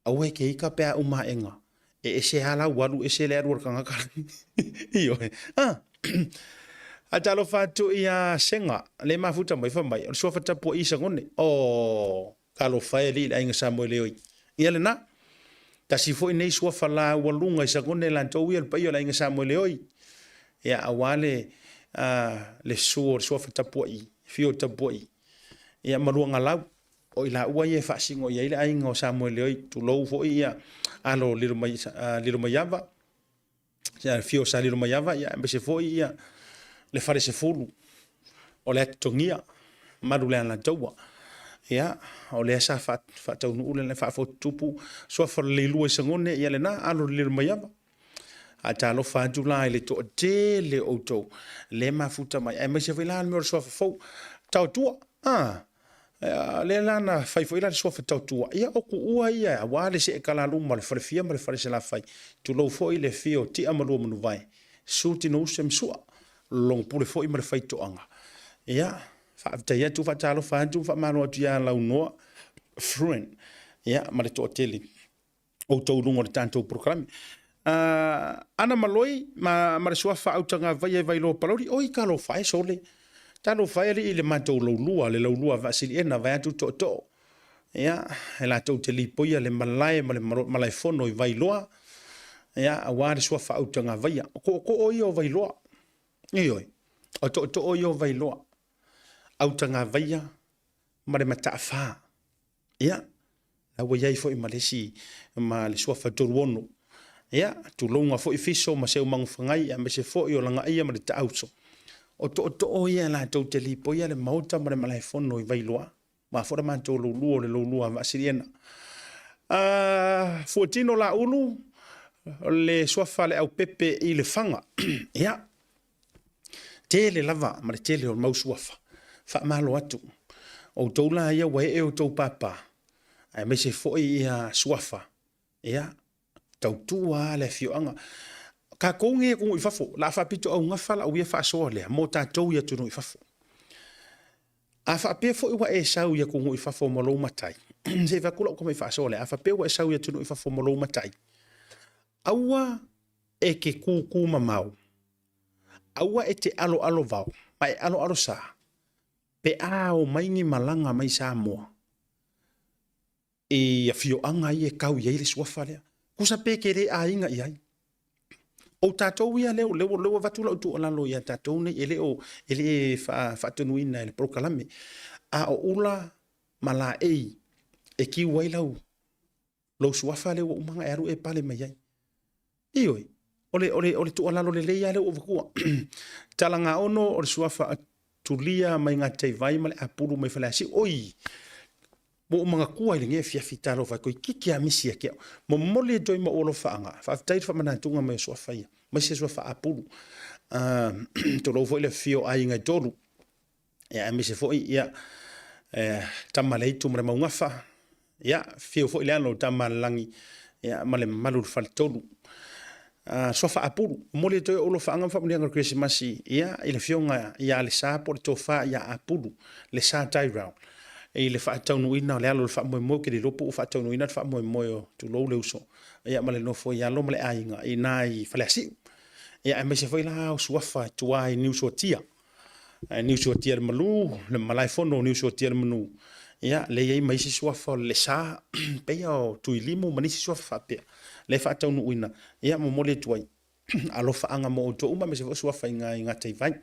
aua e te ita pe a uma aena, e ese lava lau alu ese le alu a le tagata. Ioe. Ah. Faatalofa atu ia Sega, lea e mafuta mai, fai mai, o le suafa tapuai i Sagone. Oh, talofa e alii i le aiga Samoeleoi. Ia lena. Tasi foi nei suafa laualuga i Sagone latou ia le paia o le aiga Samoeleoi. Ia, aua le, uh, le susu o le suafa tapuai, fio tapuai. Ia, ma Luagalau. O i laua ia e faasino i ai le aiga o Samoeleoi, tulou foi ia alo o Lilomaiava, ia afio o Sa Lilomaiava, ia aemaise foi ia le Falesefulu o le Atotogia, malu le Alataua. Ia, o lea sa faataunuu le faafotutupu suafa o le Leilua i Sagone, ia lena, alo o Lilomaiava. A talofa atu la i le toatele o outou lea e mafuta mai, aemaise foi la le mea o le suafa fou, Taotua, a, lea la na fai foi la le suafa Taotua, ia o tuua ia aua le see talaluma o le Falefia ma le Falesalafai, tulou foi le afio o Tia ma Luamanuvae, susu Tinousi ma Sua, Lologopule foi ma le Faitoaga. Ia, faafetai atu, faatalofa atu, faamalo atu ia Launoa Fruin, ia, ma le toatele outou i luga o le tatou polokalame. Uh, Ana Maloi ma, ma le suafa autagavaia i Vailoa Palauli, oi talofa e sole. Talofa e alii i le matou laulua, le laulua Vaasiliena vaeatu tootoo. Ia, e latou te lipoia le malae ma le malaefono i Vailoa, ia, aua le suafa autagavaia. O tootoo ia o Vailoa. Ioe, o tootoo ia o Vailoa. Autagavaia ma le Mataafa. Ia, la ua i ai foi ma le isi, ma le suafa Toluono. Ia, tulouna foi Fiso ma Seumanufagai, aemaise foi o Lagaia ma le Taauso. O tootoo ia latou te lipoia le maota ma le malaefono i Vailoa. Ma foi le matou loulua o le loulua a Vaasiliena. Fuatino Laulu, o le suafa le aupepe i le faga. Ia, tele lava ma le tele o le mau suafa. Faamalo atu. Outou la ia ua ee outou papa, aemaise foi ia suafa, ia, tautua lava le afioaga. Tatou nei atunuu i fafo, o le a faapitoaugafa lau ia faasoa lea mo tatou i atunuu i fafo. A faapea foi ua e sau i atunuu i fafo ma lou matai, se i fai atu lau tamai faasoa lea, a faapea ua e sau i atunuu i fafo ma lou matai, aua e te kūkū mamao, aua e te aloalo vao ma e aloalo sa, pe a o mai ni malaga mai Samoa i afioaga ia e tau i ai le suafa lea. Tusa pe te le aiga i ai. O tatou ia lea, lea, lea ua avatu lau tuualalo ia tatou nei, e le o, e le faatonuina e le polokalame. A o ula ma laei e kiu ai lau, lou suafa lea ua uma ona e alu e pale mai ai. Ioe, o le, o le, o le tuualalo lelei lava lea ua avatua. Talagaono o le suafa a Tulia mai Gataivai ma le Apulu mai Faleasiu. Oi! Ua ou manatua i lenei afiafi, talofa e toeitiiti lava misi ia te au. Momoli atu ai ma ou alofaaga, faafetai i le faamanatuga mai o suafa ia, aemaise suafa Apulu. Tulou foi le afifio o aiga e tolu. Ia, aemaise foi ia, Tama le Aitu ma le Maugafa, ia, afio foi le alo o Tama a le Lagi, ia, ma le mamalu i le Faletolu. Suafa Apulu, momoli atu ai ou alofaaga ma faamanuiaga o le Kerisimasi, ia, i le afioga ia Lesa po o le Tofa ia Apulu, Lesa Tyrell, i le faataunuuina o le alo o le faamoemoe, ou te le iloa po ua faataunuuina le faamoemoe o, tulou le uso, ia, ma le nofo i alo ma le aiga i ina i Faleasiu. Ia, aemaise foi la o suafa i tua i Niusuatia, Niusuatia le Malu, le malaefono o Niusuatia le Manu, ia, lea e i ai ma isi suafa o le Lesa, pei o Tuilimu ma nisi suafa faapea, lea e faataunuuina, ia, momoli atu ai alofaaga mo outou uma, aemaise foi o suafa i i gataivai.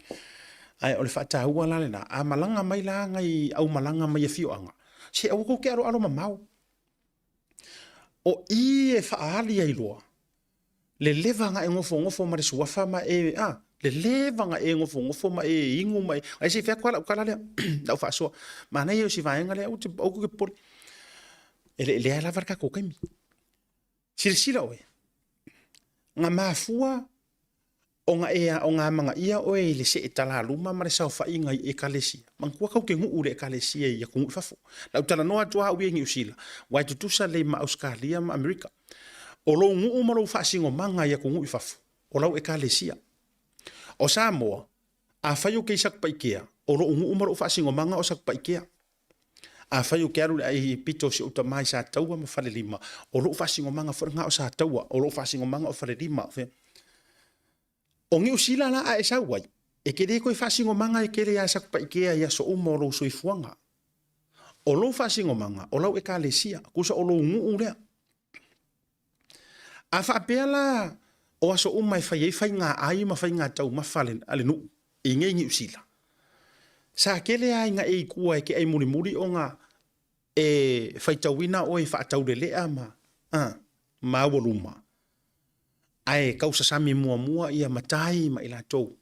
Ae o le faataua la lena, a malaga mai la nai aumalaga mai afioaga, se aua tou te aloalo mamao. O i e faaali ai loa le leva na e nofonofo ma le suafa ma e, a, le leva na e nofonofo ma e inu ma e, ae se i fai atu lava lau tala lea, lau faasoa, manaia o si vaega lea, aua te, aua te popole, e le, lea lava le tatou taimi. Silasila oe, na mafua ona e ona amanaia oe i le see talaluma ma le saofaiga i Ekalesia. Manatua tou te nuu i le Ekalesia i atunuu i fafo. Lau talanoa atu lava au ia i Niu Sila, ua e tutusa lelei ma Ausetalia ma Amerika. O lou nuu ma lou faasinomaga i atunuu i fafo, o lau Ekalesia. O Samoa, afai ou te i Satupaitea, o lou nuu ma lou faasinomaga o Satupaitea. Afai ou te alu i le ai pito o si ou tama i Sataua ma Falelima, o lou faasinomaga foi lena o Sataua, o lou faasinomaga o Falelima. O Niu Sila la a e sau ai, e te le toe faasinomaga e tele ia Satupaitea i aso uma o lou soifuaga. O lou faasinomaga, o lau Ekalesia, tusa o lou nuu lea. A faapea la o aso uma e fai ai faiga ai ma faiga taumafa a le nuu i nei Niu Sila, sa tele lava ina e i tua e te ai mulimuli ona e faitauina oe i faataulelea ma, a, ma aualuma, ae tausasami muamua ia matai ma i latou.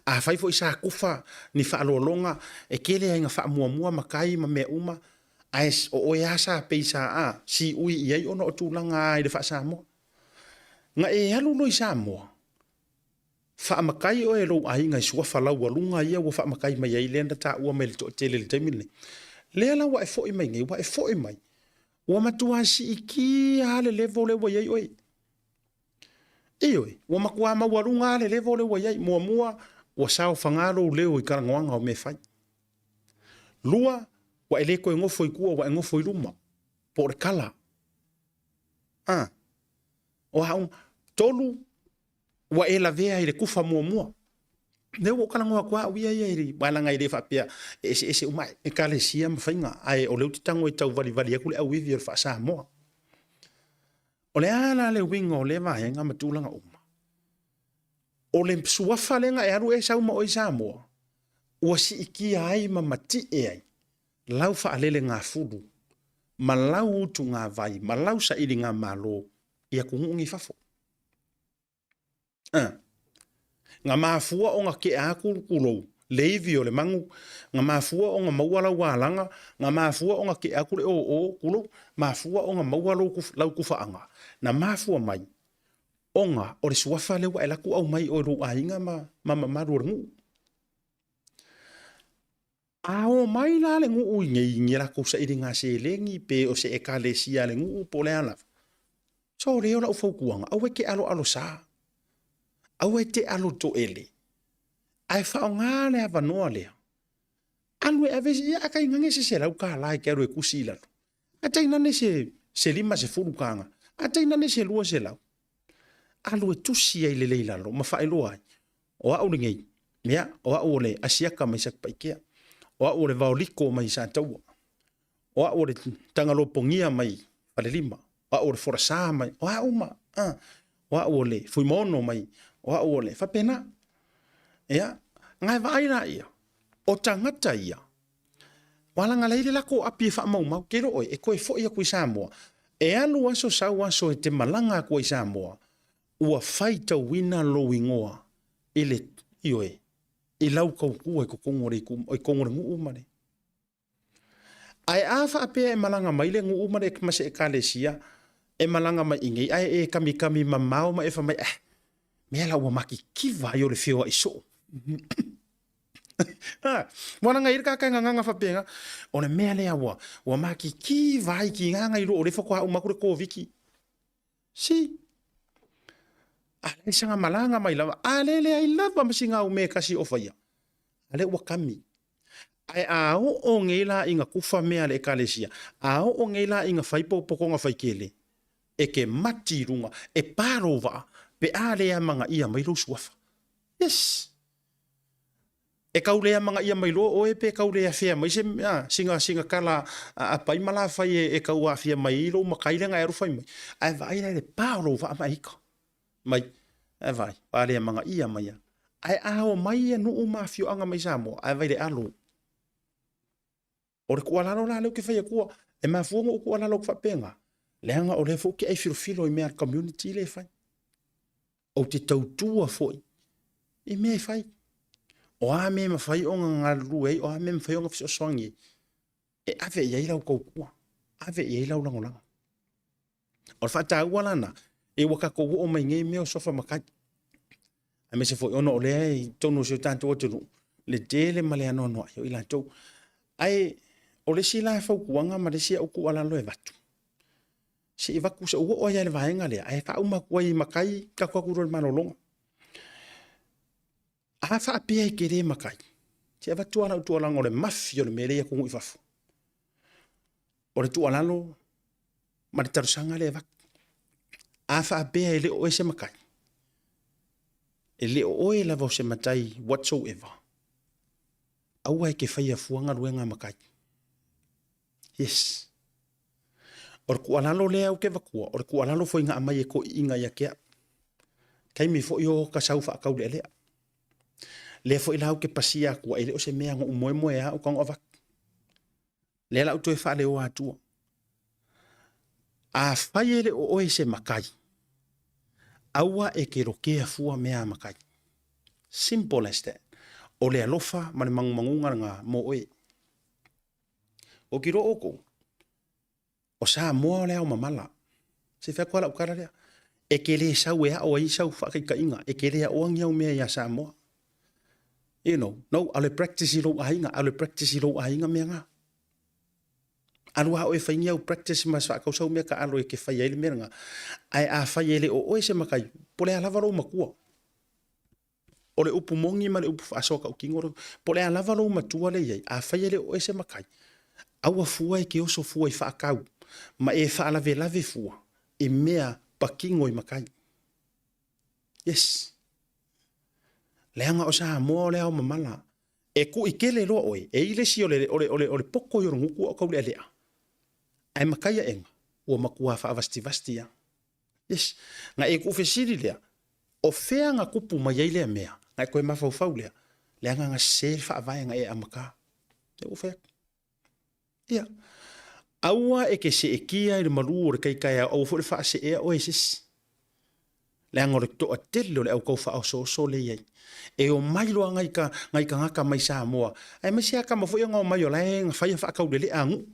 Afai foi sa kufa ni faaaloaloga, e tele lava ina faamuamua matai ma mea uma, ae o oe lava sa pei sa a, siui i ai ona o tulaga lava i le faa-Samoa. Na e alu loa i Samoa, faamatai oe e lou aiga i suafa laualuga ia ua faamatai mai ai lea na taua mai e le toatele i le taimi lenei. Lea la ua e foi mai nei, ua e foi mai, ua matua siitia lava le level lea ua i ai oe. Ioe, ua matua maualuga lava le level lea ua i ai. Muamua, ua saofaga lou leo i talanoaga o mea e fai. Lua, ua e le toe nofo i tua, ua e nofo i luma, po o le kala. A, o a uma. Tolu, ua e lavea i le kufa muamua. Lea ua ou talanoa atu au ia ia i leaga e le faapea e eseese uma Ekalesia ma faiga, ae o lea ou te tago e tauvalivali atu le auivi o le faa-Samoa. O le a la le uiga o lea vaega ma tulaga uma? O le suafa lea na e alu e sau ma oe i Samoa, ua siitia ai ma matie ai lau faalelegafulu ma lau utugavai ma lau sailigamalo i atunuu nei i fafo. A. Na mafua ona tea atu tulou Le ivi o le magu, na mafua ona maua lau alaga, na mafua ona tea atu le oo, tulou, mafua ona maua lou, lau tufaaga, na mafua mai ona o le suafa lea ua e alu atu aumai oe lou aiga ma, ma mamalu o le nuu. A o mai la le nuu i nei i ni latou sailiga seleni pe o se ekalesia a le nuu po o le a lava, so lea o lau fautuaga, aua e te aloalosa, aua e te alo toele, ae faaaoga le avanoa lea, alu e ave, ia a tainane se $100 e te alu e tusi i lalo, a tainane se $50, a tainane se 200, alu e tusi ai lelei i lalo ma faailoa ai, o au lenei, ia, o au o le Asiata mai Satupaitea, o au o le Vaoliko mai Sataua, o au o le Tagalopogia mai Falelima, o au o le Folasa mai, o a uma, a, o au o le Fuimaono mai, o au o le faapena. Ia, na e vaai laia, o tagata ia, ua laga leai le latou api e faamaumau, te iloa oe, e toe foi atu i Samoa, e alu aso sau aso e te malaga atu ai i Samoa, ua faitauina lou igoa i le, ioe, i lau tautua i totonu o le, i totonu o le nuu ma le. Ae a faapea e malaga mai le nuu ma, le, ma se ekalesia e malaga mai i nei, ae e kamikami mamao ma e fai mai, eh, mea la ua matitiva ai o le feoai soo. Ua laga i le tagata e gagaga faapena, o le mea lea ua, ua matitiva ai ki gaga i lua o le faatoa uma atu le Koviti. Si. A le sanga malaga mai lava, a le leai lava ma sina au mea e tasi o faia. A le ua kami. Ae a oo nei la ina kufa mea a le ekalesia, a oo nei la ina fai potopotoga faitele, e te mati i luga, e pa lou vaa, pe a le amanaia mai lou suafa. Yes. E kau le amanaia mai loa oe pe kau le afea mai se a, sina, sina tala a, a pai ma la fai e, e kau aafia mai ai lou matai lea na e alu fai mai. Ae vaai la i le pa o lou vaa ma e ika mai. Ae vaai, pa le amanaia mai a. Ae a o mai ia nuu ma afioaga mai Samoa, ae vai le alo. O le tuualalo la lea ou te fai atua, e mafua ona ou tuualalo atu faapena, leaga o lea foi ou te aifilofilo i mea a le community lea e fai. Ou te tautua foi i mea e fai. O a mea e mafai ona galulue ai, o a mea e mafai ona fesoasoani ai, e ave i ai lau tautua, ave i ai lau lagolago. O le faataua la na, e ua tatou oo mai nei mea o suafa matai. Aemaise foi ona o lea i totonu o si o tatou atunuu, le tele ma le anoanoai o i latou. Ae o le isi la fautuaga ma le isi au tuualalo e avatu, se i avatu, se i ou oo ai lava i le vaega lea, ae faauma atu ai i matai tatou atu loa i le malologa. A faapea e te le matai, se i avatu lava lau tuualalo o le mafi o le mea lea i atunuu i fafo. O le tuualalo ma le talosaga lea e avatu. A faapea e le o oe se matai, e le o oe lava o se matai whatsoever, aua e te faia fua galuega a matai. Yes. O le tuualalo lea ou te avatua, o le tuualalo foi na aumai e toeaiina ia te au. Taimi foi o ka sau faataulealea. Lea foi la ou te pasia atua, e le o se mea na ou moemoeā o tago avatu. Lea la ou toe faaleoa atua. Afai e le o oe se matai, aua e te lokea fua mea a matai. Simple as that. O le alofa ma le magumaguga lena mo oe. O ki roa oukou, o Samoa o le ao mamala. Se fai atu lava lau tala lea. E te le sau e ao ai sau faataitaiga, e te le aoa ni au mea ia Samoa. You know, no, alu e practice i lou aiga, alu e practice i lou aiga mea na. Alu lava oe e fai ni au practice ma faatau sau mea taalo e te fai ai le mea lena. Ae afai e le o oe se matai, po o le a lava lou matua. O le upu moni ma le upu faasoa tautino, po o le a lava lou matua lea e i ai, afai e le o oe se matai, aua fua e te oso fua i faatau ma e faalavelave fua i mea patino i matai. Yes. Leaga o Samoa o le ao mamala. E kuʻi tele loa oe, e i le isi o le, o le, o le, o le poto i o le gutu a o taulealea. Ae matai aʻega, ua matua faavasitivasiti lava. Yes. Na e tuufesili lea, o fea na tupu mai ai lea mea, na e toe mafaufau lea, leaga na sese le faavae na e amata. Lea ua fai atu. Ia. Aua e ke seetia i le malu o le tai taeao, aua foi le faaseea oe e se isi. Leaga o le toatele o le au kaufaaosooso lea e i ai. E omai loa ngai ka, ngai tagata mai Samoa, aemaise lava tama foi ia na omai o la e na faia faataulelea a nuu.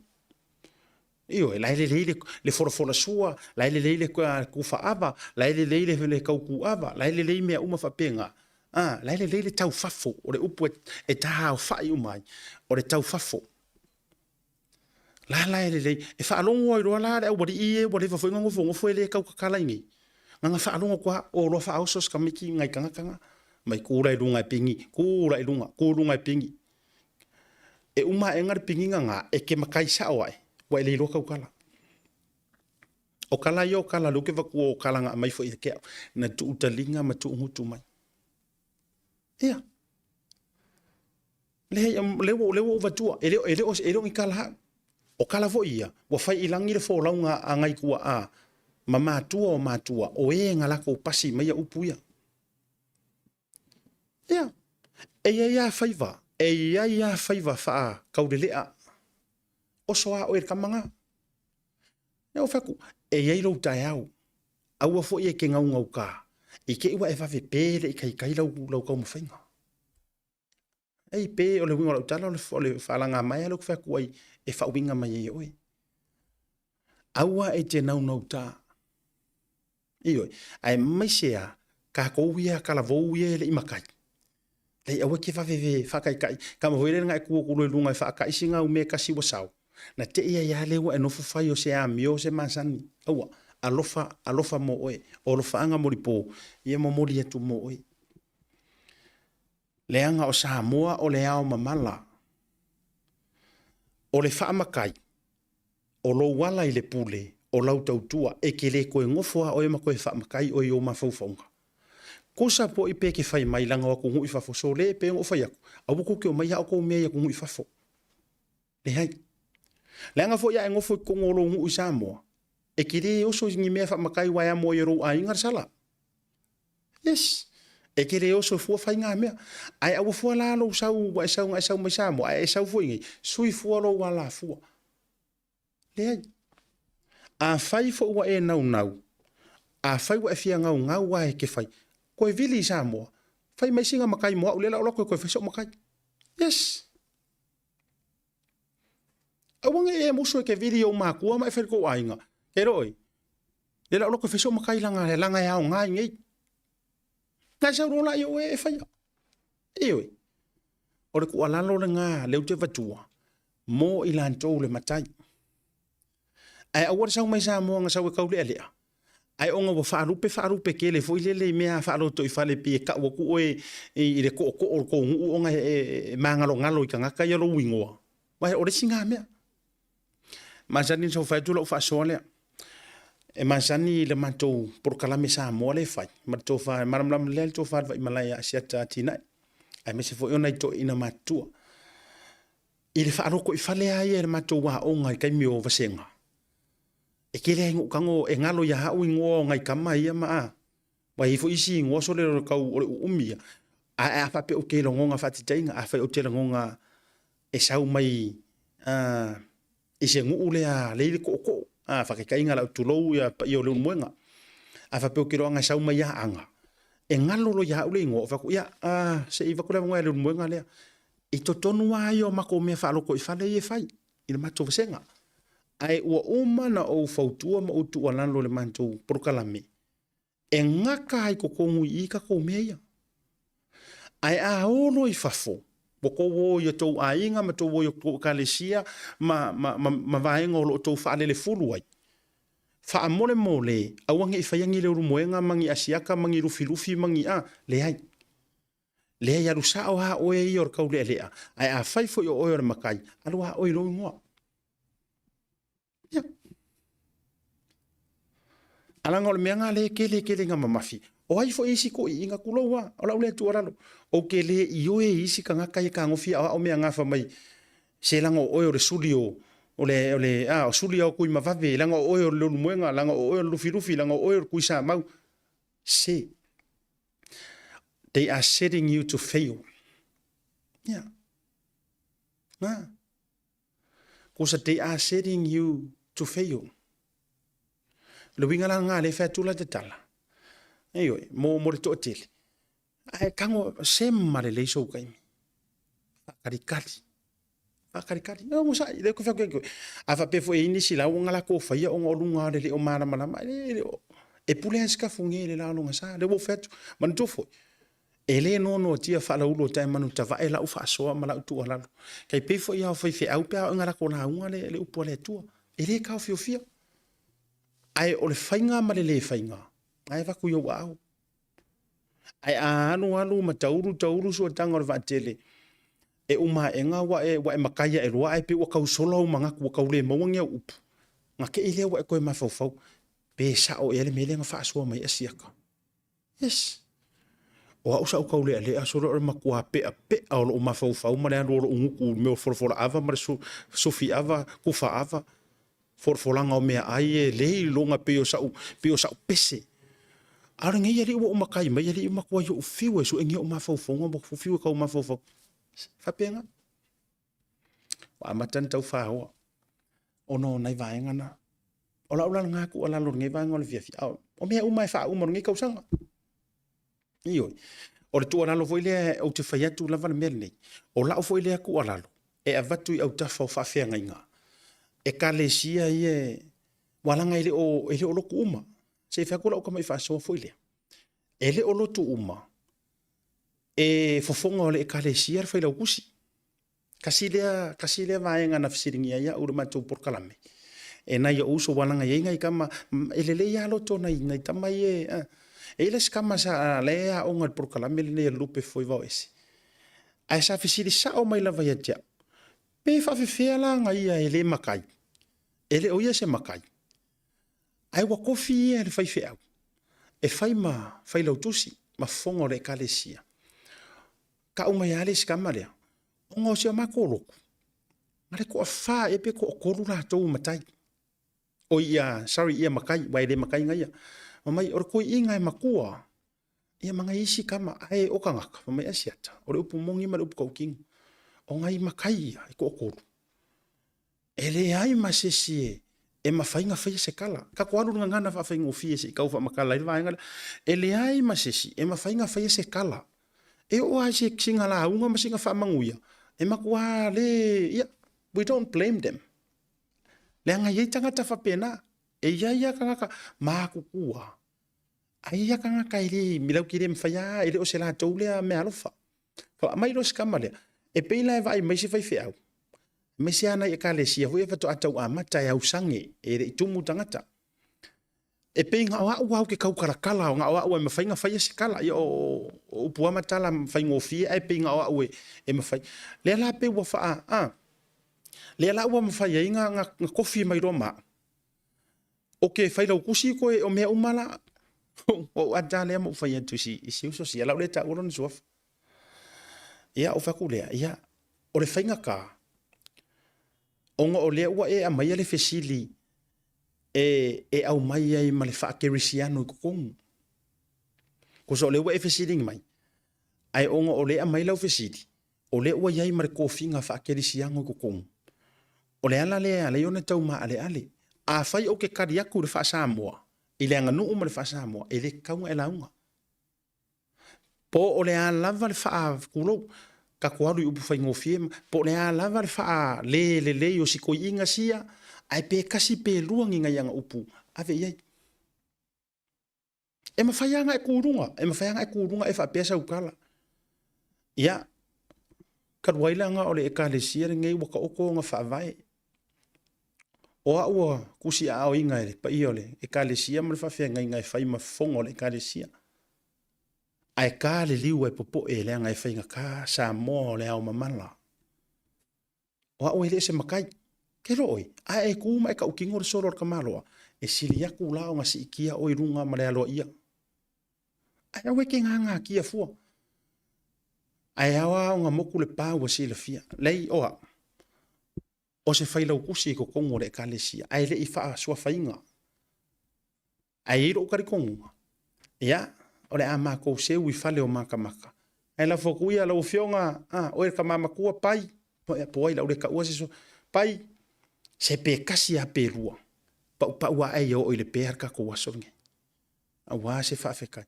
Ioe, la e lelei le, le folafola sua, la e lelei le tufaava, la e lelei le, le tautuava, la e lelei mea uma faapena. Ah, la e lelei le taufafo, o le upu e, e taaofai uma ai, o le taufafo. La la e lelei, e faalogo ai loa la le aualii ia ua leva foi ona nofonofo e le tautatala i inei. Na ona faalogo atu lava, o loa faaoso si tamaiti nai tagata na, mai tu la i luga e pigi, tu la i luga, tu i luga e pigi. E uma aena le pigiga na, e te matai sao ae, ua e le iloa tautala. O tala ia o tala lea ou te avatua o tala na aumai foi ia te au, na tuutaliga ma tuugutu mai. Ia. Leai, lea ua, lea ua ou avatua, e le, e le, o, e le o ni tala au. O tala foi ia, ua fai i lagi le folauga a nai tuaa ma matua o matua, o e na latou pasi maia upu ia. Ia, e i ai lava faiva, e i ai lava faiva faakaulelea. Oso a oe i le tama na. Ia ou fai atu, e i ai lou taeao, aua foi e te gaugauka, i te i ua e vave pe le i taitai lau, lau taumafaiga. Ei, pe o le uiga o lau tala o le, o le faalaga mai lea ou te fai atu ai e faauiga mai ai e oe. Aua e te naunauta. Ioe, aemaise a tatou ia talavou ia e le i matai. Leai, aua e te vave faataitai. Kama foi lele na e tu atu loa i luga e faatai sina au mea e tasi ua sao, na te i ai lava lea ua e nofo fai o se amio o se masani. Aua, alofa, alofa mo oe. O alofaaga molipo, ia momoli atu mo oe. Leaga o Samoa o le ao mamala. O le faamatai, o lou ala i le pule, o lau tautua, e te le toe nofo a oe ma toe faamatai oe i ou mafaufauga. Tusa poʻi pe te fai mai laga o atunuu i fafo, sole pe ona ou fai atu, aua tou te omai a outou mea i atunuu i fafo. Leai. Leaga foi a e nofo i totonu o lou nuu i Samoa, e te le oso i ni mea faamatai ua e amo ai e lou aiga le sala. Yes. E te le oso e fua fai ngā mea. Ae aua fua la lou sau, ua e sau, na e sau mai Samoa, ae e sau foi nei, sui fua lou alafua. Leai. Afai foi ua e naunau, afai ua e fia gaugau a e te fai, koe vili i Samoa, fai mai sina matai mo au lea la o lo atu e koe fai so'u matai. Yes. Aua ne i e musu e te vili i ou makua ma e fai i le tou aiga. Ke roi, lea la o lo atu e fai so'u matai langa, langa e aoga i nei. Nai sau loa la i o e e faia. Ioe. O le tuualalo lena lea ou te avatua mo i latou le matai. Ae aua le sau mai Samoa na sau e taulealea. Ae ona ua faalupe faalupe tele foi lele i mea faalotoifale pei e tau atu oe i le tootoo o le tou nuu ona e magalogalo i tagata ia lou igoa. Aua o le isi na mea. Masani ona sau fai atu lau faasoa lea. E masani i le matou polokalame Samoa lea e fai ma le tofa e malamalama lelei le tofa i le Vaimalae ia Asiata Atinae aemaise foi o nai toeaiina matutua. I le faalotoifale lava ia i le matou aoga i taimi o vasega, e tele lava ina ou tago e galo ia au igoa o nai tama ia ma a, Ua i ai foi isi igoa sole o le tau o le uumi ia. Ae a faapea ou te lagona faataitaiga, afai ou te lagona e sau mai i se nuu lea lea i le tootoo, faataitaiga lau tulou ia paia o Leulumoega. A faapea ou te iloa e sau mai Aana, e galo loa ia au le igoa, ou fai atu, ia, se i avatu le avanoa ia Leulumoega lea. I totonu lava ia o matou mea faalotoifale ia e fai i le matou vasega. Ae ua uma ona ou fautua ma ou tuualalo i le matou polokalame, e gata ai totonu i i tatou mea ia. Ae a o loa i fafo, ua tou o i o tou aiga ma tou o i o tou ekalesia ma, ma, ma, ma vaega o lo o tou faalelefulu ai, faamolemole, aua ne i faia ni leulumoega ma ni asiaka ma ni lufilufi ma ni a, leai. Leai, alu sao lava oe ia o le taulealea, ae afai foi o oe o le matai, alu lava oe i lou igoa. Ia. A leaga o le mea lena lea e tele tele ina mamafi. O ai foi isi toeaiina, tulou lava, o lau lea tuualalo, ou te le ioe i isi tagata ia tagofia aoao mea gafa mai, se leaga o oe o le suli o, o le, o le, a, o suli o Tuimavave, leaga o oe o le Leulumoega, leaga o oe o le Lufilufi, leaga o oe o le Tuisamau. Se, they are setting you to fail. Yeah. Na. Kosa they are setting you to fail. O le uiga la lena, lea e fai atu la te tala. Ioe, mo, mo le toatele. Ae tago sema lelei sou taimi. Faakalikali. Faakalikali. E onosai, le kofi atu A faapea foi e i ai nisi lauga na latou faia ona o luga o le le o malamalama, e le o, e pule lava si tafuge i le la o lona sa. Lea ua ou fai atu, manatua foi, e le noanoatia faalaulu o taemanu tavae lau faasoa ma lau tuualalo. Tai pei foi lava o faifeau pe a oo ina latou lauga le, le upu a le Atua. E le taofiofia. Ae o le faiga ma le le faiga, na e avatu i ou aao. Ae a alu alu ma taulu taulu suataga o le vaatele, e uma aega ua e, ua e matai ae loa ae pei ua tau sola ou manatu ua tau le maua ni au upu, na te i lea ua e toe mafaufau, pe sao ea le mea lea na faasoa mai ai Asiata. Yes. O au sa ou tau lealea solo o le matua peapea o lou mafaufau ma le alu o lou gutu i le mea o folafola ava ma le sufi ava, tufa ava, folafolaga o meaai e le iloga pei o sa'u pei o sa'u pese. A o lenei alii ua ou matai mai alii ua matuai ou fiu e sue ni o'u mafaufauga ua fiu e tau mafaufau. E faapena. Ua amata ona tau faoa ona o nai vaega na. O lau la lena tuualalo i lenei vaega o le afiafi, a o mea uma e faauma o lenei tausaga. Ioe. O le tuualalo foi lea ou te fai atu lava le mea lenei, o lau foi lea tuualalo e avatu i autafa o faafeagaiga, ekalesia ia, aua leaga e le o, e le o lotu uma. Se i fai atu lau tamai faasoa foi lea, e le o lotu uma e fofoga o le ekalesia le failautusi. Tasi lea, tasi lea vaega na fesiligia ai au i le matou polokalame, e nai ou uso, aua leaga e i ai nai tama, e lelei lava loto o nai, nai tama ia e, e i ai le isi tama sa, la e aoga i le polokalame lenei a le Lupe Foivao Ese, ae sa fesili sao mai lava ia te au, pe faapefea la ona ia e le matai, e le o ia se matai, ae ua tofi ia e le faifeau e fai ma failautusi ma fofoga o le ekalesia. Tau mai lava le isi tama lea, ona o si a matou lotu, na le toafa ea pe toatolu latou matai. Oi ia, sorry, ia matai, aua e le matai gaia. Fai mai, o le toeaina e matua, ia ma nai isi tama, ae o tagata, fai mai, Asiata, o le upu moni ma le upu tautino, o nai matai ia e toatolu, E leai ma se isi e mafai ona faia se tala. Tatou alu i le gagana faafaigofie se i tau faamatala ai le vaega lea. E leai ma se isi e mafai ona faia se tala. E oo lava i sina lauga ma sina faamanuia, e matua le, ia, we don't blame them. Leaga e i ai tagata faapena. E i ai lava tagata matutua, ae i ai lava tagata e le, latou te le mafai lava, e le o se latou lea meaalofa. Aumai loa si tama lea, e pei la e vaai mai se faifeau, aemaise lava nai ekalesia foi ia faatoa tau amata e ausage, e le i tumu tagata. E pei na o au lava ou te tautalatala, na o au e mafai ona faia se tala. Ia o, o upu lava ma tala faigofie, ae pei na o au e, e mafai. Lea la pei ua faa, a, lea la ua mafai ai na, na, na tofi mai loa ma au. Ou te failautusi koe o mea uma la. Ou ata lea ma ou fai atu i si, i si uso sia, lau lea taua lona suafa. Ia, ou fai atu lea, ia, o le faigata, ona o lea ua e aumaia le fesili e, e aumai ai ma le faakerisiano i totonu. Tusa o lea ua e fesiliga mai, ae ona o lea e aumai lau fesili, o lea ua i ai ma le tofiga faakerisiano i totonu. O le ala lea e ala ai ona tau maaleale. Afai ou te tali atu i le faa-Samoa, i le aganuu ma le faa-Samoa, e le tatau ona e lauga. Po o le a lava le faa, tulou, tatou alu i upu faigofie, po o le a lava le faa le lelei o si toeaina sia, ae pe tasi pe lua ni nai ana upu, ave i ai. E mafai lava ona e tu i luga, e mafai lava ona e tu i luga e faapea sau tala. Ia, talu ai leaga o le Ekalesia lenei ua taoto ona faavae. O au ua tusiaaoina e le paia o le Ekalesia ma le faafeagaiga e fai ma fofoga o le Ekalesia. Ae ta le liu ae popoe leaga e faigata Samoa o le ao mamala. O au e le o se matai. Ke loa oe, a e ku ma e tautino le solo a le tamaloa, e sili atu la ona siitia oe i luga ma le aloaia. Ae aua e te gagatia fua. Ae ao lava ona motu le pa ua silafia. Leai, o au, o se failautusi i totonu o le Ekalesia, ae le i faasuafaina. Ae i ai lou talitonuga, ia, o le a matou seu i fale o makamaka. Ae lafo atu ia lau Afioga, a, oe le tama matua, Pai, po ai lau le taua se so, Pai, se pe tasi lava pe lua, paupau ae ia oo i le pea le tatou aso lenei. Aua se faafetai.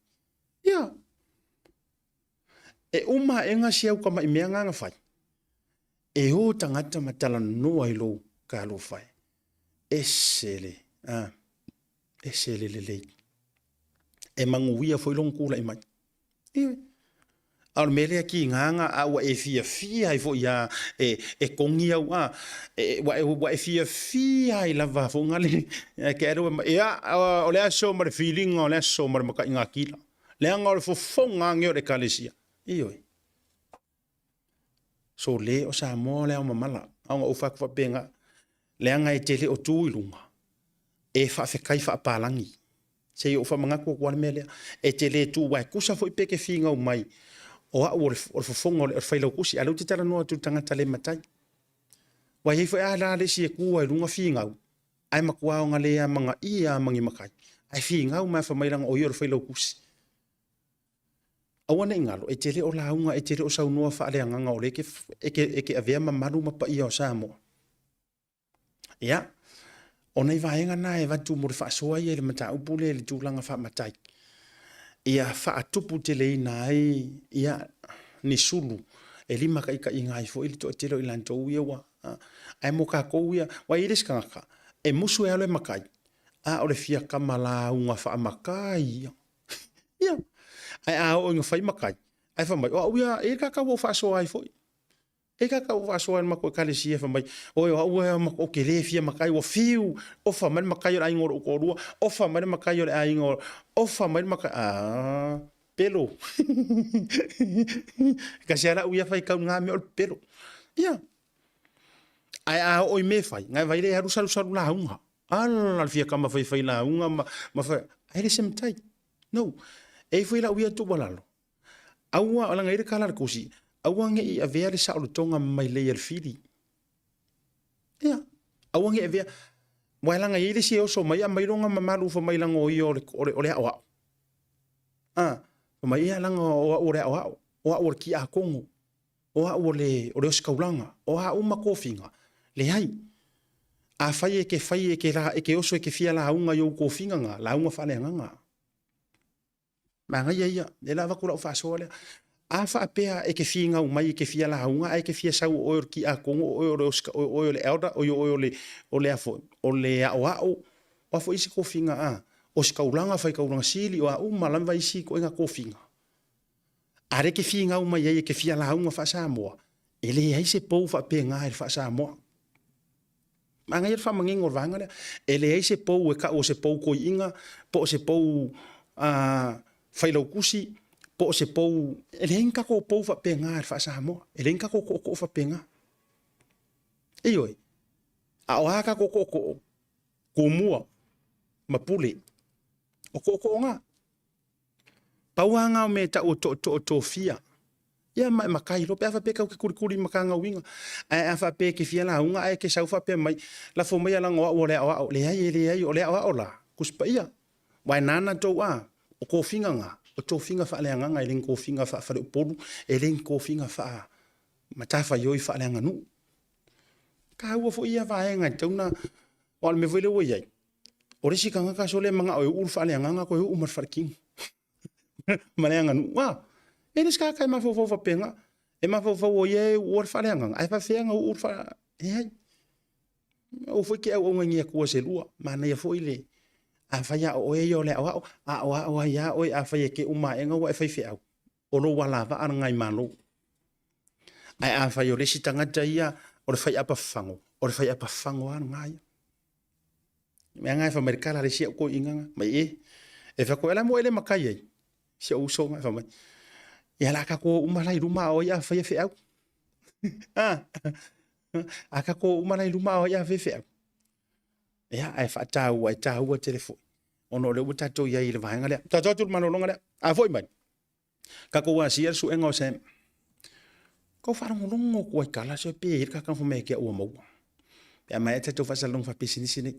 E uma aʻega si au kamaʻi mea nga na fai, e o tagata ma talanoa i lou talofa e. Ese le, a, ese le lelei. E manuia foi lona tulai mai. Ioe. A o le mea lea kigaga a ua e fiafia ai foi a e, e kogi au a, e, ua, e, ua e fiafia ai lava foi nga le, e ke alu e, ia, o le aso ma le filiga o le aso ma le makaiga kila. Leaga o le fofoga age o le Ekalesia. Ioe. So le o Samoa o le ao mamala. A ona ou fai atu faapena, leaga e te le o tu i luga, e faafetai faapalagi. Se i ou faamanatu atu lava le mea lea. E te le tu, aua e tusa foi pe te finau mai, o au o le fofoga o le failautusi, a o lea ou te talanoa atu i le tagata le matai. Aua e i ai foi lava la le isi e tu lava i luga finau, ae matua aoga le amanaia lava ma ni matai, ae finau mai lava fai mai leaga o ia o le failautusi. Aua ne i galo, e te le o lauga, e te le o saunoa faaleagaga o lea e te, e te, e te avea mamalu ma paia o Samoa. Ia, o nai vaega na e avatu mo le faasoa ia i le mataupu lea i le tulaga faamatai, ia faatuputeleina ai ia ni sulu e limataitaiina ai foi le toatele o i latou ia ua, ae mo tatou ia, aua e i ai le isi tagata, e musu e alu e matai, a o le fia tama lauga faamatai ia. Ia, ae a oo ina fai matai, ae fai mai, o au ia, e i ai le tagata ua ou faasoa ai foi. E i ai tagata ua ou faasoa ai i le matou ekalesia fai mai, oi o au ia ou te le fia matai, ua fiu, ofa mai le matai o le aiga o lou toalua, ofa mai le matai o le aiga o, ofa mai le matai, a, pelo. E tasi lava lau ia faitau i lena mea o le pelo. Ia, ae a oo i mea e fai, na e vaai lea e alu salusalu lauga. Ala le fia kama faifai lauga ma, ma fai, ae le se matai. No. E i ai foi lau ia tuualalo, aua, leaga e i ai le tala a le Tusi, aua ne i avea le saolotoga mai lei a le fili. Ia, aua ne i avea, aua leaga e i ai le isi e oso mai aumai lona mamalu fai mai leaga o ia o le, o le, o le aoao. A, fai mai, ia leaga o au o le aoao, o au o le tiakono, o au o le, o le ositaulaga, o a uma tofiga, leai. Afai e te fai e te, la, e te oso e te fia lauga i ou tofiga na, lauga faaleagaga. Manaia ia, lea la avatu lau faasoa lea. A faapea e te finau mai e te fia lauga ae e te fia sau o oe o le tiakono, o oe o le osita, o oe o le elder, o oe o le, o le a foi, o le aoao, o a foi isi tofiga a, ositaulaga, faitaulaga sili, o a uma lava isi ituaiga tofiga. A lea e te finau mai ai e te fia lauga faa-Samoa, e leai se pou faapena i le faa-Samoa. Manaia le faamanino o le vaega lea. E leai se pou e tau o se pou toeaina, po o se pou failautusi, po o se pou... E leai ni tatou pou faapena i le faa-Samoa. E leai ni tatou tootoo faapena. Ioe, a o a tatou tootoo? Tumua ma Pule. O tootoo na. Pau lava na o mea e tau o tootoo tofia. Ia ma e matai loa pe a faapea tatou te kulikuli ma kagauiga. Ae a faapea e te fia lauga ae e te sau faapea mai, lafo mai leaga o au o le aoao. Leai e leai, o le aoao la, Tusi Paia. Aua e nana tou a, o tofiga na, o tofiga faaleagaga e le ni tofiga faafaleupolu, e le ni tofiga faamatafaioi faaleaganuu. E taua foi ia vaega e tatau ona, aua o le mea foi lea ua i ai, O le isi tagata sole e manao e uu le faaleagaga toe uu ma le faletino ma le aganuu. A, e le isi tagata e mafaufau faapena. E mafaufau o ia e uua le faaleagaga, ae faafefea ona uu le faale... Leai. Aua foi te auauna i ni atua se lua. Manaia foi le... Afai lava o oe ia o le aoao, aoao ai lava oe, afai e te uma aena ua e faifeau, o lou alavaa lena i Malo. Ae afai o le isi tagata ia o le faiapa fafago, o le faiapa fafago lava lena ia. Mea nga e fai mai le kala le isi au toeaina nga, mai e. E fai atu, e la mo e le matai ai. Si ou uso nga, fai mai, ia la tatou o uma la i luma a o ai a faia feau. A, a tatou o uma la i luma a o ai a faia feau. Ia, ae faataua, e taua tele foi. Ona o lea ua tatou i ai i le vaega lea. Tatou atu i le malologa lea. A foi mai, Tatou asia le suega o Sam. Kau faalogologo atu ai tala se pe i ai le kakau fai mai ia te au ua maua. Pe a maea tatou faasalalauga faapisinisi nei.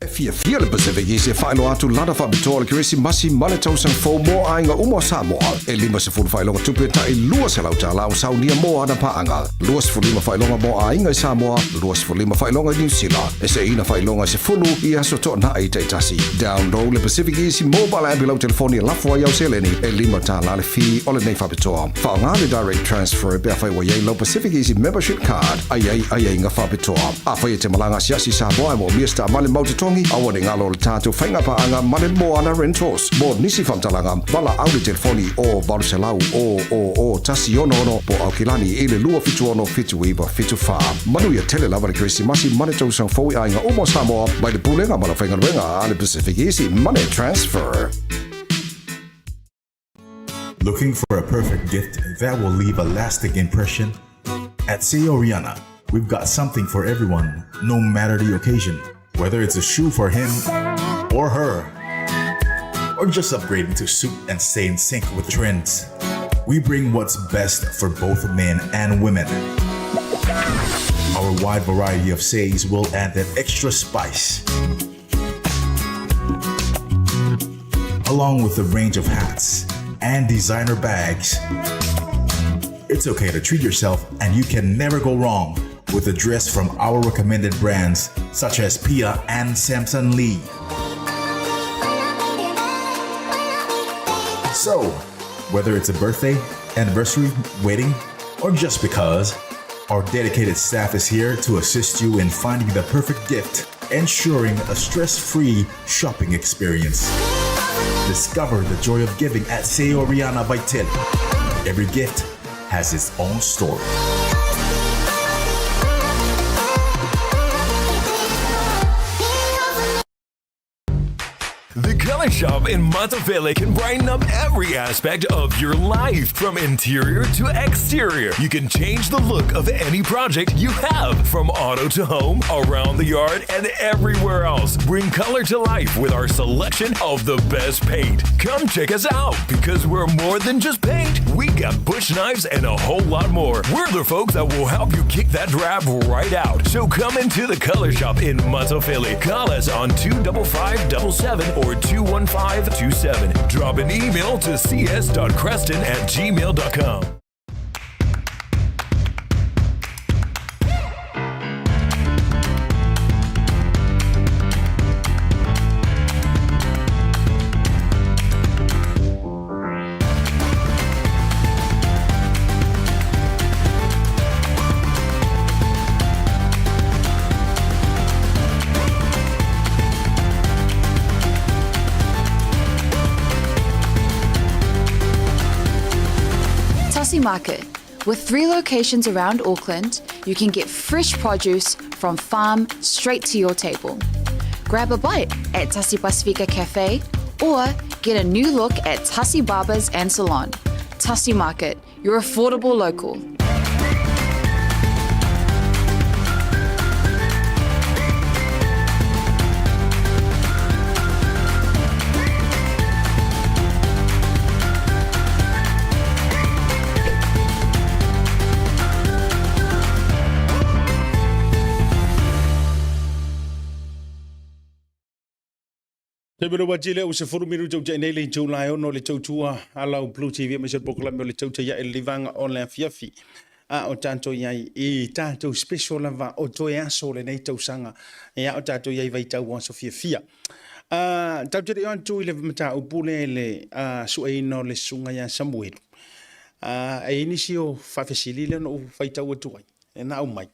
E fiafia le Pacific Easy e faailoa atu lana faapitoa o le Kerisimasi ma le tausaga fou mo aiga uma o Samoa. E 50 faailoga tupe tai $200 ua saunia mo ana paaga, 25 faailoga mo aiga i Samoa, 25 faailoga i Niu Sila, e seina faailoga e sefulu i aso toanai taitasi. Download le Pacific Easy mobile app i lau telefoni e lafo ai au seleni e $5 le fee o lenei faapitoa. Faaaoga le direct transfer pe afai ua i ai lau Pacific Easy membership card a i ai aiaiga faapitoa. Afai e te malaga asiasi i Samoa e moomia se taavale mau totogi, aua ne i galo le tatou faiga paaga ma le Moana Rentals. Mo nisi faamatalaga, valaau le telefoni o 800 000 166 po o Aukilani i le 276 7974. Manuia tele lava le Kerisimasi ma le tausaga fou i aiga uma o Samoa mai le Pulega ma le Aufaigaluega a le Pacific Easy Money Transfer. Looking for a perfect gift that will leave a lasting impression? At Seoriana, we've got something for everyone, no matter the occasion. Whether it's a shoe for him or her, or just upgrading to suit and stay in sync with trends. We bring what's best for both men and women. Our wide variety of says will add that extra spice. Along with a range of hats and designer bags. It's okay to treat yourself, and you can never go wrong with a dress from our recommended brands such as Pia and Samson Lee. So, whether it's a birthday, anniversary, wedding, or just because, our dedicated staff is here to assist you in finding the perfect gift, ensuring a stress free shopping experience. Discover the joy of giving at Seoriana Vital. Every gift has its own story. The Color Shop in Monteville can brighten up every aspect of your life, from interior to exterior. You can change the look of any project you have, from auto to home, around the yard, and everywhere else. Bring color to life with our selection of the best paint. Come check us out because we're more than just paint. We got bush knives and a whole lot more. We're the folks that will help you kick that drab right out. So come into the Color Shop in Philly. Call us on 25577 or 21527. Drop an email to cs.creston at gmail.com. Tassie Market. With three locations around Auckland, you can get fresh produce from farm straight to your table. Grab a bite at Tassie Pasifika Cafe or get a new look at Tassie Barbers and Salon. Tassie Market, your affordable local. Te mero wa jile u se furu miru tau te nei le tau lai ono le tau tua ala u Blue TV me se pokla me le tau te ia le vanga o le afiafi a o tātou iai i tātou special lava o toe aso le nei tausanga e a o tātou iai vai tau aso fiafia. Uh, tau te reo atu i le mataupu le le uh, sueina o le susuga ia Samuelu. Uh, e inisi o faafesili lea na ou faitau atu ai, e na au mai.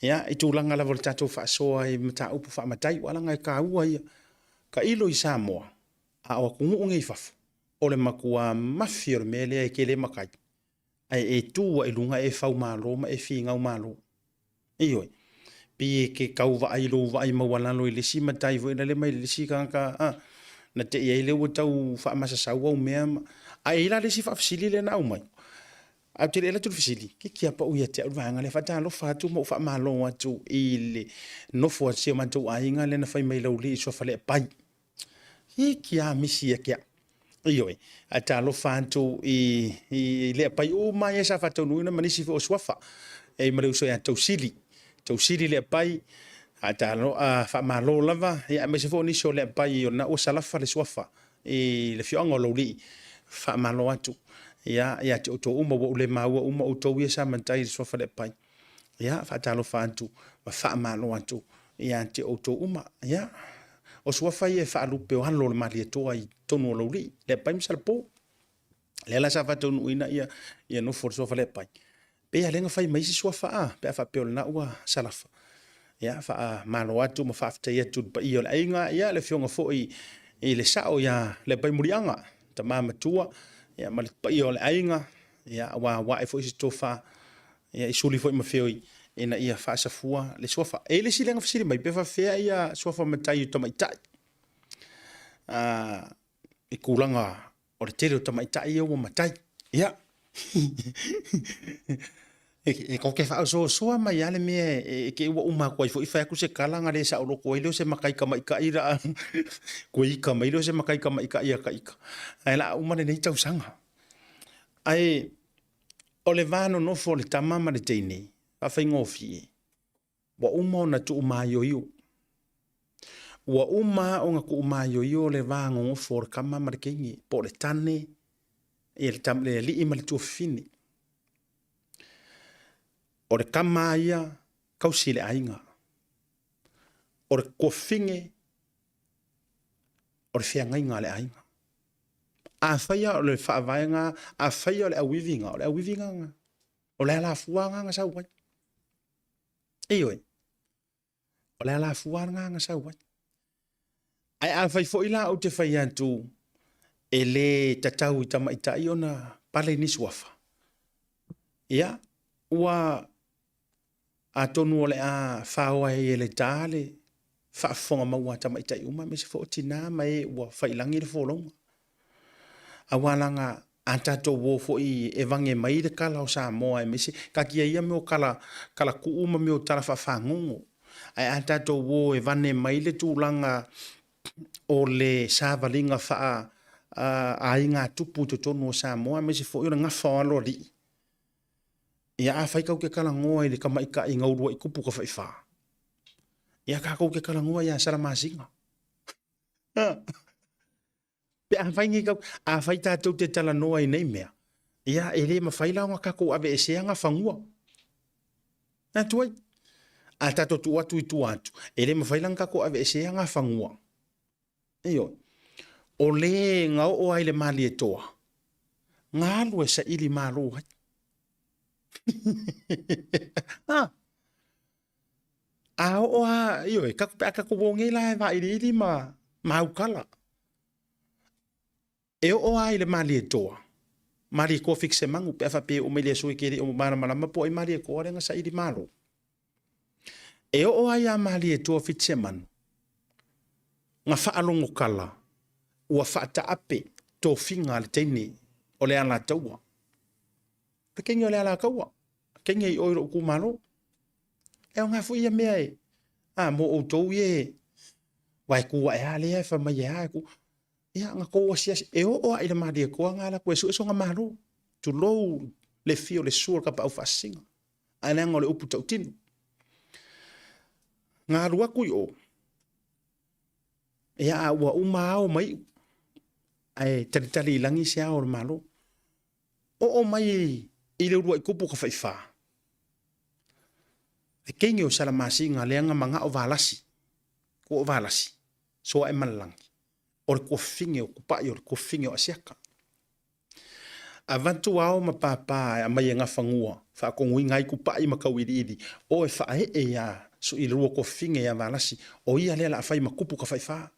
Ia, i tulaga lava o le tatou faasoa i mataupu faamatai, ua alaga e kāua ia. Ka ilo i Samoa, a o atunuu nei i fafo, o le matua mafi o le mea lea e te le matai, ae e tu ai i luga e fau malo ma e finau malo. Ioe. Pei e ke tau vaai lou vaai maualalo i le isi matai foi lale mai le isi tagata a na te i ai lea ua tau faamasasau au mea ma ae i ai la le isi faafesili lea na aumai. Ae ou te le i alu atu i le fesili, ke kia pau ia te au le vaega lea, faatalofa atu ma ou faamalo atu i le nofo a si o matou aiga lea na fai mai Laulii i suafa Leapai. He kia misi ia ke au. Ioe, ae talofa atu i, i, i Leapai uma ia sa faataunuuina ma nisi foi o suafa. E ma le uso ia Tausili. Tausili Leapai, Faatalo, a faamalo lava, ia aemaise foi o nisi o Leapai o lena ua salafa le suafa i le afioaga o Laulii. Faamalo atu ia ia te outou uma, ua ou le maua uma outou ia sa matai i le suafa Leapai. Ia faatalofa atu ma faamalo atu ia te outou uma. Ia o suafa ia e faalupe o alo o le Malietoa i totonu o Laulii, Leapai ma Salapo. Lea la sa faataunuuina ia, ia nofo le suafa Leapai. Pei lava lea na fai mai isi suafa a, pe a faapea o lena ua salafa. Ia, faamalo atu ma faafetai atu i le paia o le aiga, ia le afioga foi i le sao ia Leapai Muliaga, tama matua, ia ma le paia o le aiga, ia ua ae foi se tofa, ia i suli foi ma feoi ina ia faasafua le suafa. E i ai le isi lea na fesili mai pe faafefea ia suafa matai o tamaitai. I tulaga o le tele o tamaitai ia ua matai. Ia, e tou te faaosoasoa mai lava le mea e te i ua uma atu ai foi fai atu se tala ona le saoloto ai lea o se matai tamaitai la toe ita mai lea o se matai tamaitai ia ta ita, ae o le a uma lenei tausaga. Ae o le va nonofo o le tama ma le teine, faafaigofie, ua uma ona tuumaioio. Ua uma ona tuumaioio le va nonofo o le tama ma le teine, po o le tane, ia le alii ma le tuafafine. O le tama ia tausi i le aiga. O le tuafafine, o le feagaiga a le aiga. Afai o le faavaega, afai o le auivi lena, o le auivi lena. O le alafua lena na sau ai. Ioe, o le alafua lena na sau ai. Ae afai foi la ou te fai atu e le tatau i tamaitai ona pale ni suafa, ia, ua atonu o le a faoa ai e le ta le faafofoga maua a tamaitai uma aemaise foi o tina ma e ua faiilagi le folauga. Aua leaga a tatou o foi e vage mai le kala o Samoa aemaise, taatia ia mea o kala, kala tuu ma mea o tala faafagogo, ae a tatou o e vane mai le tulaga o le savaliga faa aiga tupu i totonu o Samoa aemaise foi o le gafa o aloalii, ia afai tatou te talanoa i le tamaitai na uluai tupu tafaifa, ia tatou te talanoa ia Salamasina. Pe afai nei tau, afai tatou te talanoa i nei mea, ia e le mafai la ona tatou aveesea gafanua. Na atu ai. A tatou tuu atu i tua atu, e le mafai la ona tatou aveesea gafanua. Ioe. O le na oo ai i le Malietoa, na alu e saili malo ai. Ha. A oo lava, ioe, pe a tatou o nei la e vailiili ma aukala. E oo lava i le Malietoa, Malietoa Fitisemanu, pe a faapea e oo mai le aso e te le o malamalama po o ai Malietoa lea na saili malo. E oo lava ia Malietoa Fitisemanu, na faalogotala ua faataape tofiga a le teine o le Alataua. O le teine o le Alataua, teine i o i lou itumalo. E aoga foi ia mea e, a, mo outou ia e, aua e tu ae lava lea fai mai e a, e tu. Ia, na tou asiasi, e oo lava i le Malietoa na alu atu e sue sona malo, tulou le afio o le susu o le Tapaau Faasisina, ae leaga o le upu tautino. Na alu atu i o, ia a ua uma ao ma iu, ae talitali i lagi se ao o le Malo. Oo mai i le uluai kupu tafaifa, le teine o Salamasina lea na manao Valasi, ua o Valasi, Soaemalelagi, o le tuafafine o Tupai, o le tuafafine o Asiata. Avatu ao ma pāpā e aumai e Gafanua, faatonuina ai Tupai ma Tauiliili, o e faaee iā i le lua tuafafine ia Valasi, o ia lea o le a fai ma kupu tafaifa.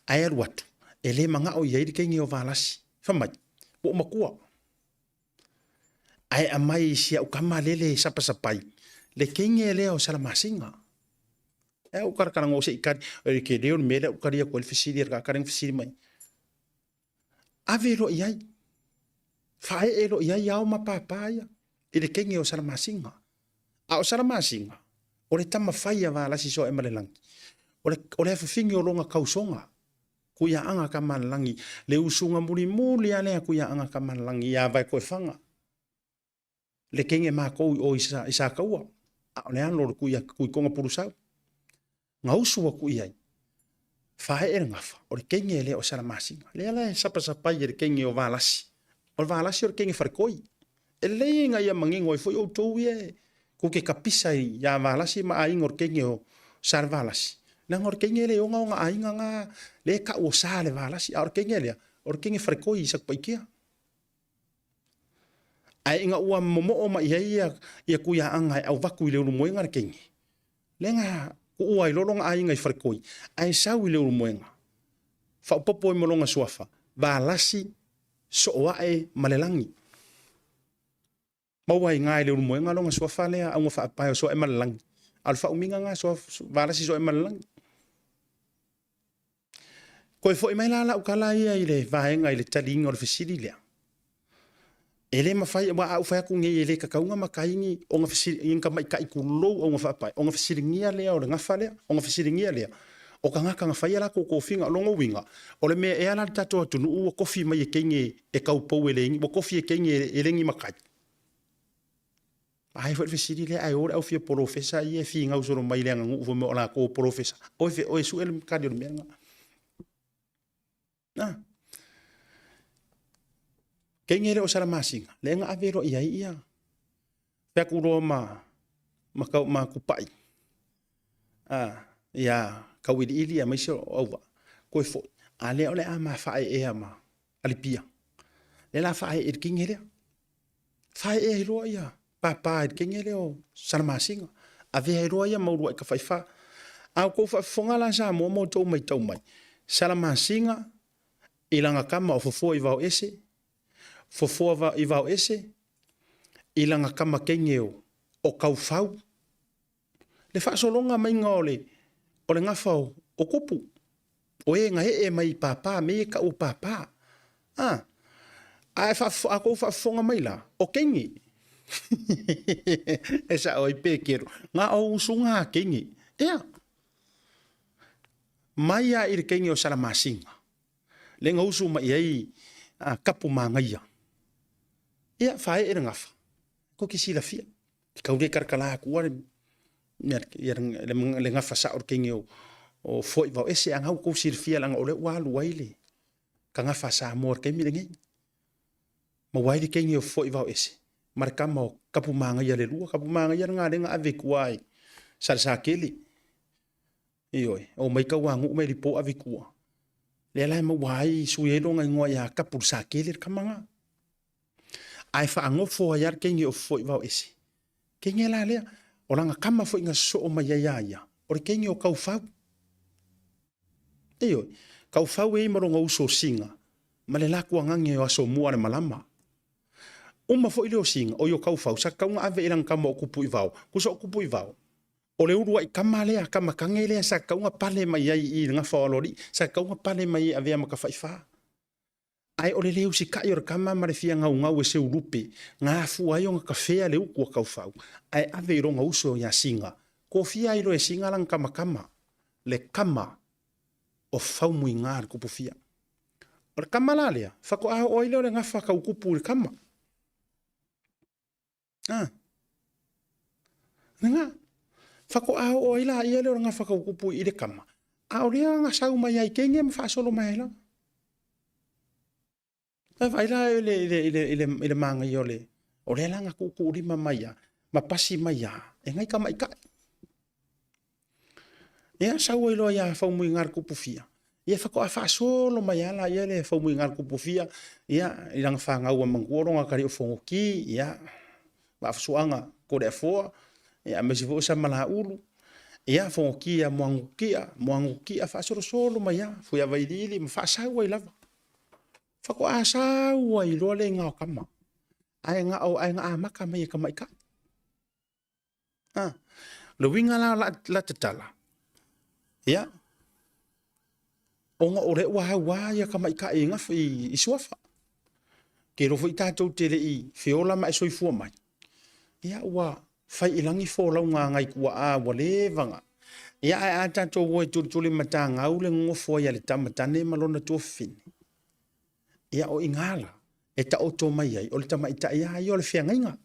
Ae alu atu, e le manao i ai le teine o Valasi. Fai mai, ua ou matua. Ae aumai i si au tama lele e sapasapai, le teine lea o Salamasina. E au kalakalanoa se i tali, e tele o le mea lea ou tali atu ai le fesili a le tagata lea na fesili mai. Ave loa i ai, faaee loa i ai ao ma pāpā ia i le teine o Salamasina. A o Salamasina, o le tama fai a Valasi Soaemalelagi, o le, o le afafine o lona tausoga, Kuiaaga Kamalelagi, le usuga mulimuli lava lea a Kuiaaga Kamalelagi ia Vaekoefaga, le teine makou i o i Sataua. A o le alo o le kui kuikoga pulusau. Gausu aku i ai. Faee le gafa, o le kenge lea o Salamasina. Lea la e sapasapai e le kenge o Valasi. O le Valasi o le kenge falekoi. E lelei ina ia manino ai foi outou ia e kou te kapisa ia Valasi ma aiga o le kenge o Salevalasi. Leaga o le kenge lea e ogaoga aiga na lea e tau o Salevalasi, a o le kenge lea, o le kenge falekoi i Satupaitea. Ae ina ua momoo mai i ai ia Tuiaana e auvatu i Leulumoega le kenge, lea na tuua ai loa lona aiga i Falekoi, ae sau i Leulumoega, faaopoopo ai ma lona suafa, Valasi Sooae Malelagi. Maua ai i ina i Leulumoega lona suafa lea auga faapae o Sooae Malelagi, a o le faaumiga lena Valasi Sooae Malelagi. Toe foi mai la lau tala ia i le vaega i le taliina o le fesili lea. E le mafai, aua a ou fai atu nei e le tatau ona matai ni ona fesili, ni tamaitai tulou auga faapae, ona fesiligia lea o le gafa lea, ona fesiligia lea o tagata na faia latou tofiga. O lona uiga, o le mea ea la le tatou atunuu ua tofi mai e teine e taupou e leai ni, ua tofi e teine e le ni matai? A i ai foi le fesili lea, ae o le au fia polofesa ia e finau solo mai i le aganuu fai mai o latou o polofesa. Oe, oe sue le tali o le mea lena. Na. Teine le o Salamasina, lea na ave loa i ai ia, fai atu loa ma, ma, kau, ma kupai, a, ia Tauiliili aemaise o Auvaa, toe foi, a lea o le a ma faaeea ma Alipia. Lea la faaee i le teine lea. Faaee ai loa ia papa i le teine lea o Salamasina. Avea ai loa ia ma uluai tafaifa. A outou faafofoga la Samoa ma outou matau mai, Salamasina i lana tama o Fofoa i Vaoese, Fofoa i Vaoese i lana tama teine o Taufau, le faasologa maiga o le, o le gafa o, o kupu, o e na ee mai i pāpā, me e tau o pāpā. A, a, e faafo, a kou faafofoga mai la, o keine. e sao ai Pekero, na o usuga a keine. Ea, mai a i le keine o Salamasina, le na usu mai ai a, kapu magaia. Ia, faee le gafa, ko ke silafia. Ke kau le kalakala atu a le, le gafa sao le keine o, o foi vao ese a ngau kou silafia langa o le ua alu ai le ka gafa Samoa le taimi lenei. Maua ai le keine o foi vao ese ma le kama o kapu magaia le lua, kapu magaia le ngalenga ave i tua i Salesakele. Ioe, o mai Tauanu'u mai Lipo ave i tua. Lea la e maua ai sui ai lona igoa ia Kapulesakele le kama na. Ae faanofo ai lava le teine o Fofo'i Vaoese. Teine la lea, o lana kama foi na sosoo mai ai ia ia, o le teine o Taufau. Ioe, Taufau e i ai ma lona uso o Siga, ma le latou agage o Asomua le malama. Uma foi lea o Siga, oi o Taufau, sa tatau ona ave i lana kama o Kupuivao, tusa o Kupuivao, O le uluai tama lea, tama tane lea sa tatau ona pale mai ai i le gafa o Aloalii, sa tatau ona pale mai ai avea ma tafaifa. Ae o le le usitai o le tama ma le fia gaugau e seulupe, na afua ai ona tafea le utu a Taufau, ae ave i lona uso ia Siga. Kofia ai loa e Siga lana tama tama, le tama o Faumuiga le Tupufia. O le tama la lea, faatoa oo ai lea o le gafa tau tupu i le tama. A. Lena. Faatoa oo ai la ia lea o le gafa tautupu i le kama. A o lea na sau mai ai kenge ma faasolo mai ai lava. E vaai la i le, i le, i le, i le, i le manaia o le, o lea la na tuutuulima mai a, ma pasi mai a, e nai tamaitai. Ia, sau ai loa ia Faumuiga le Tupufia, ia faatoa faasolo mai lava laia le Faumuiga le Tupufia, ia, i lana fanau a manatua lona atalii o Fonoti, ia, Vaafusuaga Toleafoa, ia, aemaise foi o Samalaulu, ia, Fonoti ia Moanututia, Moanututia, faasolosolo mai lava, Fuiavailiili ma faasau ai lava. Faatoa sau ai loa le igoa o tama, ae na o, ae na amata mai e tamaitai. A, o le uiga la o la, la tatala, ia, ona o lea ua auā ia tamaitai i, gafa, i, i suafa. Ke iloa foi tatou te le i feola ma e soifua mai, ia ua fai i lagi folauga a nai tuaa ua leva na. Ia ae a tatou o e tulituli matagau le nonofo ai a le tama tane ma lona tuafafine, ia o i ina la e taoto mai ai o le tamaitai lava ia o le feagaiga.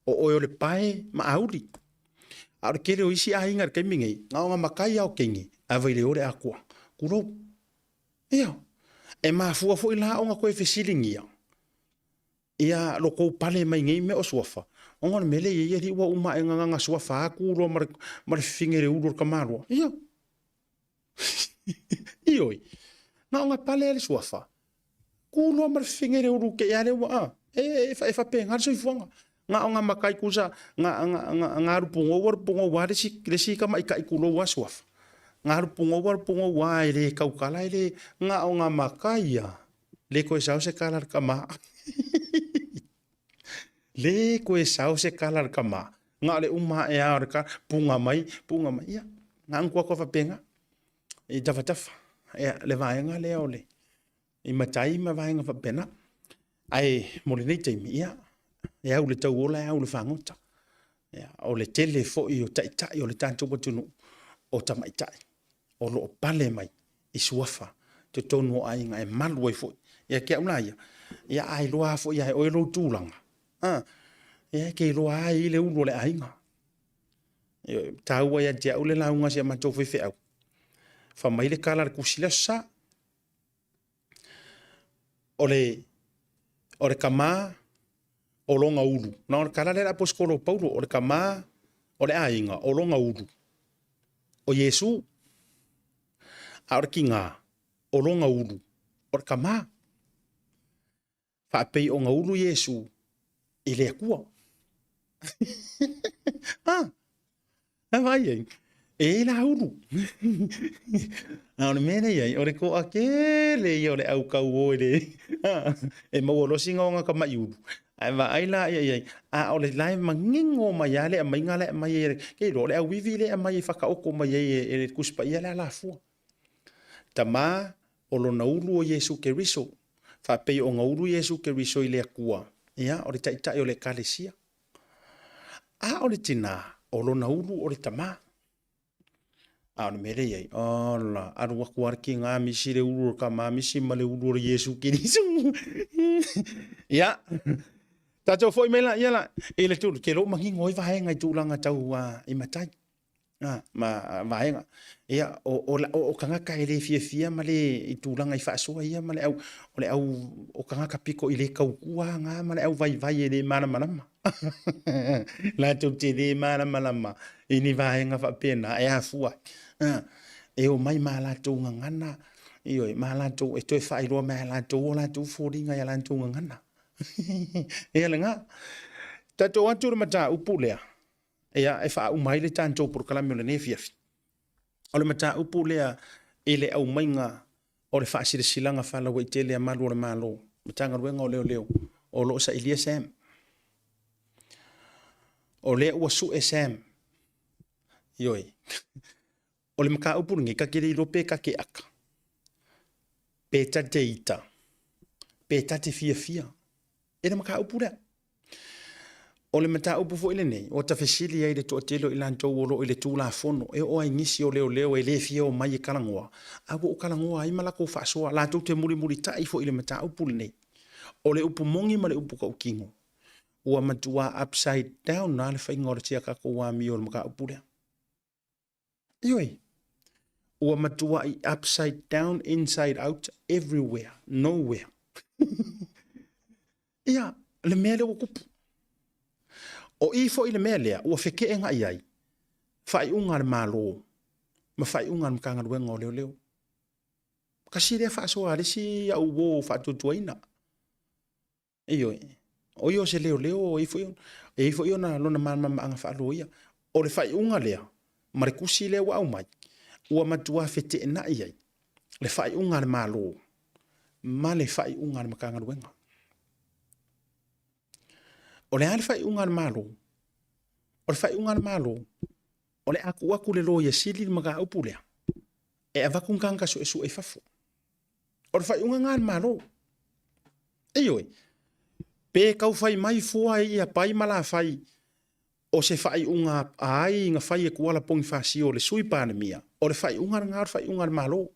O oe o le pae ma auli. A o le tele o isi aiga i le taimi nei, na ona matai lava o teine, ae vaileo le atoa. Tulou. Ia, e mafua foi la ona toe fesiligia ia lo tou pale mai nei mea o suafa, ona o le mea lea e i ai alii ua uma ae gagana suafa atu loa ma le fifine i le ulu o le tamaloa. Ia. Ioe. Na ona pale lava le suafa, tu loa ma le fifine i le ulu te i lea ua, a, e, e faapena le soifuaga. Na ona matai tusa, na alu pugou alu pugou lava le isi tamaitai tulou lava suafa. Na alu pugou alu pugou lava e le tautala e le, na ona matai lava, le toe sao se tala a le tama. Le toe sao se tala a le tama. Na o le uma ae lava o le tala, puga mai, puga mai. Ia, na ona tuu atu lava faapena i tafatafa. Ia, le vaega lea o le i matai ma vaega faapena. Ae mo lenei taimi, ia, e au i le tauola e au i le fagota. Ia, o le tele foi o taitai o le tatou atunuu o tamaitai o lo o pale mai i suafa totonu o aiga e malu ai foi. Ia te au la ia, ia a iloa lava foi ia oe lou tulaga, a, ia e te iloa lava e i ai le ulu o le aiga. E taua ia te au le lauga a si a matou faifeau, fai mai le tala a le tusi i le Aso Sa, o le tama o lona ulu, na o le tala lea a le Aposetolo o Paulo, o le tama o le aiga o lona ulu, o Iesu, a o le tiga o lona ulu, o le tama. Faapei ona ulu Iesu i le Atua. Ah, a vaai ai, e i ai la ulu. A o le mea lea i ai, o le toatele ia o le au tauo e le, e maua loa sina ona tamai ulu, ae vaai la ia i ai, a o le la e manino mai lava le aumaiga la e aumai ai, ke iloa o le auivi lea e aumai e faataoto mai ai e le Tusi Paia le alafua. Tama o lona ulu o Iesu Keriso, faapei ona ulu Iesu Keriso i le Atua, ia, o le Taitai o le Ekalesia. A o le tinā, o lona ulu o le tamā. A o le mea lea i ai, ola, alu atu lava le kinā misi le ulu o le tamā misi ma le ulu o le Iesu Keriso. Ia, tatou foi mai la, ia la, i le tulu, ke lou manino ai vaega i tulaga tau i matai. Ma vaega. Ia, o tagata e le fiafia ma le i tulaga i faasoa ia ma le au, o le au, o tagata pito i le tautua na ma le au vaivai e le malamalama. Latou te le malamalama i ni vaega faapena e afua ai. E omai ma latou gagana, ioe, ma latou, e toe faailoa mai e latou o latou foliga i a latou gagana. Ia lena. Tatou atu le mataupu lea. Ia, e faauma ai le tatou polokalame o lenei afiafi. O le mataupu lea i le aumaiga o le faasilasilaga faalauaitele a Malu o le Malo, Matagaluega o Leoleo, o lo o sailia Sam. O lea ua sue Sam. Ioe. O le mataupu lenei, ta te le iloa pe ta te aka, pe ta te ita, pe ta te fiafia i le mataupu lea. O le mataupu foi lenei, ua ta fesili ai i le toatele o i latou o lo o i le Tulafono, e oo lava i nisi o leoleo e le fia omai e talanoa, a ua ou talanoa ai ma latou faasoa, latou te mulimulitai foi i le mataupu lenei. O le upu moni ma le upu tautino, ua matua upside down lava le faiga o le sia tatou amio i le mataupu lea. Ioe, ua matuai upside down, inside out, everywhere, nowhere. Ia, le mea lea ua tupu. O i foi le mea lea ua feteenai ai faaiuga a le Malo ma faaiuga a le Matagaluega o Leoleo. Tasi lea faasoa a le isi au uo faatuatuaina. Ioe, o ia o se leoleo, e i foi, e i foi ona lona malamalamaaga faaloia. O le faaiuga lea ma le tusi lea ua aumai, ua matua feteenai ai le faaiuga a le Malo ma le faaiuga a le Matagaluega. O le a le faaiuga a le Malo? O le faaiuga a le Malo, o le a tuu atu le Loia Sili le mataupu lea e avatu ni tagata suesue i fafo. O le faaiuga lena a le Malo. Ioe, pe tau fai mai fua ia Pai ma Lafai o se faaiuga a ai na fai e Tuala Ponifasio le Sui Palemia, o le faaiuga lena o le faaiuga a le Malo.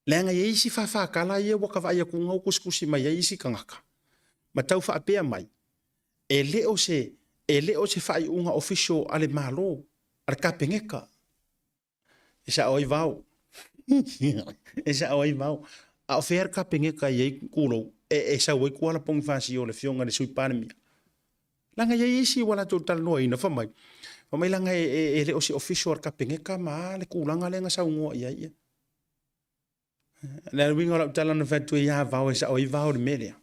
Leaga e i ai isi faafatala ia ua ta vaai atu ua tusitusi mai ai isi tagata ma tau faapea mai, e le o se E le o se faaiuga official a le Malo, a le Kapeneta. E sao ai Vao. E sao ai Vao. A o fea le Kapeneta e i ai Kulou e, e sau ai Kuala Ponifasio le afioga i le Sui Palemia? Leaga e i ai isi ua latou talanoaina, fai mai, fai mai leaga e, e, e le o se official a le Kapeneta ma a le tulaga lea na saunoa i ai ia. Le uiga o lau tala na fai atu ai ia Vao e sao ai Vao i le mea lea.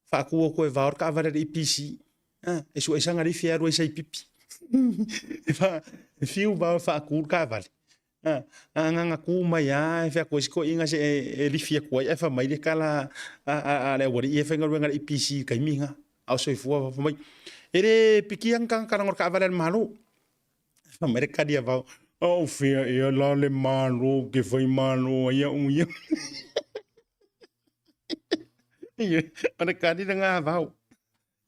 Faatu atu e Vao le taavale a le EPC. E sue saga lifi e alu ai sai pipi. E fiu Vao e faatu le taavale. A na tu mai lava e fai atu ai si toeaina se e lifi atu ai ae fai mai le tala a le aualii ia e faigaluega i le EPC i le taimi lena a o soifua fai mai, e le pikia ni tagata leaga o le taavale a le Malo. Fai mai le kali a Vao, a o fea ea la le Malo ou te fai malo ai au ia. O le kali lena a Vao.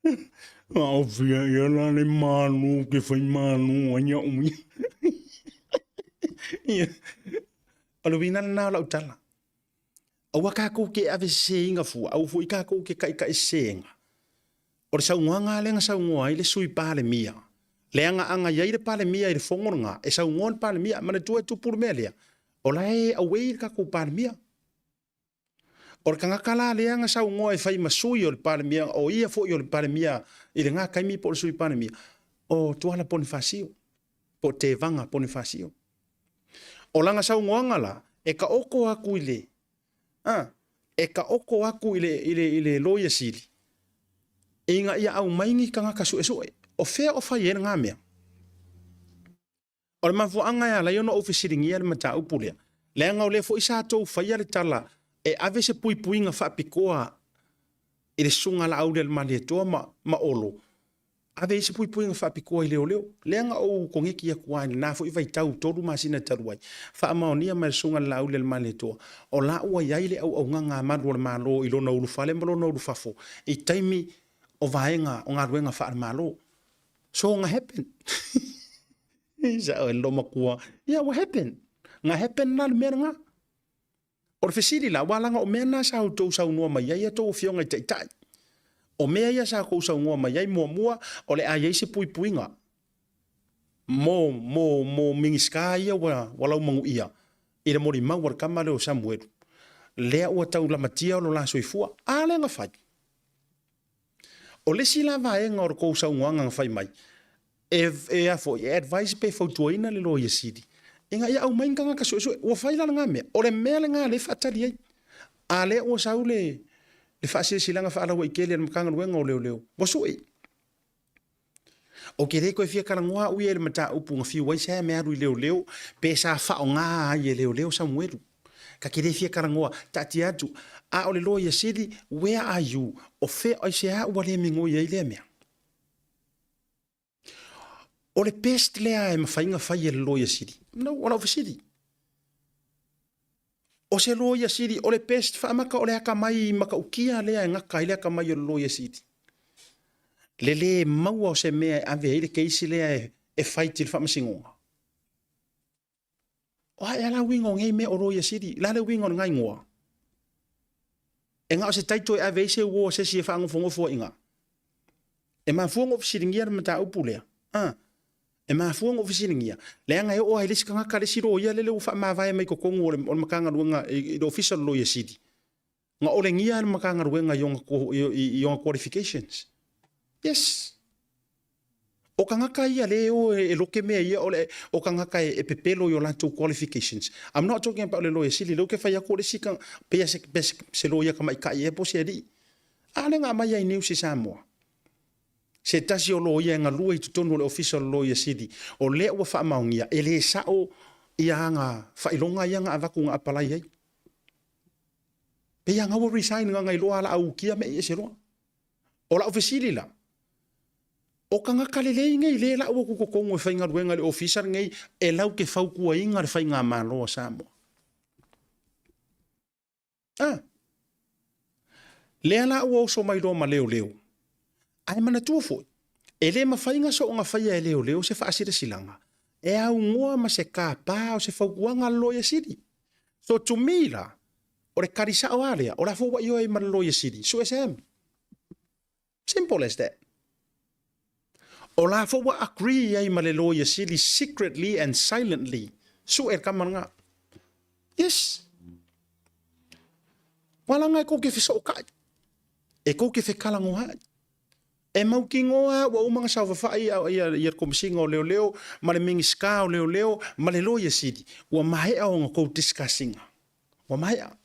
A o fea ea la le Malo ou te fai malo ai au ia. O le uiga lena o lau tala. Aua tatou te ave seseina fua, aua foi tatou te taitai seseina. O le saunoaga lava lea na saunoa ai le Sui Palemia, leaga ana i ai le Palemia i le fono lena, e saunoa le Palemia, manatua e tupu le mea lea, o la e away le tatou Palemia. O le tagata la lea na saunoa e fai ma sui o le Palemia, o ia foi o le Palemia i lena taimi po o le Sui Palemia, o Tuala Ponifasio, po o Tevaga Ponifasio. O lana saunoaga la, e taoto atu i le, a, e taoto atu i le, i le, i le Loia Sili, ina ia aumai ni tagata suesue. O fea o fai ai lena mea? O le mafuaaga e ala ai ona ou fesiligia le mataupu lea, leaga o lea foi sa tou faia le tala e ave se puipuiga faapitoa i le Susuga Laaulialemalietoa ma, ma Olo, ave i se puipuiga faapitoa i leoleo. Lea na ou koneti atu lava i lena foi vaitau 3 masina talu ai, faamaonia mai e le Susuga i le Laaulialemalietoa, o la ua i ai le auaunaga a malu o le Malo i lona ulufale ma lona ulufafo i taimi o vaega o galuega faale-Malo. So nga happen. Sa e loomatua. Yeah, what happened? Nga happen la le mea lena. O le fesili la, aua leaga o mea na sa outou saunoa mai ai a outou afioga i taitai. O mea ia sa outou saunoa mai ai, muamua, o le a i ai se puipuiga mo, mo, mo Minisita ia ua, ua laumanuia i le molimau a le tama lea o Samuelu, lea ua tau lamatia lo la soifua. A lea na fai? O le isi la vaega o le tou saunoaga na fai mai, e, e a foi, e advise pe fautuaina le Loia Sili ina ia aumai ni tagata suesue. Ua fai la lena mea. O le mea lena lea e faatali ai. A lea ua sau le, le faasilasilaga faalauaitele a le Matagaluega o Leoleo, ua sue. Ou te le toe fia talanoa au ia i le mataupu na fiu ai Sam e alu i leoleo pe sa faaaoga ai e leoleo Samuelu. Ta te le fia talanoa, taatia atu. A o le Loia Sili, where are you? O fea, aisea ua le migoi ai lea mea? O le best lea e mafai ona fai e le Loia Sili? No, o lau fesili. O se Loia Sili, o le best faamata o le atamai matautia lea e gata ai le atamai o le Loia Sili. Le le maua o se mea e ave ai le case lea e, e fight i le faamasinoga. O a ea la uiga o nei mea o Loia Sili? La le uiga o lena igoa? E na o se title e ave ai se uo a se isi e faanofonofo ai i ina. E mafua ona ou fesiligia le mataupu lea. A, e mafua ona ou fesiligia, leaga e oo lava i le isi tagata, le isi loia lele ua faamavae mai totonu o le, o le Matagaluega, i le Ofisa o le Loia Sili, na olegia e le Matagaluega i ona, i, i ona qualifications. Yes. O tagata ia lea e o e loke mea ia, o, le, o tagata e, e pepelo i o latou qualifications. I'm not talking about le loia sili, lea ou te fai atu o le isi, pei se, se, se loia tamaitai ea po o se alii. A lea na aumai ai news i Samoa. Se tasi o loia e galue i totonu o le Ofisa o le Loia Sili, o lea ua faamaonia, e le sao ia aga faailoga ia na avatu na apalai ai. Pei a ua resign nga iloa ala aukia me i ese loa. O lau fesili la, o tagata lelei nei le lau atu i totonu e faigaluega i le ofisa lenei e lau te fautuaina le faigamalo a Samoa. Ah. Lea la ua oso mai loa ma leoleo. Ae manatua foi, e le mafai na soona faia e leoleo se faasilasilaga e aunoa ma se kāpā o se fautuaga a le Loia Sili. So to me la, o le kali sao lava lea, o le a foi ua ioe ai ma le Loia Sili, sue Sam. Simple as that. O la foi ua agree ai ma le Loia Sili secretly and silently. Sue le kama lena. Yes. Ua laga e kou ke fesootai. E kou ke fekalagoaai. E mautinoa ua uma ona saofafai ia le Komesina o Leoleo ma le Minisita o Leoleo ma le Loia Sili, ua maea ona kou discuss ina. Ua maea.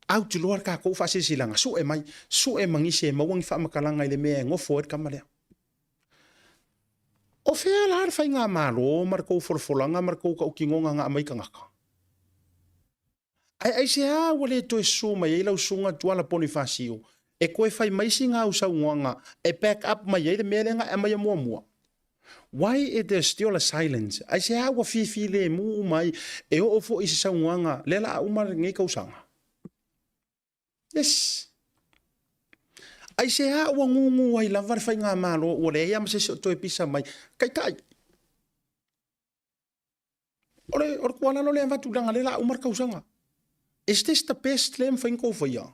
Autiloa le tatou faasilasilaga, sue mai, sue ma nisi e maua ni faamatalaga i le mea e nofo ai le tama lea. O fea la le faigamalo ma le tou folafolaga ma le tou tautinoga na aumai tagata? Ae aisea ua le toe susu mai ai lau susuga Tuala Ponifasio e toe fai mai sina au saunoaga e back up mai ai le mea lea na e aumaia muamua? Why is there still a silence? Aisea ua fifilemu uma ai e oo foi i se saunoaga lea la a uma lenei tausaga? Yes. Aisea ua gugu ai lava le faigamalo ua leai lava ma se isi o toe pisa mai? Taitai. O le, o le tuualalo lea e avatu leaga lea la a uma le tausaga. Is this the best lea e mafai ona tou faia?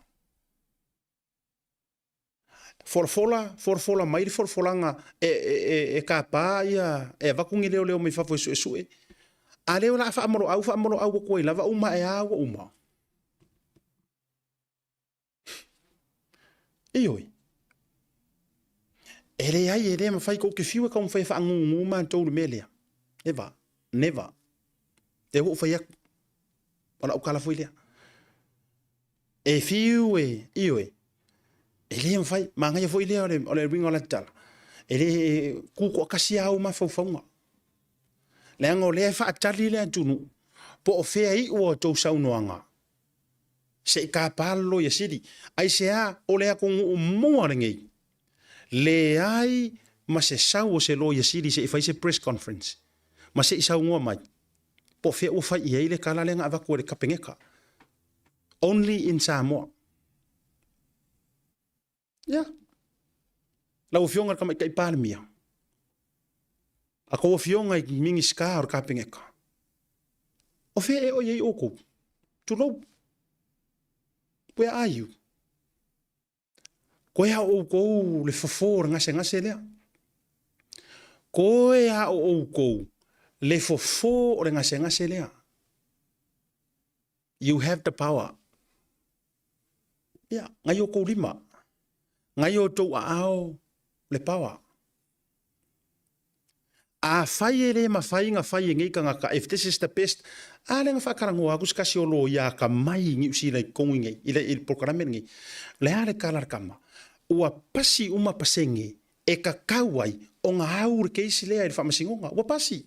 Folafola, folafola mai le folafolaga e, e, e, e tapa ia, e avatu ni leoleo mai fafo e suesue. A lea o le a faamoloau, faamoloau atu ai lava uma e a ua uma. Ioe. E leai, e le mafai kou te fiu e taumafai e faagūgū matou i le mea lea. Never, never. Lea ua ou fai atu. O lau tala foi lea. E fiu e, ioe, e le mafai, manaia foi lea o le, o le uiga o la tala. E le kū toatasi lava ou mafaufauga. Leaga o lea e faatali le atunuu, po o fea iu a outou saunoaga. Se i tapa le Loia Sili. Aisea o le atunuu mua lenei, leai ma se sau o se Loia Sili se i fai se press conference ma se i saunoa mai po o fea ua fai i ai le tala lea na avatu e le Kapeneta. Only in Samoa. Ia. Lau Afioga i le Tamaitai Palemia, a tou Afioga i Minisita o le Kapeneta, o fea ea o i ai outou? Tulou. Where are you? Koe a o outou le fofo o le gasegase lea. Koe a o outou le fofo o le gasegase lea. You have the power. Ia, ngai o kou lima. Ngai o tou aao le power. A fai e le mafai na fai e nei tagata, if this is the best, a lea na faatalanoa atu se tasi o loia atamai i Niu Sila i totonu i nei, i le, i le polokalame lenei. O le a le tala a le tama? Ua pasi uma pasene e tatau ai ona au le case lea i le faamasinoga. Ua pasi.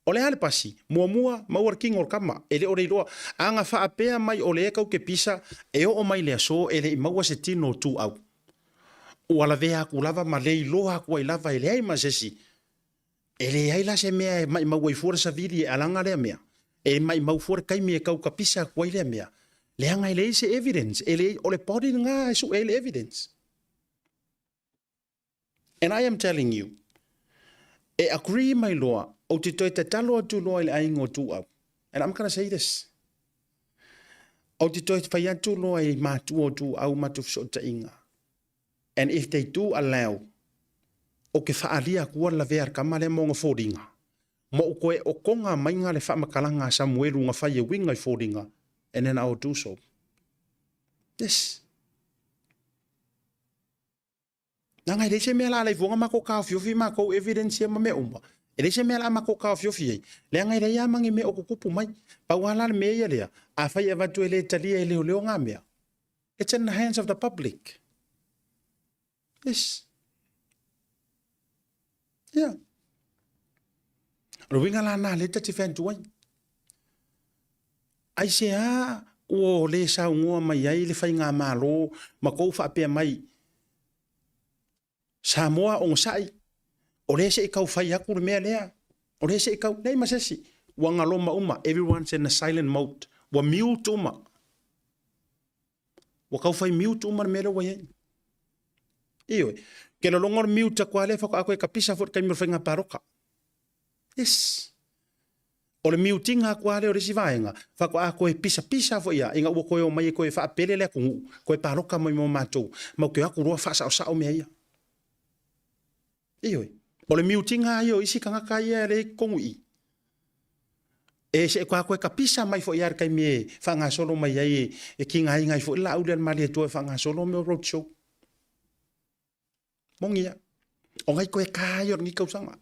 O le a le pasi? Muamua, maua le kino o le tama, e le o le iloa. A na faapea mai o lea kau ke pisa, e oo mai le aso e le i maua se tino o Tuau. Ua lavea aku lava ma le iloa aku ai lava e leai ma se isi. E leai la se mea e maimau ai fua le savili e alaga lea mea. E maimau fua le taimi e kau ka pisa aku ai lea mea. Leaga e leai se evidence, e leai, o le body lena e sue ai le evidence. And I am telling you, e agree mai loa, ou te toe tatalo atu loa i le aiga o Tuau. And I'm gonna say this. Ou te toe fai atu loa i matua o Tuau matou fesootaiga. And if they do allow, ou te faaalia atua le lavea a le tama lea ma ona foliga, ma ou toe okoga maiga le faamatalaga a Samuelu na fai e uiga i foliga, and then I will do so. Yes. Leaga e leai se mea la alai fuaga matou taofiofi matou evidence ia ma mea uma. E leai se mea la matou taofiofi ai. Leaga e leai lava ma ni mea o tutupu mai. Pau lava la le mea ia lea, afai e avatu e le talia e leoleo ngā mea, it's in the hands of the public. Yes. Yeah. O le uiga la na lea ta te fai atu ai. Aisea ua le saunoa mai ai le faigamalo ma kou faapea mai, Samoa onosai, o lea se i tau fai atu le mea lea, o lea se i tau, leai ma se isi, ua galoma uma, everyone's in a silent mode, ua mute uma. Ua tau fai mute uma le mea lea ua i ai. Ioe, ke lologa o le mute atu lava lea faatoa koe kapisa foi i le taimi o le faiga palota. Yes. O le mute ina atu lava lea o le isi vaega, faatoa toe pisapisa foi lava ina ua toe omai e toe faapele le atunuu, toe palota mai mo matou, matou te o atu loa faasaosao mea ia. Ioe. O le miutiga ia o isi tagata ia e le i totonu i i. E se koa koe kapisa mai foi ia le taimi e faagasolo mai ai e kigaina ai foi le laau lea a le Malietoa e faagasolo mea o road show. Moni ia. O ngai koe ka ia o lenei tausaga.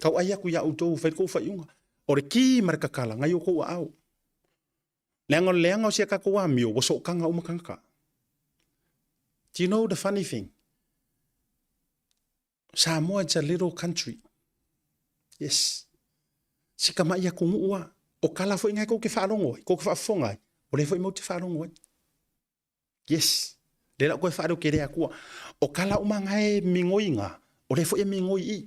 Tau ai atu ia outou fai kou faiuga. O le ki ma le kakala ngai o kou aao. Leaga o le leaga o si a tatou amio ua sootaga uma tagata. Do you know the funny thing? Samoa it's a little country. Yes. Si tamai atunuu a. O kala foi ngai kou ke faalogo ai, kou ke faafofoga ai. O lea foi mau te faalogo ai. Yes. Le lau koe whaareo ke rea kua. O kala uma ngae mingoi ngā, o le foi e mingoi i.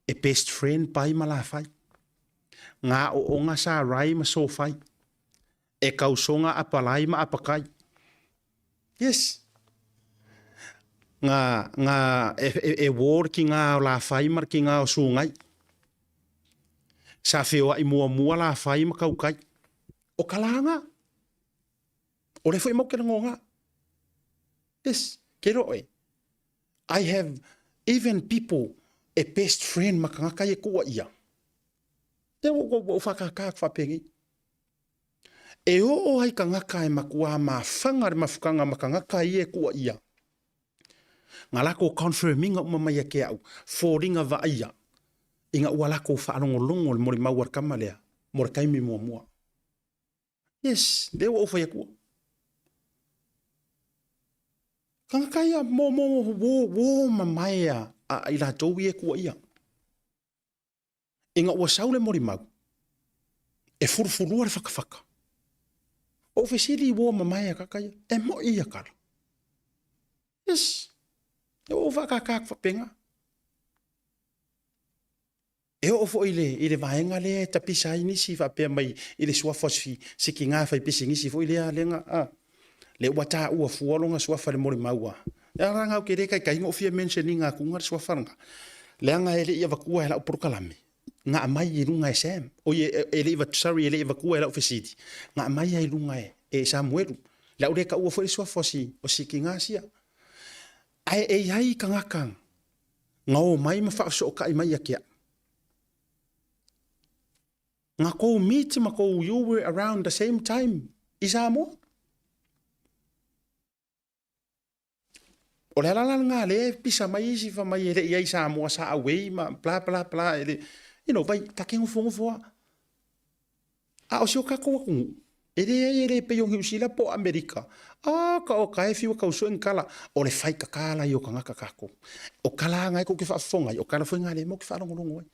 E best friend pai ma la whai. Ngā o onga sa rai ma so whai. E kausonga apalai ma apakai. Yes. Ngā, ngā, e, e, e ward ki ngā o la whai ma ki ngā o sūngai. Sa whioa i mua mua la whai ma kaukai. O kalanga. O le foi mau ke rango ngā. Yes, ke roe. I have even people a best friend ma kangaka e kua ia. Te o o o whakaka whapengi. E o o ai kangaka e makua ma whanga le mafukanga ma kangaka i e kua ia. Nga lako confirminga uma mai a ke au, fōringa vaia, i nga ua lako whaalongolongo le mori maua kama lea, mo le taimi mua mua. Yes, lea ua ou fai atu. Kangaka ia mo mo wo wo mamae a, a i latou i e kua ia. Inga ua sau le molimau, e furufurua le whakawhaka. O fesili wo mamae a kaka ia, e mo ia kala. Yes, e o whakakak whapenga. E oo foi i le, i le vaega lea e tapisa ai nisi faapea mai i le suafa o si, si kigā fai pisinisi foi lea, lea, a, lea ua taua fua lona suafa i le molimau a. E ala ngau ke le kaikai ngo fia mention inga kunga le suafa langa. Leaga e le i avatua e lau polokalame. Nga aumai i luga e Sam. Oi e, e le i sorry, e le i avatua e lau fesili. Nga aumai ai luga e, e Samuelu. Le au le taua foi le suafa o si, o si kigā sia. Ae e iai tagata nga omai ma faafesootai mai ia te au. Nga kou meet ma kou you were around the same time i Samoa. O le ala la lena lea e pisa mai isi fa mai e le i ai Samoa sa away ma bla bla bla e le you know vai take nofonofo a. A o si o kākou atunuu, e leai e le pei o Niu Sila po o Amerika. A ka o ka e fiu e kau sue ni kala, o le whai kakala i o kangaka kākou. O kala anga e kou ke whaafofoga ai, o kala foi ngā le mau ke whaalongolongo ai.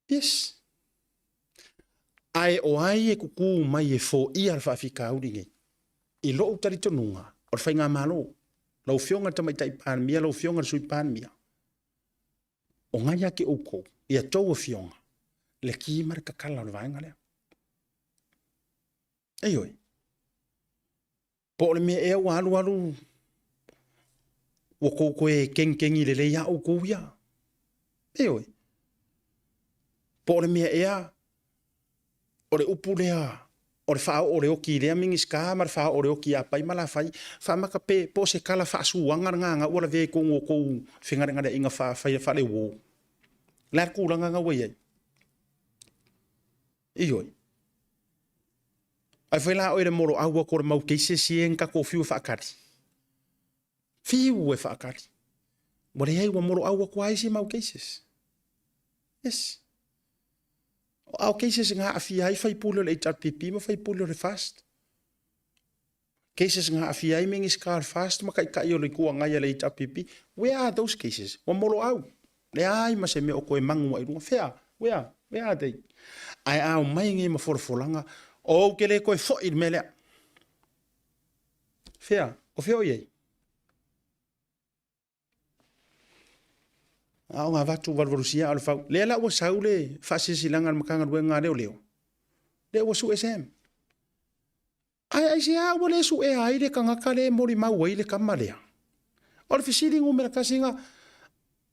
Yes. Ae o ai e kukū mai e foia le faafitauli nei? I lou talitonuga, o le faigamalo, lau Afioga i le Tamaitai Palemia, lau Afioga i le Sui Palemia, O ngai ake oukou, ia tou afioga, le ki ma le kakala o le vaega lea. Ioe. Po o le mea ea ua alualu ua kou koe kegikengi lelei a oukou ia. Ioe. Po o le mea ea O le upu lea, o le faaoo o le oki i lea Minisita ma le faaoo o le oki ia Pai ma Lafai, faamata pe po o se tala faasuaga lena na ua lavea i totonu o tou fegalegaleaiga faaleuo. O le a le tulaga na ua i ai? Ioe. Ai foi la oe le moloau atu o le mau cases ia na tatou fiu e faatali. Fiu e faatali. Ua leai ua moloau atu lava isi mau cases. Yes. A o cases na aafia ai faipule o le HRPP ma faipule o le FAST. Cases na aafia ai Minisita o le FAST ma taitai o le Itu Agai a le HRPP. Where are those cases? Ua moloau. Leai ma se mea o toe manu ai i luga. Fea? Where? Where are they? Ae a omai nei ma folafolaga, ou te le toe foi i le mea lea. Fea? O fea o i ai? A o ngā whatu waluwalusia o le whau. Lea la ua sau le whaasisilaga a le Matagaluega a Leoleo. Lea ua sue Sam. Ae aisea ua le suea ai le tagata lea e molimau ai le tama lea? O le fesili numera tasi na,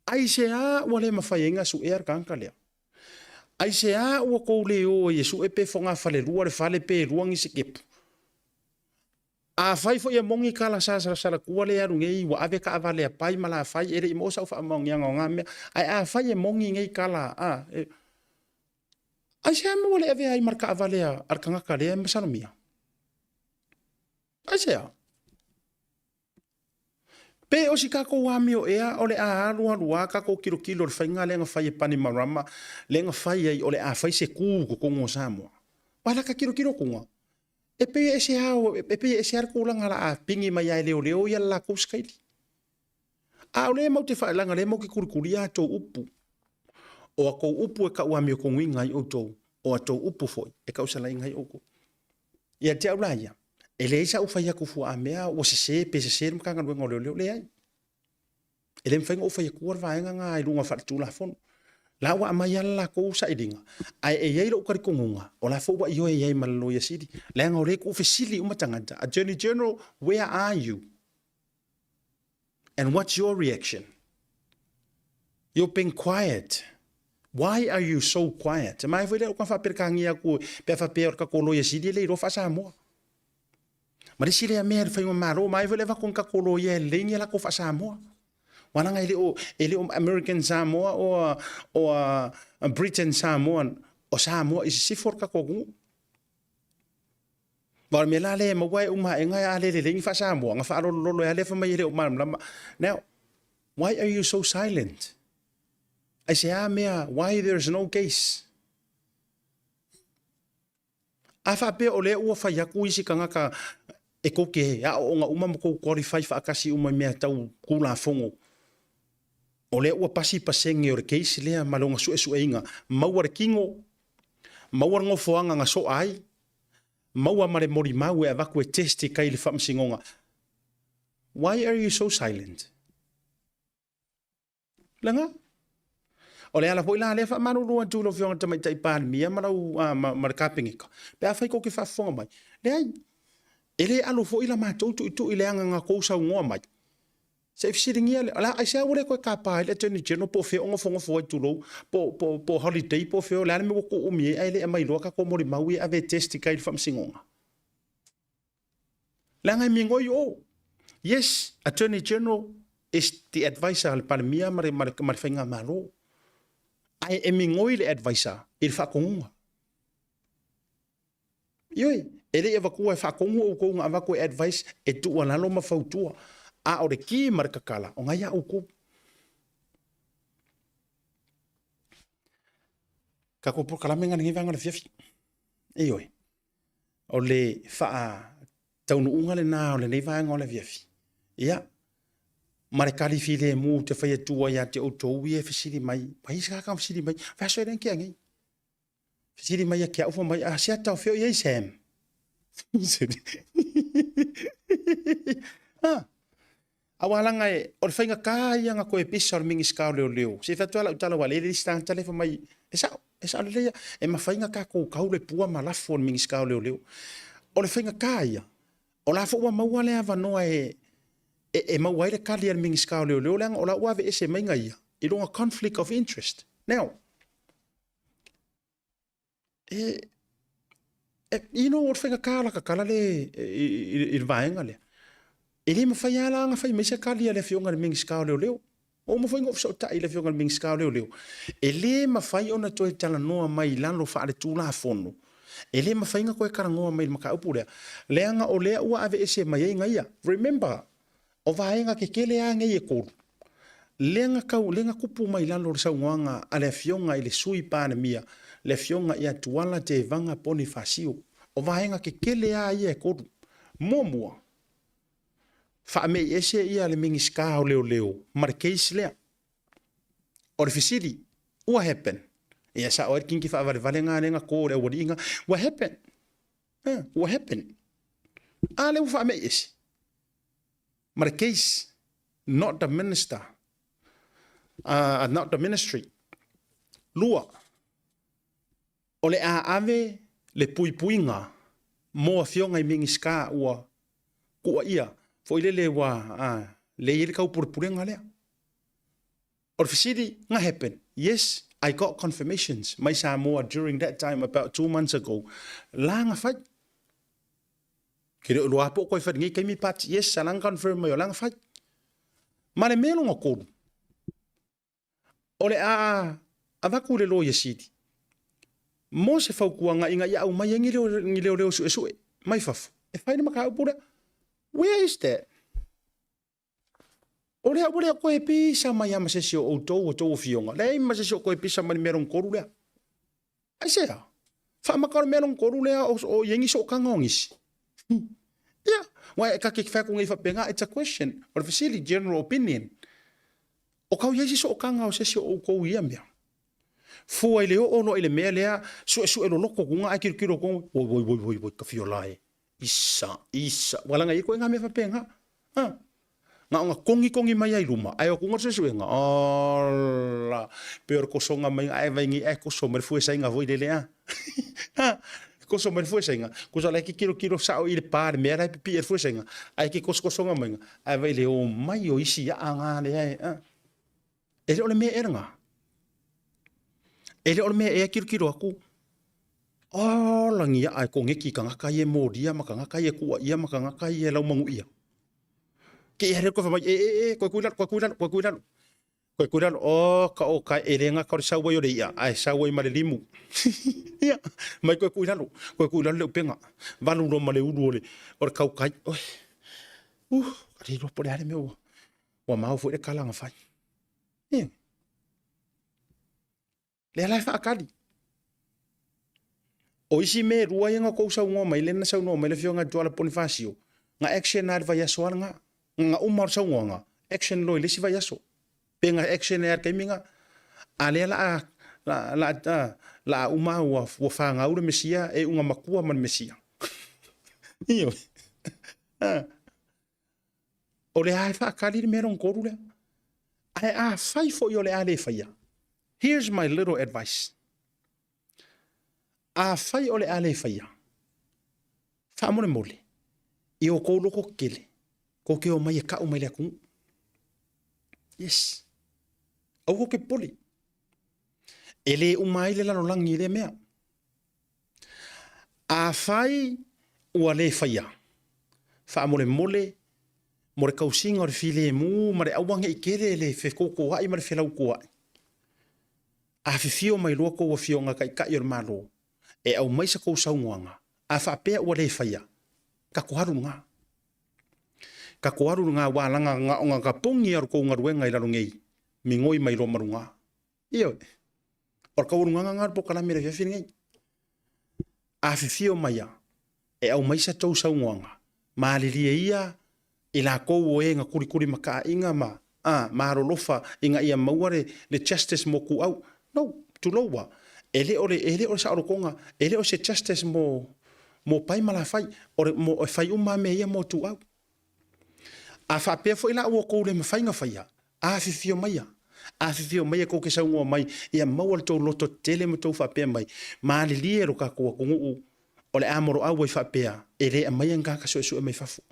aisea ua le mafai ai na suea le tagata lea? Aisea ua tou le o ai e sue pe fogafalelua le fale pe lua ni sikepu? Afai foi e moni kala sa salasalakua le alu nei ua ave taavale a pai ma lafai e le i maua sau faamaoniaga o na mea. Ae afai e moni nei tala a, e, aisea mea ua le avea ai ma le taavale a le tagata lea e masalomia? Aisea? Pe o si tatou amio ea o le a alu alu a tatou tilotilo i le faiga lea na fai e Panimarama lea na fai ai o le a fai se ku i totonu o Samoa. Aua la ta tilotilo atuga, e pei e ese a, e pei e ese a le tulaga la a pigi mai a e leoleo ia le latou sikaili. A o lea matou te faailaga, lea matou te tulitulia a tou upu. O a tou upu e tau amiotonuina ai outou, o a tou upu foi e tausalaina ai outou. Ia te au la ia, e leai sa ou fai atu fuaa mea ua sese pe sese le Matagaluega o Leoleo, leai. E le mafai ona ou fai atua le vaega na i luga faaletulafono. La ua aumai lava le latou sailiga, ae e i ai lou talitonuga, o la foi ua ioe i ai ma le Loia Sili, leaga o lea e tuufesili uma tagata, Attorney General, where are you? And what's your reaction? You've been quiet. Why are you so quiet? Ma e foi lea o ka faaperekania atu pe a faapea o le tatou Loia Sili e le iloa faa-Samoa. Ma le isi lea mea i le faiga malo, ma e foi le avatu ni tatou loia e lelei ni a latou faa-Samoa. Aua leaga e le o, e le o American Samoa o, o Britain Samoa, o Samoa i sisifo le tatou atunuu. Ma o le mea la lea e maua e uma aega a le lelei ni faa-Samoa, na faalolololo ai lea fai mai e le o malamalama. Now, why are you so silent? Aisea mea, why there is no case? A faapea o lea ua fai atu isi tagata e tou te aooga uma ma tou qualify faatasi uma i mea tau Tulafono, o lea ua pasi pasene o le case lea ma lona suesueina, maua le tino, maua le nofoaga na soa ai, maua ma le molimau e avatu e test i tai i le faamasinoga. Why are you so silent? Lena. O le ala foi la lea faamalulu atu i lau Afioga i le Tamaitai Palemia ma lau ma le Kapeneta, pe afai tou te faafofoga mai, leai, e le alo foi la matou tuitui leaga na tou saunoa mai. Se i fesiligia lea, la, aisea ua le toe tapa ai le Attorney General po o fea o nofonofo ai tulou, po, po, po holiday po o fea, o le a le mea ua tuuumi ai ae le aumai loa tatou molimau ia e ave e test i tai i le faamasinoga. Leaga e migoi o. Yes, Attorney General is the advisor a le Palemia ma le, ma le, ma le Faigamalo. Ae e migoi le advisor i le faatonuga. Ioe, e le i avatua e faatonu outou na avatu e advice e tuualalo ma fautua. A o le ki ma le kakala, o ngai a outou. Tatou polokalame nga lenei vaega o le afiafi. Ioe. O le faataunuuga lena o lenei vaega o le afiafi. Ia, ma le tali filemu ou te fai atua ia te outou ia e fesili mai, ma isi kaka fesili mai, fai aso e le kea nei. Fesili mai ia ke au mai, a se ata o feo iai Sam. Ah, Aua leaga e, o le faigata ia na toe pisa o le Minisita o Leoleo. Se i fai atu lava lau tala aua o lea e leai se tagata lea e fai mai, e sao, e sao lelei lava. E mafai ona tatou tau le pua ma lafo i le Minisita o Leoleo. O le faigata ia, o la foi ua maua le avanoa e, e, e maua ai le tali a le Minisita o Leoleo leaga o la ua aveese mai na ia i lona conflict of interest. Now, e, e, you know, o le faigata o la ta tala le, i, i, i le vaega lea. E le mafai lava la ona fai mai se tali a le Afioga i le Minisita o Leoleo. Ua uma foi ona ou fesootai i le Afioga i le Minisita o Leoleo, e le mafai ona toe talanoa mai i lalo faaletulafono, e le mafai ona toe talanoa mai i le mataupu lea, leaga o lea ua aveese mai ai gaia. Remember, O vaega tetele lava nei e tolu, lea na tau, lea na tupu mai lalo o le saunoaga a le Afioga i le Sui Palemia, le Afioga ia Tuala Tevaga Ponifasio. O vaega tetele lava ia e tolu. Muamua, faameiese ia le Minisita o Leoleo ma le case lea. O le fesili, ua happen? Ia sao ai le kinki faavalevale na lea na to i le aualii na, ua happen? Ua happen? A lea ua faameiese. Ma le case, not the minister, not the ministry. Lua, o le a ave le puipuiga mo afioga i Minisita ua kuaia foi lele ua lea e i ai le taupulepulega lea. O le fesili, na happen? Yes, I got confirmations mai Samoa during that time about 2 months ago, la na fai. Ke le o iloa po o koe fai lenei taimi pati yes sa langa confirm mai o langa fai. Ma le mea longa kolu, o le a avatu i le Loia Sili mo se fautuaga ina ia aumai ai ni leoleo suesue mai fafo e fai le mataupu lea. Where is that? O lea ua le toe pisa mai lava ma se isi o outou a outou afioga. Leai ma se isi o toe pisa mai le mea lona tolu lea. Aisea? Faamata o le mea lona tolu lea o i ai ni sootaga o nisi. Ia, ua e ta te fai atu nei faapena, it's a question. O le fesili, general opinion. O tau i ai se sootaga o se isi o outou i ia mea? Fua i le oo loa i le mea lea, suesue loloto atu ae tilotilo atu, oi, oi, oi, oi, oi, ka fio la e. Isa, isa. Ua laga i ai koe ngā mea faapena. Ha? Na ona kogikogi mai ai luma, ae o atu le suesuega, ola, pei o le kosonga mai, ae vai nei, ae koso mai le fuesaiga foi lele a. Ha? Koso mai le fuesaiga, kosa la e tilotilo sao i le pa le mea la e pipii e le fuesaiga, ae ke kosokosonga mai, ae vai le o mai o isi aa ngā lea e, a. E le o le mea ea lena. E le o le mea ea kilokilo aku, ola ni aʻa e koneki i kangaka ia e molia ma kangaka ia e kuaʻia ma kangaka ia e laumanuʻia. Ke i hele koe whamai, e, e, e, koe kui lalo, koe kui lalo, koe kui lalo. Koe kui lalo, oh, ka o ka e lenga ka o le sau ai o le ia, ae sau ai ma le limu. Ia, mai koe kui lalo, koe kui lalo le upenga. Valu lo ma le ulu o le, o le kaukai. Oi, ka le iloa po o le a le mea ua. Ua mau foi le kala na fai. Ioe. Lea la e faakali. O isi mea e lua ia na tou saunoa mai, lea na saunoa mai le Afioga ia Tuala Ponifasio, na action lava i le vaiaso lava lena. Na uma o le saunoaga, action loa i le isi vaiaso. Pe na action ai lava i le taimi lena. A lea la a, la a, la a uma ua, ua fanau le Mesia e iuga matua ma le Mesia. Ioe. O le a e faakali le mea lona tolu lea. Ae afai foi o le a le faia, here's my little advice. Afai o le a le faia, faamolemole, i o kou loko kele, kou ke o mai e kau mai le atunuu. Yes. Aua kou ke popole. E le uma ai le lalolagi i lea mea. Afai ua le faia, faamolemole mo le tausiga o le filemu ma le aua ne i tele le fekoukoaʻi ma le felautoaʻi. Afifio mai loa kou afioga Taitai o le Malo e aumai sa kou saunoaga, a faapea ua le faia, tatou alu luga. Tatou alu luga aua laga na ona tapogi a lo tou galuega i lalo nei, migoi mai loa ma luga. Ioe. O le taualugaga lena o le polokalame i le afiafi lenei. Afifio mai a, e aumai sa tou saunoaga, malilie ia i lakou o e na kulikuli makaaiga ma, a, malolofa ina ia maua le, le justice mo kuau. No, tulou a, e le o le, e le o le saolotoga, e le o se justice mo, mo pai ma lafai, o le, mo, e fai uma lava mea ia mo tuau. A faapea foi la ua outou le mafai na faia, afifio maia, afifio maia tou te saunoa mai, ia maua le tou loto tetele ma tou faapea mai, malilie lo tatou atunuu o le a moloau ai faapea, e le aumaia ni tagata suesue mai fafo.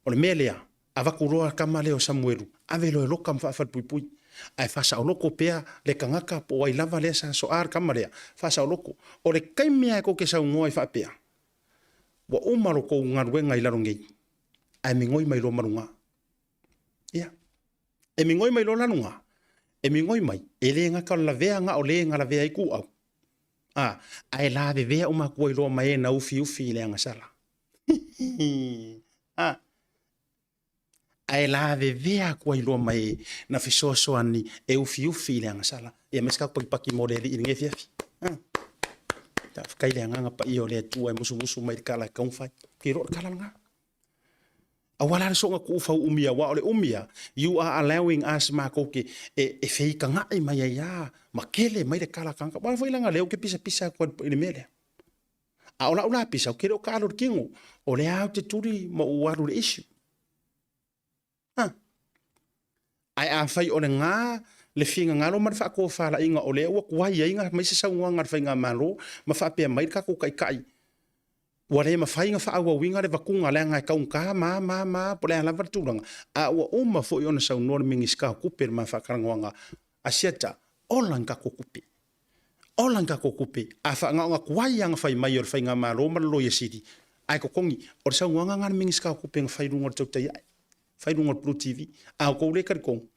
O le mea lea, avatu loa le tama lea o Samuelu, ave loa e loka ma faafalepuipui, ae faasaoloko pea le tagata po o ai lava lea sa soa le tama lea, faasaoloko. O le taimi lava tou te saunoa ai faapea, Ua uma lo kou galuega i lalo nei, ae migoi mai loa ma luga. Ia. E migoi mai loa la luga, e migoi mai, e le gata o le lavea na o le na lavea ai kuau. A, ae lavevea uma atu ai loa ma e na ufiufi i le agasala. A, ae lavevea atu ai loa ma e na fesoasoani e ufiufi i le agasala. Ia aemaise ka pakipaki mo le Alii i lenei afiafi. Faafetai le agaga paia o le Atua e musumusu mai i le kala e taumafai. Ke iloa o le kala lena. Aua la le soona tuufau umi aua o le umi a, you are allowing us matou ke e, e feitagaʻi mai ai a ma kele mai le kala tagata. Aua foi leaga lea ou te pisapisa atu ai i le mea lea. A o lau la pisa, ou te le o kaalo i le kino, o lea ou te tuli ma ou alu i le issue. Ha. Ae afai o le gā le finagalo ma le faatofalaiga o lea ua tuai ai na mai se saunoaga a le Faigamalo ma faapea mai le tatou Taitai, ua le mafai ona faaauauina le vatuga leaga e taugata ma ma ma po o le a lava le tulaga, a ua uma foi ona saunoa le Minisita o Tupe i le ma faatalanoaga a Siata, ola ni tatou tupe. Ola ni tatou tupe. A faagaoga tuai lava na fai mai o le Faigamalo ma le Loia Sili, Ae totogi, o le saunoaga lena a le Minisita o Tupe na fai i luga o le tautai ae, fai i luga o le Blue TV. A o outou lea e talitonu,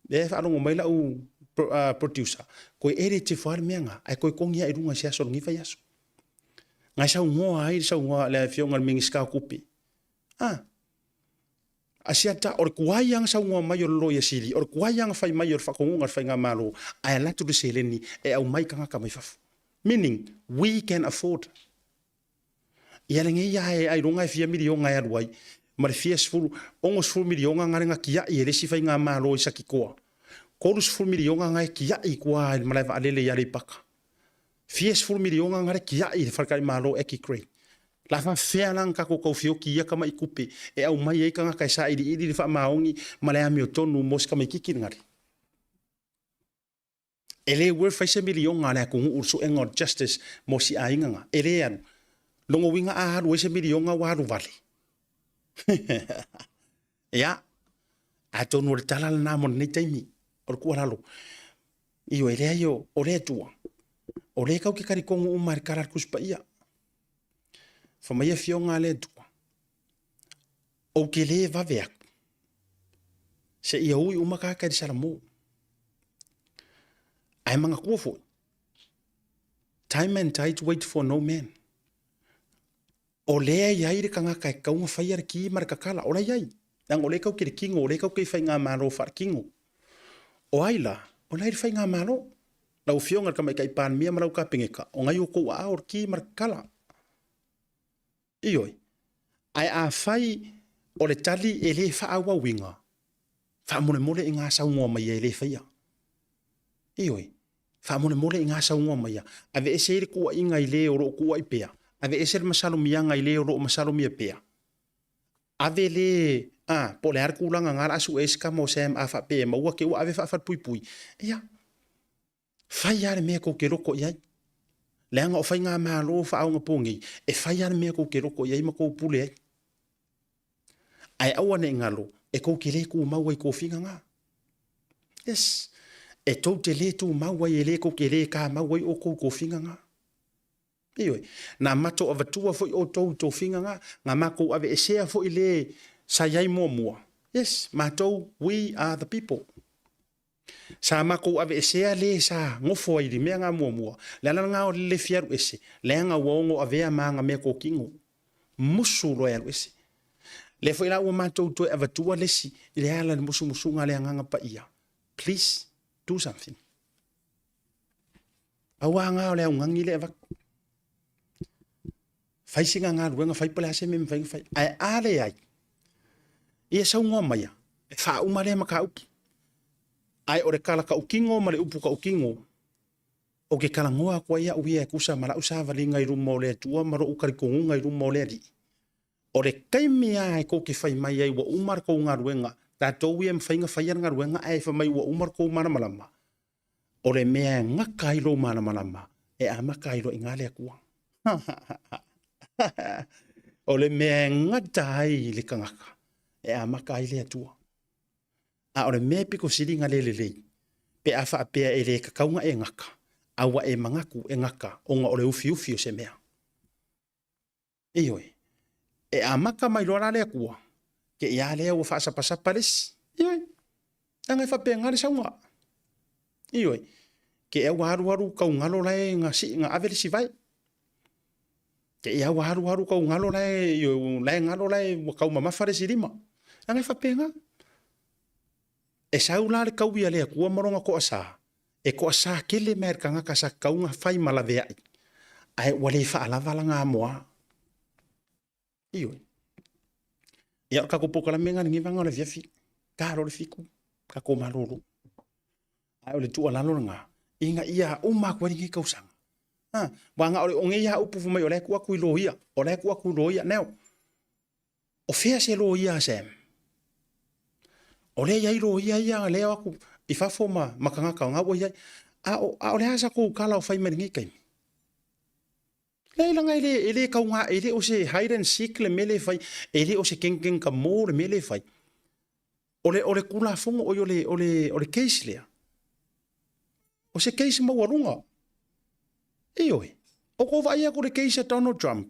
lea e faalogo mai lau producer, toe edit ifo lava le mea lena, ae toe togi lava i luga i se aso o lenei vaiaso. Na e saunoa ai le saunoa le Afioga i le Minisita o Tupe, a, Asiata, o le tuai lava na saunoa mai o le Loia Sili, o le tuai lava na fai mai o le faatonuga a le Faigamalo, ae alu atu le seleni e aumai tagata mai fafo. Meaning, we can afford. Ia lenei lava e ailoga e fia miliona e alu ai, ma le fia sefulu, 60 miliona na le na tiai e le isi Faigamalo i Satitoa. 30 miliona na e tiai i tua i le malae vaalele i Aleipata. Fia sefulu miliona na le tiai i le faletalimalo Aki Gray. La faafefea la ona tatou tau feoti i ia tamai tupe e aumai ai tagata e sailiili le faamaoni ma le amiotonu mo si tamaititi lenale? E le worth ai se miliona a le atunuu le suega o le justice mo si aiga na. E le alu. Lona uiga a alu ai se miliona ua alu vale. Ia, atonu o le tala lena mo lenei taimi, o le tuualalo. Ioe, leai o, o le Atua, o lea tatou te talitonu uma i le tala a le Tusi Paia. Fai mai Afioga a le Atua, ou te le vave atu, seia ui uma tagata i le salamo. Ae manatua foi, time and tide wait for no man. O lea e i ai le tagata e tatau ona faia le ki ma le tatala, o la e i ai. Leaga o lea e tau te le kino, o lea e tau te i faigamalo faalekino. O ai la? O la e i le faigamalo. Lau Afioga i le Tamaitai Palemia ma lau Kapeneta, o nai o tou aao o le ki ma le tatala. Ioe. Ae afai o le tali e le faaauauina, faamolemole i ga saunoa mai e le faia. Ioe. Faamolemole i ga saunoa mai a. Aveese ai le tuuaiga i le o lo o tuuai pea. Aveese le masalomiaga i le o lo o masalomia pea. Ave le, a, po o le a le tulaga na la a sue ai se tama o Sam a faapea e maua te ua ave faafalepuipui. Ia, fai lava le mea tou te loto i ai. Leaga o faigamalo faaonaponei, e fai lava le mea tou te loto i ai ma tou pule ai. Ae aua ne i galo, e tou te le tumau ai i tofiga na. Yes. E tou te le tumau ai, e le tou te le kamau ai outou i tofiga na. Ioe. Na matou avatua foi outou i tofiga na, na matou aveesea foi le sa i ai muamua. Yes, matou, we are the people. Sa matou aveesea le sa nofo ai i le mea na muamua. Le ala lena o le le fia alu ese, leaga ua ono avea ma ana mea tokino. Musu loa e alu ese. Lea foi la ua matou toe avatua le isi i le ala i le musumusuga a le Agaga Paia. Please do something. Pau lava na o le augani lea e avatu. Fai sina galuega, fai po o le a se mea e mafai ona fai. Ae a leai, ia saunoa maia, e faauma lea mataupu. Ae o le tala tautino ma le upu tautino, ou te talanoa atu ai au ia e tusa ma lau savaliga i luma o le Atua ma lou talitonuga i luma o le Alii. O le taimi lava e tou te fai mai ai ua uma le tou galuega, tatou ia e mafai ona faia le galuega ae fai mai ua uma le tou malamalama, o le mea e gata ai lou malamalama, e amata ai loa i ina le Atua. O le mea e gata ai le tagata, e amata ai le Atua. A o le mea e pito sili ona le lelei, pe a faapea e le tatau ona e gata, a ua e manatu e gata ona o le ufiufi o se mea. Ioe. E amata mai loa la le Atua, te i a lea ua faasapasapa le isi. Ioe. Leaga e faapena le sauga. Ioe. Te i a ua alualu tau galo la e na sii na ave le isi vae. Te i a ua alualu tau galo la e, ioe, la e galo la e ua taumamafa le isi lima. Leaga e faapena. E sau la le taui a le Atua ma lona toasa, e toasa tele mai le tagata sa tatau ona fai ma laveai, ae ua le faalava lana amoa. Ioe. Ia, o le tatou polokalame lena i lenei vaega o le afiafi, ta loa le 7, tatou malolo. Ae o le tuualalo lena, ina ia uma atu ai lenei tausaga. Ha, aua na o nei lava upu fai mai o la e tuu atu i loia, o la e tuu atu i loia. Now, O fea se loia a Sam? O lea e i ai loia ia lea o atu i fafo ma, ma tagata o na ua i ai. A o, a o le a sa kou kala o fai mai lenei taimi? Leai laga e le, e le tauga, e le o se hide and seek le mea lea e fai, e le o se kengkeng ka mo le mea lea e fai. O le, o le Tulafono, oi o le, o le, o le case lea, o se case maualuga. Ioe, o kou vaai atu i le case a Donald Trump.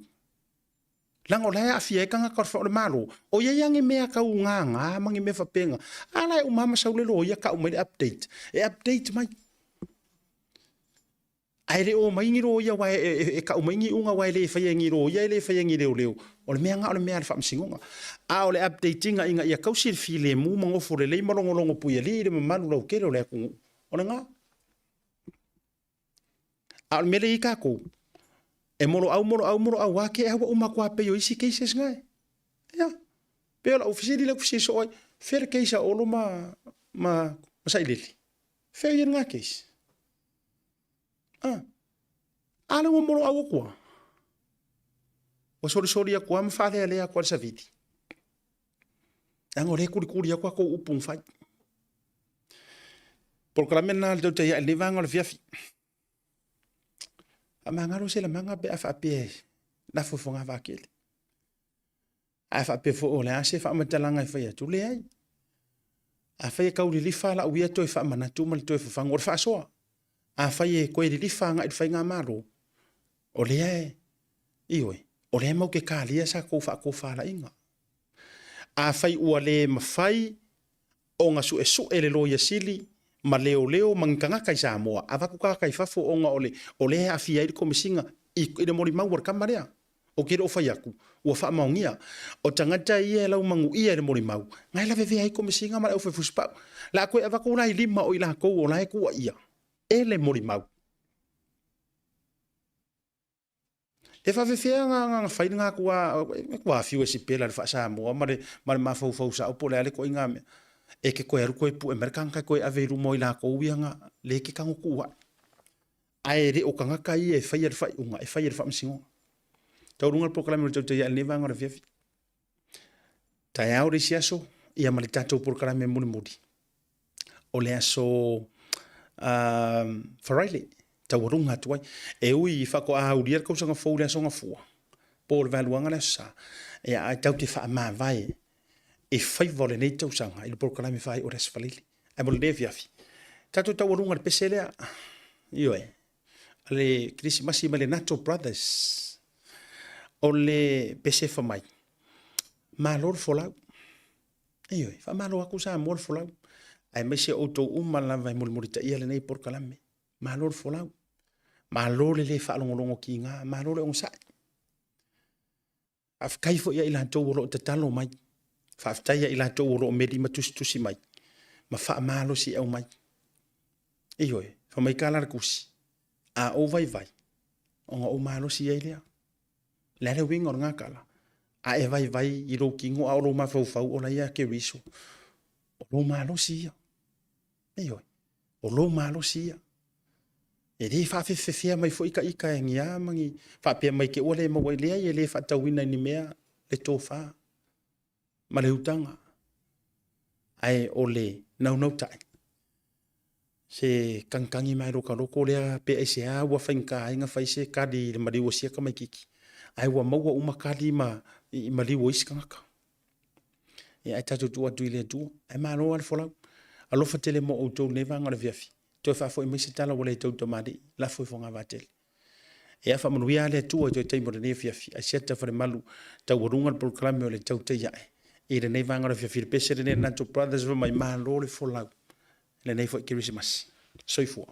Leaga o la e aafia ai tagata o le Malo, o i ai lava ni mea tau gaga ma ni mea faapena, a la e uma lava ma sau le loia tau mai le update, e update mai. Ae le omai ni loia aua e tau mai ni iuga aua e le faia e ni loia e le faia e ni leoleo. O le mea lena o le mea a le Faamasinoga. A o le update ina ina ia tausi le filemu ma nofo lelei ma logologo puialii i le mamalu lautele o le atunuu, o lena. A o le mea lea e i ai tatou, e moloau moloau moloau lava te i ua uma atu lava pei o isi cases na e. Ia, pei o lau fesili lea ou te fesili soo ai, fea le case a Olo ma, ma, ma Sailele? Fea o i ai lena case? Ah, a lea ua moloau atu lava. Ua solisoli atu lava ma faalealea atu lava le savili. Leaga o lea e kulikuli atu a tou upu na fai. Polokalame lena a le tautai ae i lenei vaega o le afiafi. Faamagalo se lamaga pe a faapea e lafo i fogavaa tele. Ae faapea foi o le a se faamatalaga e fai atu, leai. Afai e tau lilifa lau ia toe faamanatu ma le toe fafagu o le faasoa. Afai e toe lilifa agai i le faigamalo, o lea e, ioe, o lea matou te talia sa tou faatofalaiga. Afai ua le mafai ona suesue le Loia Sili ma leoleo ma ni tagata i Samoa, avatu tagata i fafo ona o le, o lea e aafia ai le Komesina i, i le molimau a le tama lea. Ou te le o fai atu, ua faamaonia. O tagata ia e laumanuia i le molimau, na e lavevea ai Komesina ma le aufaifusipau. O le a toe avatu la i lima o i latou o la e tuuaia e le molimau. E faafefea ona fai lena tua afiu e sipela i le faa-Samoa ma le mafaufau sao po o le a le ituaiga mea. E te toe alu toe pue mai le tagata e toe ave i luma o i latou ia na lea e te tago tuu ai. Ae le o tagata ia e faia le faaiuga, e fai e le Faamasinoga. Taualuga le polokalame o le Tautai Ae i lenei vaega o le afiafi. Taeao le isi aso, ia ma le tatou polokalame mulimuli o le aso Faraile, taualuga atu ai. E ui faatoa aulia le tausaga fou i le aso Gafua, po o le Vaeluaga le Aso Sa, ia ae tatou te faamavae i faiva o lenei tausaga i le polokalame faaiu o le Aso Faraile. Ae mo lenei afiafi, tatou taualuga i le pese lea, ioe, le Kerisimasi mai le Nato Brothers. O le pese fai mai, malo le folau. Ioe, faamalo atu Samoa le folau, aemaise outou uma lava e mulimulitaia lenei polokalame. Malo le folau, malo le le faalogologo kiga, malo le onosai. Faafetai foi ia i latou o lo o tatalo mai, faafetai ia i latou o lo o meli ma tusitusi mai ma faamalosiau mai. Ioe, fai mai ka la le tusi, a ou vaivai, ona ou malosi ai lea. Le a le uiga o lena tala? A e vaivai i lou tino a o lou mafaufau o la ia Keriso, o lou malosi ia. Ioe, o lou malosi ia. E le faafefefea mai foi ta ita e ni a ma ni faapea mai te ua le maua ai. Leai, e le faatauina i ni mea le tofa ma le utaga, ae o le naunautai, se tagitagi mai lou loto lea pe aisea ua faigata ai ona fai se tali i le maliu o sia tamaititi, ae ua maua uma tali ma i maliu o isi tagata. Ia ae tatou tuu atu i le Atua. Ae malo lava le folau. Alofa tele mo outou i lenei vaega o le afiafi. Toe faafoi mai se tala ua le tautamalii, lafo i fogavaa tele. Ia faamanuia lava le Atua i toe taimi o lenei afiafi. Ae siata falemalu taualuga le polokalame o le tautai ae i lenei vaega o le afiafi. Le pese lenei a le Nato Brothers fai mai, malo le folau i lenei foi Kerisimasi. Soifua.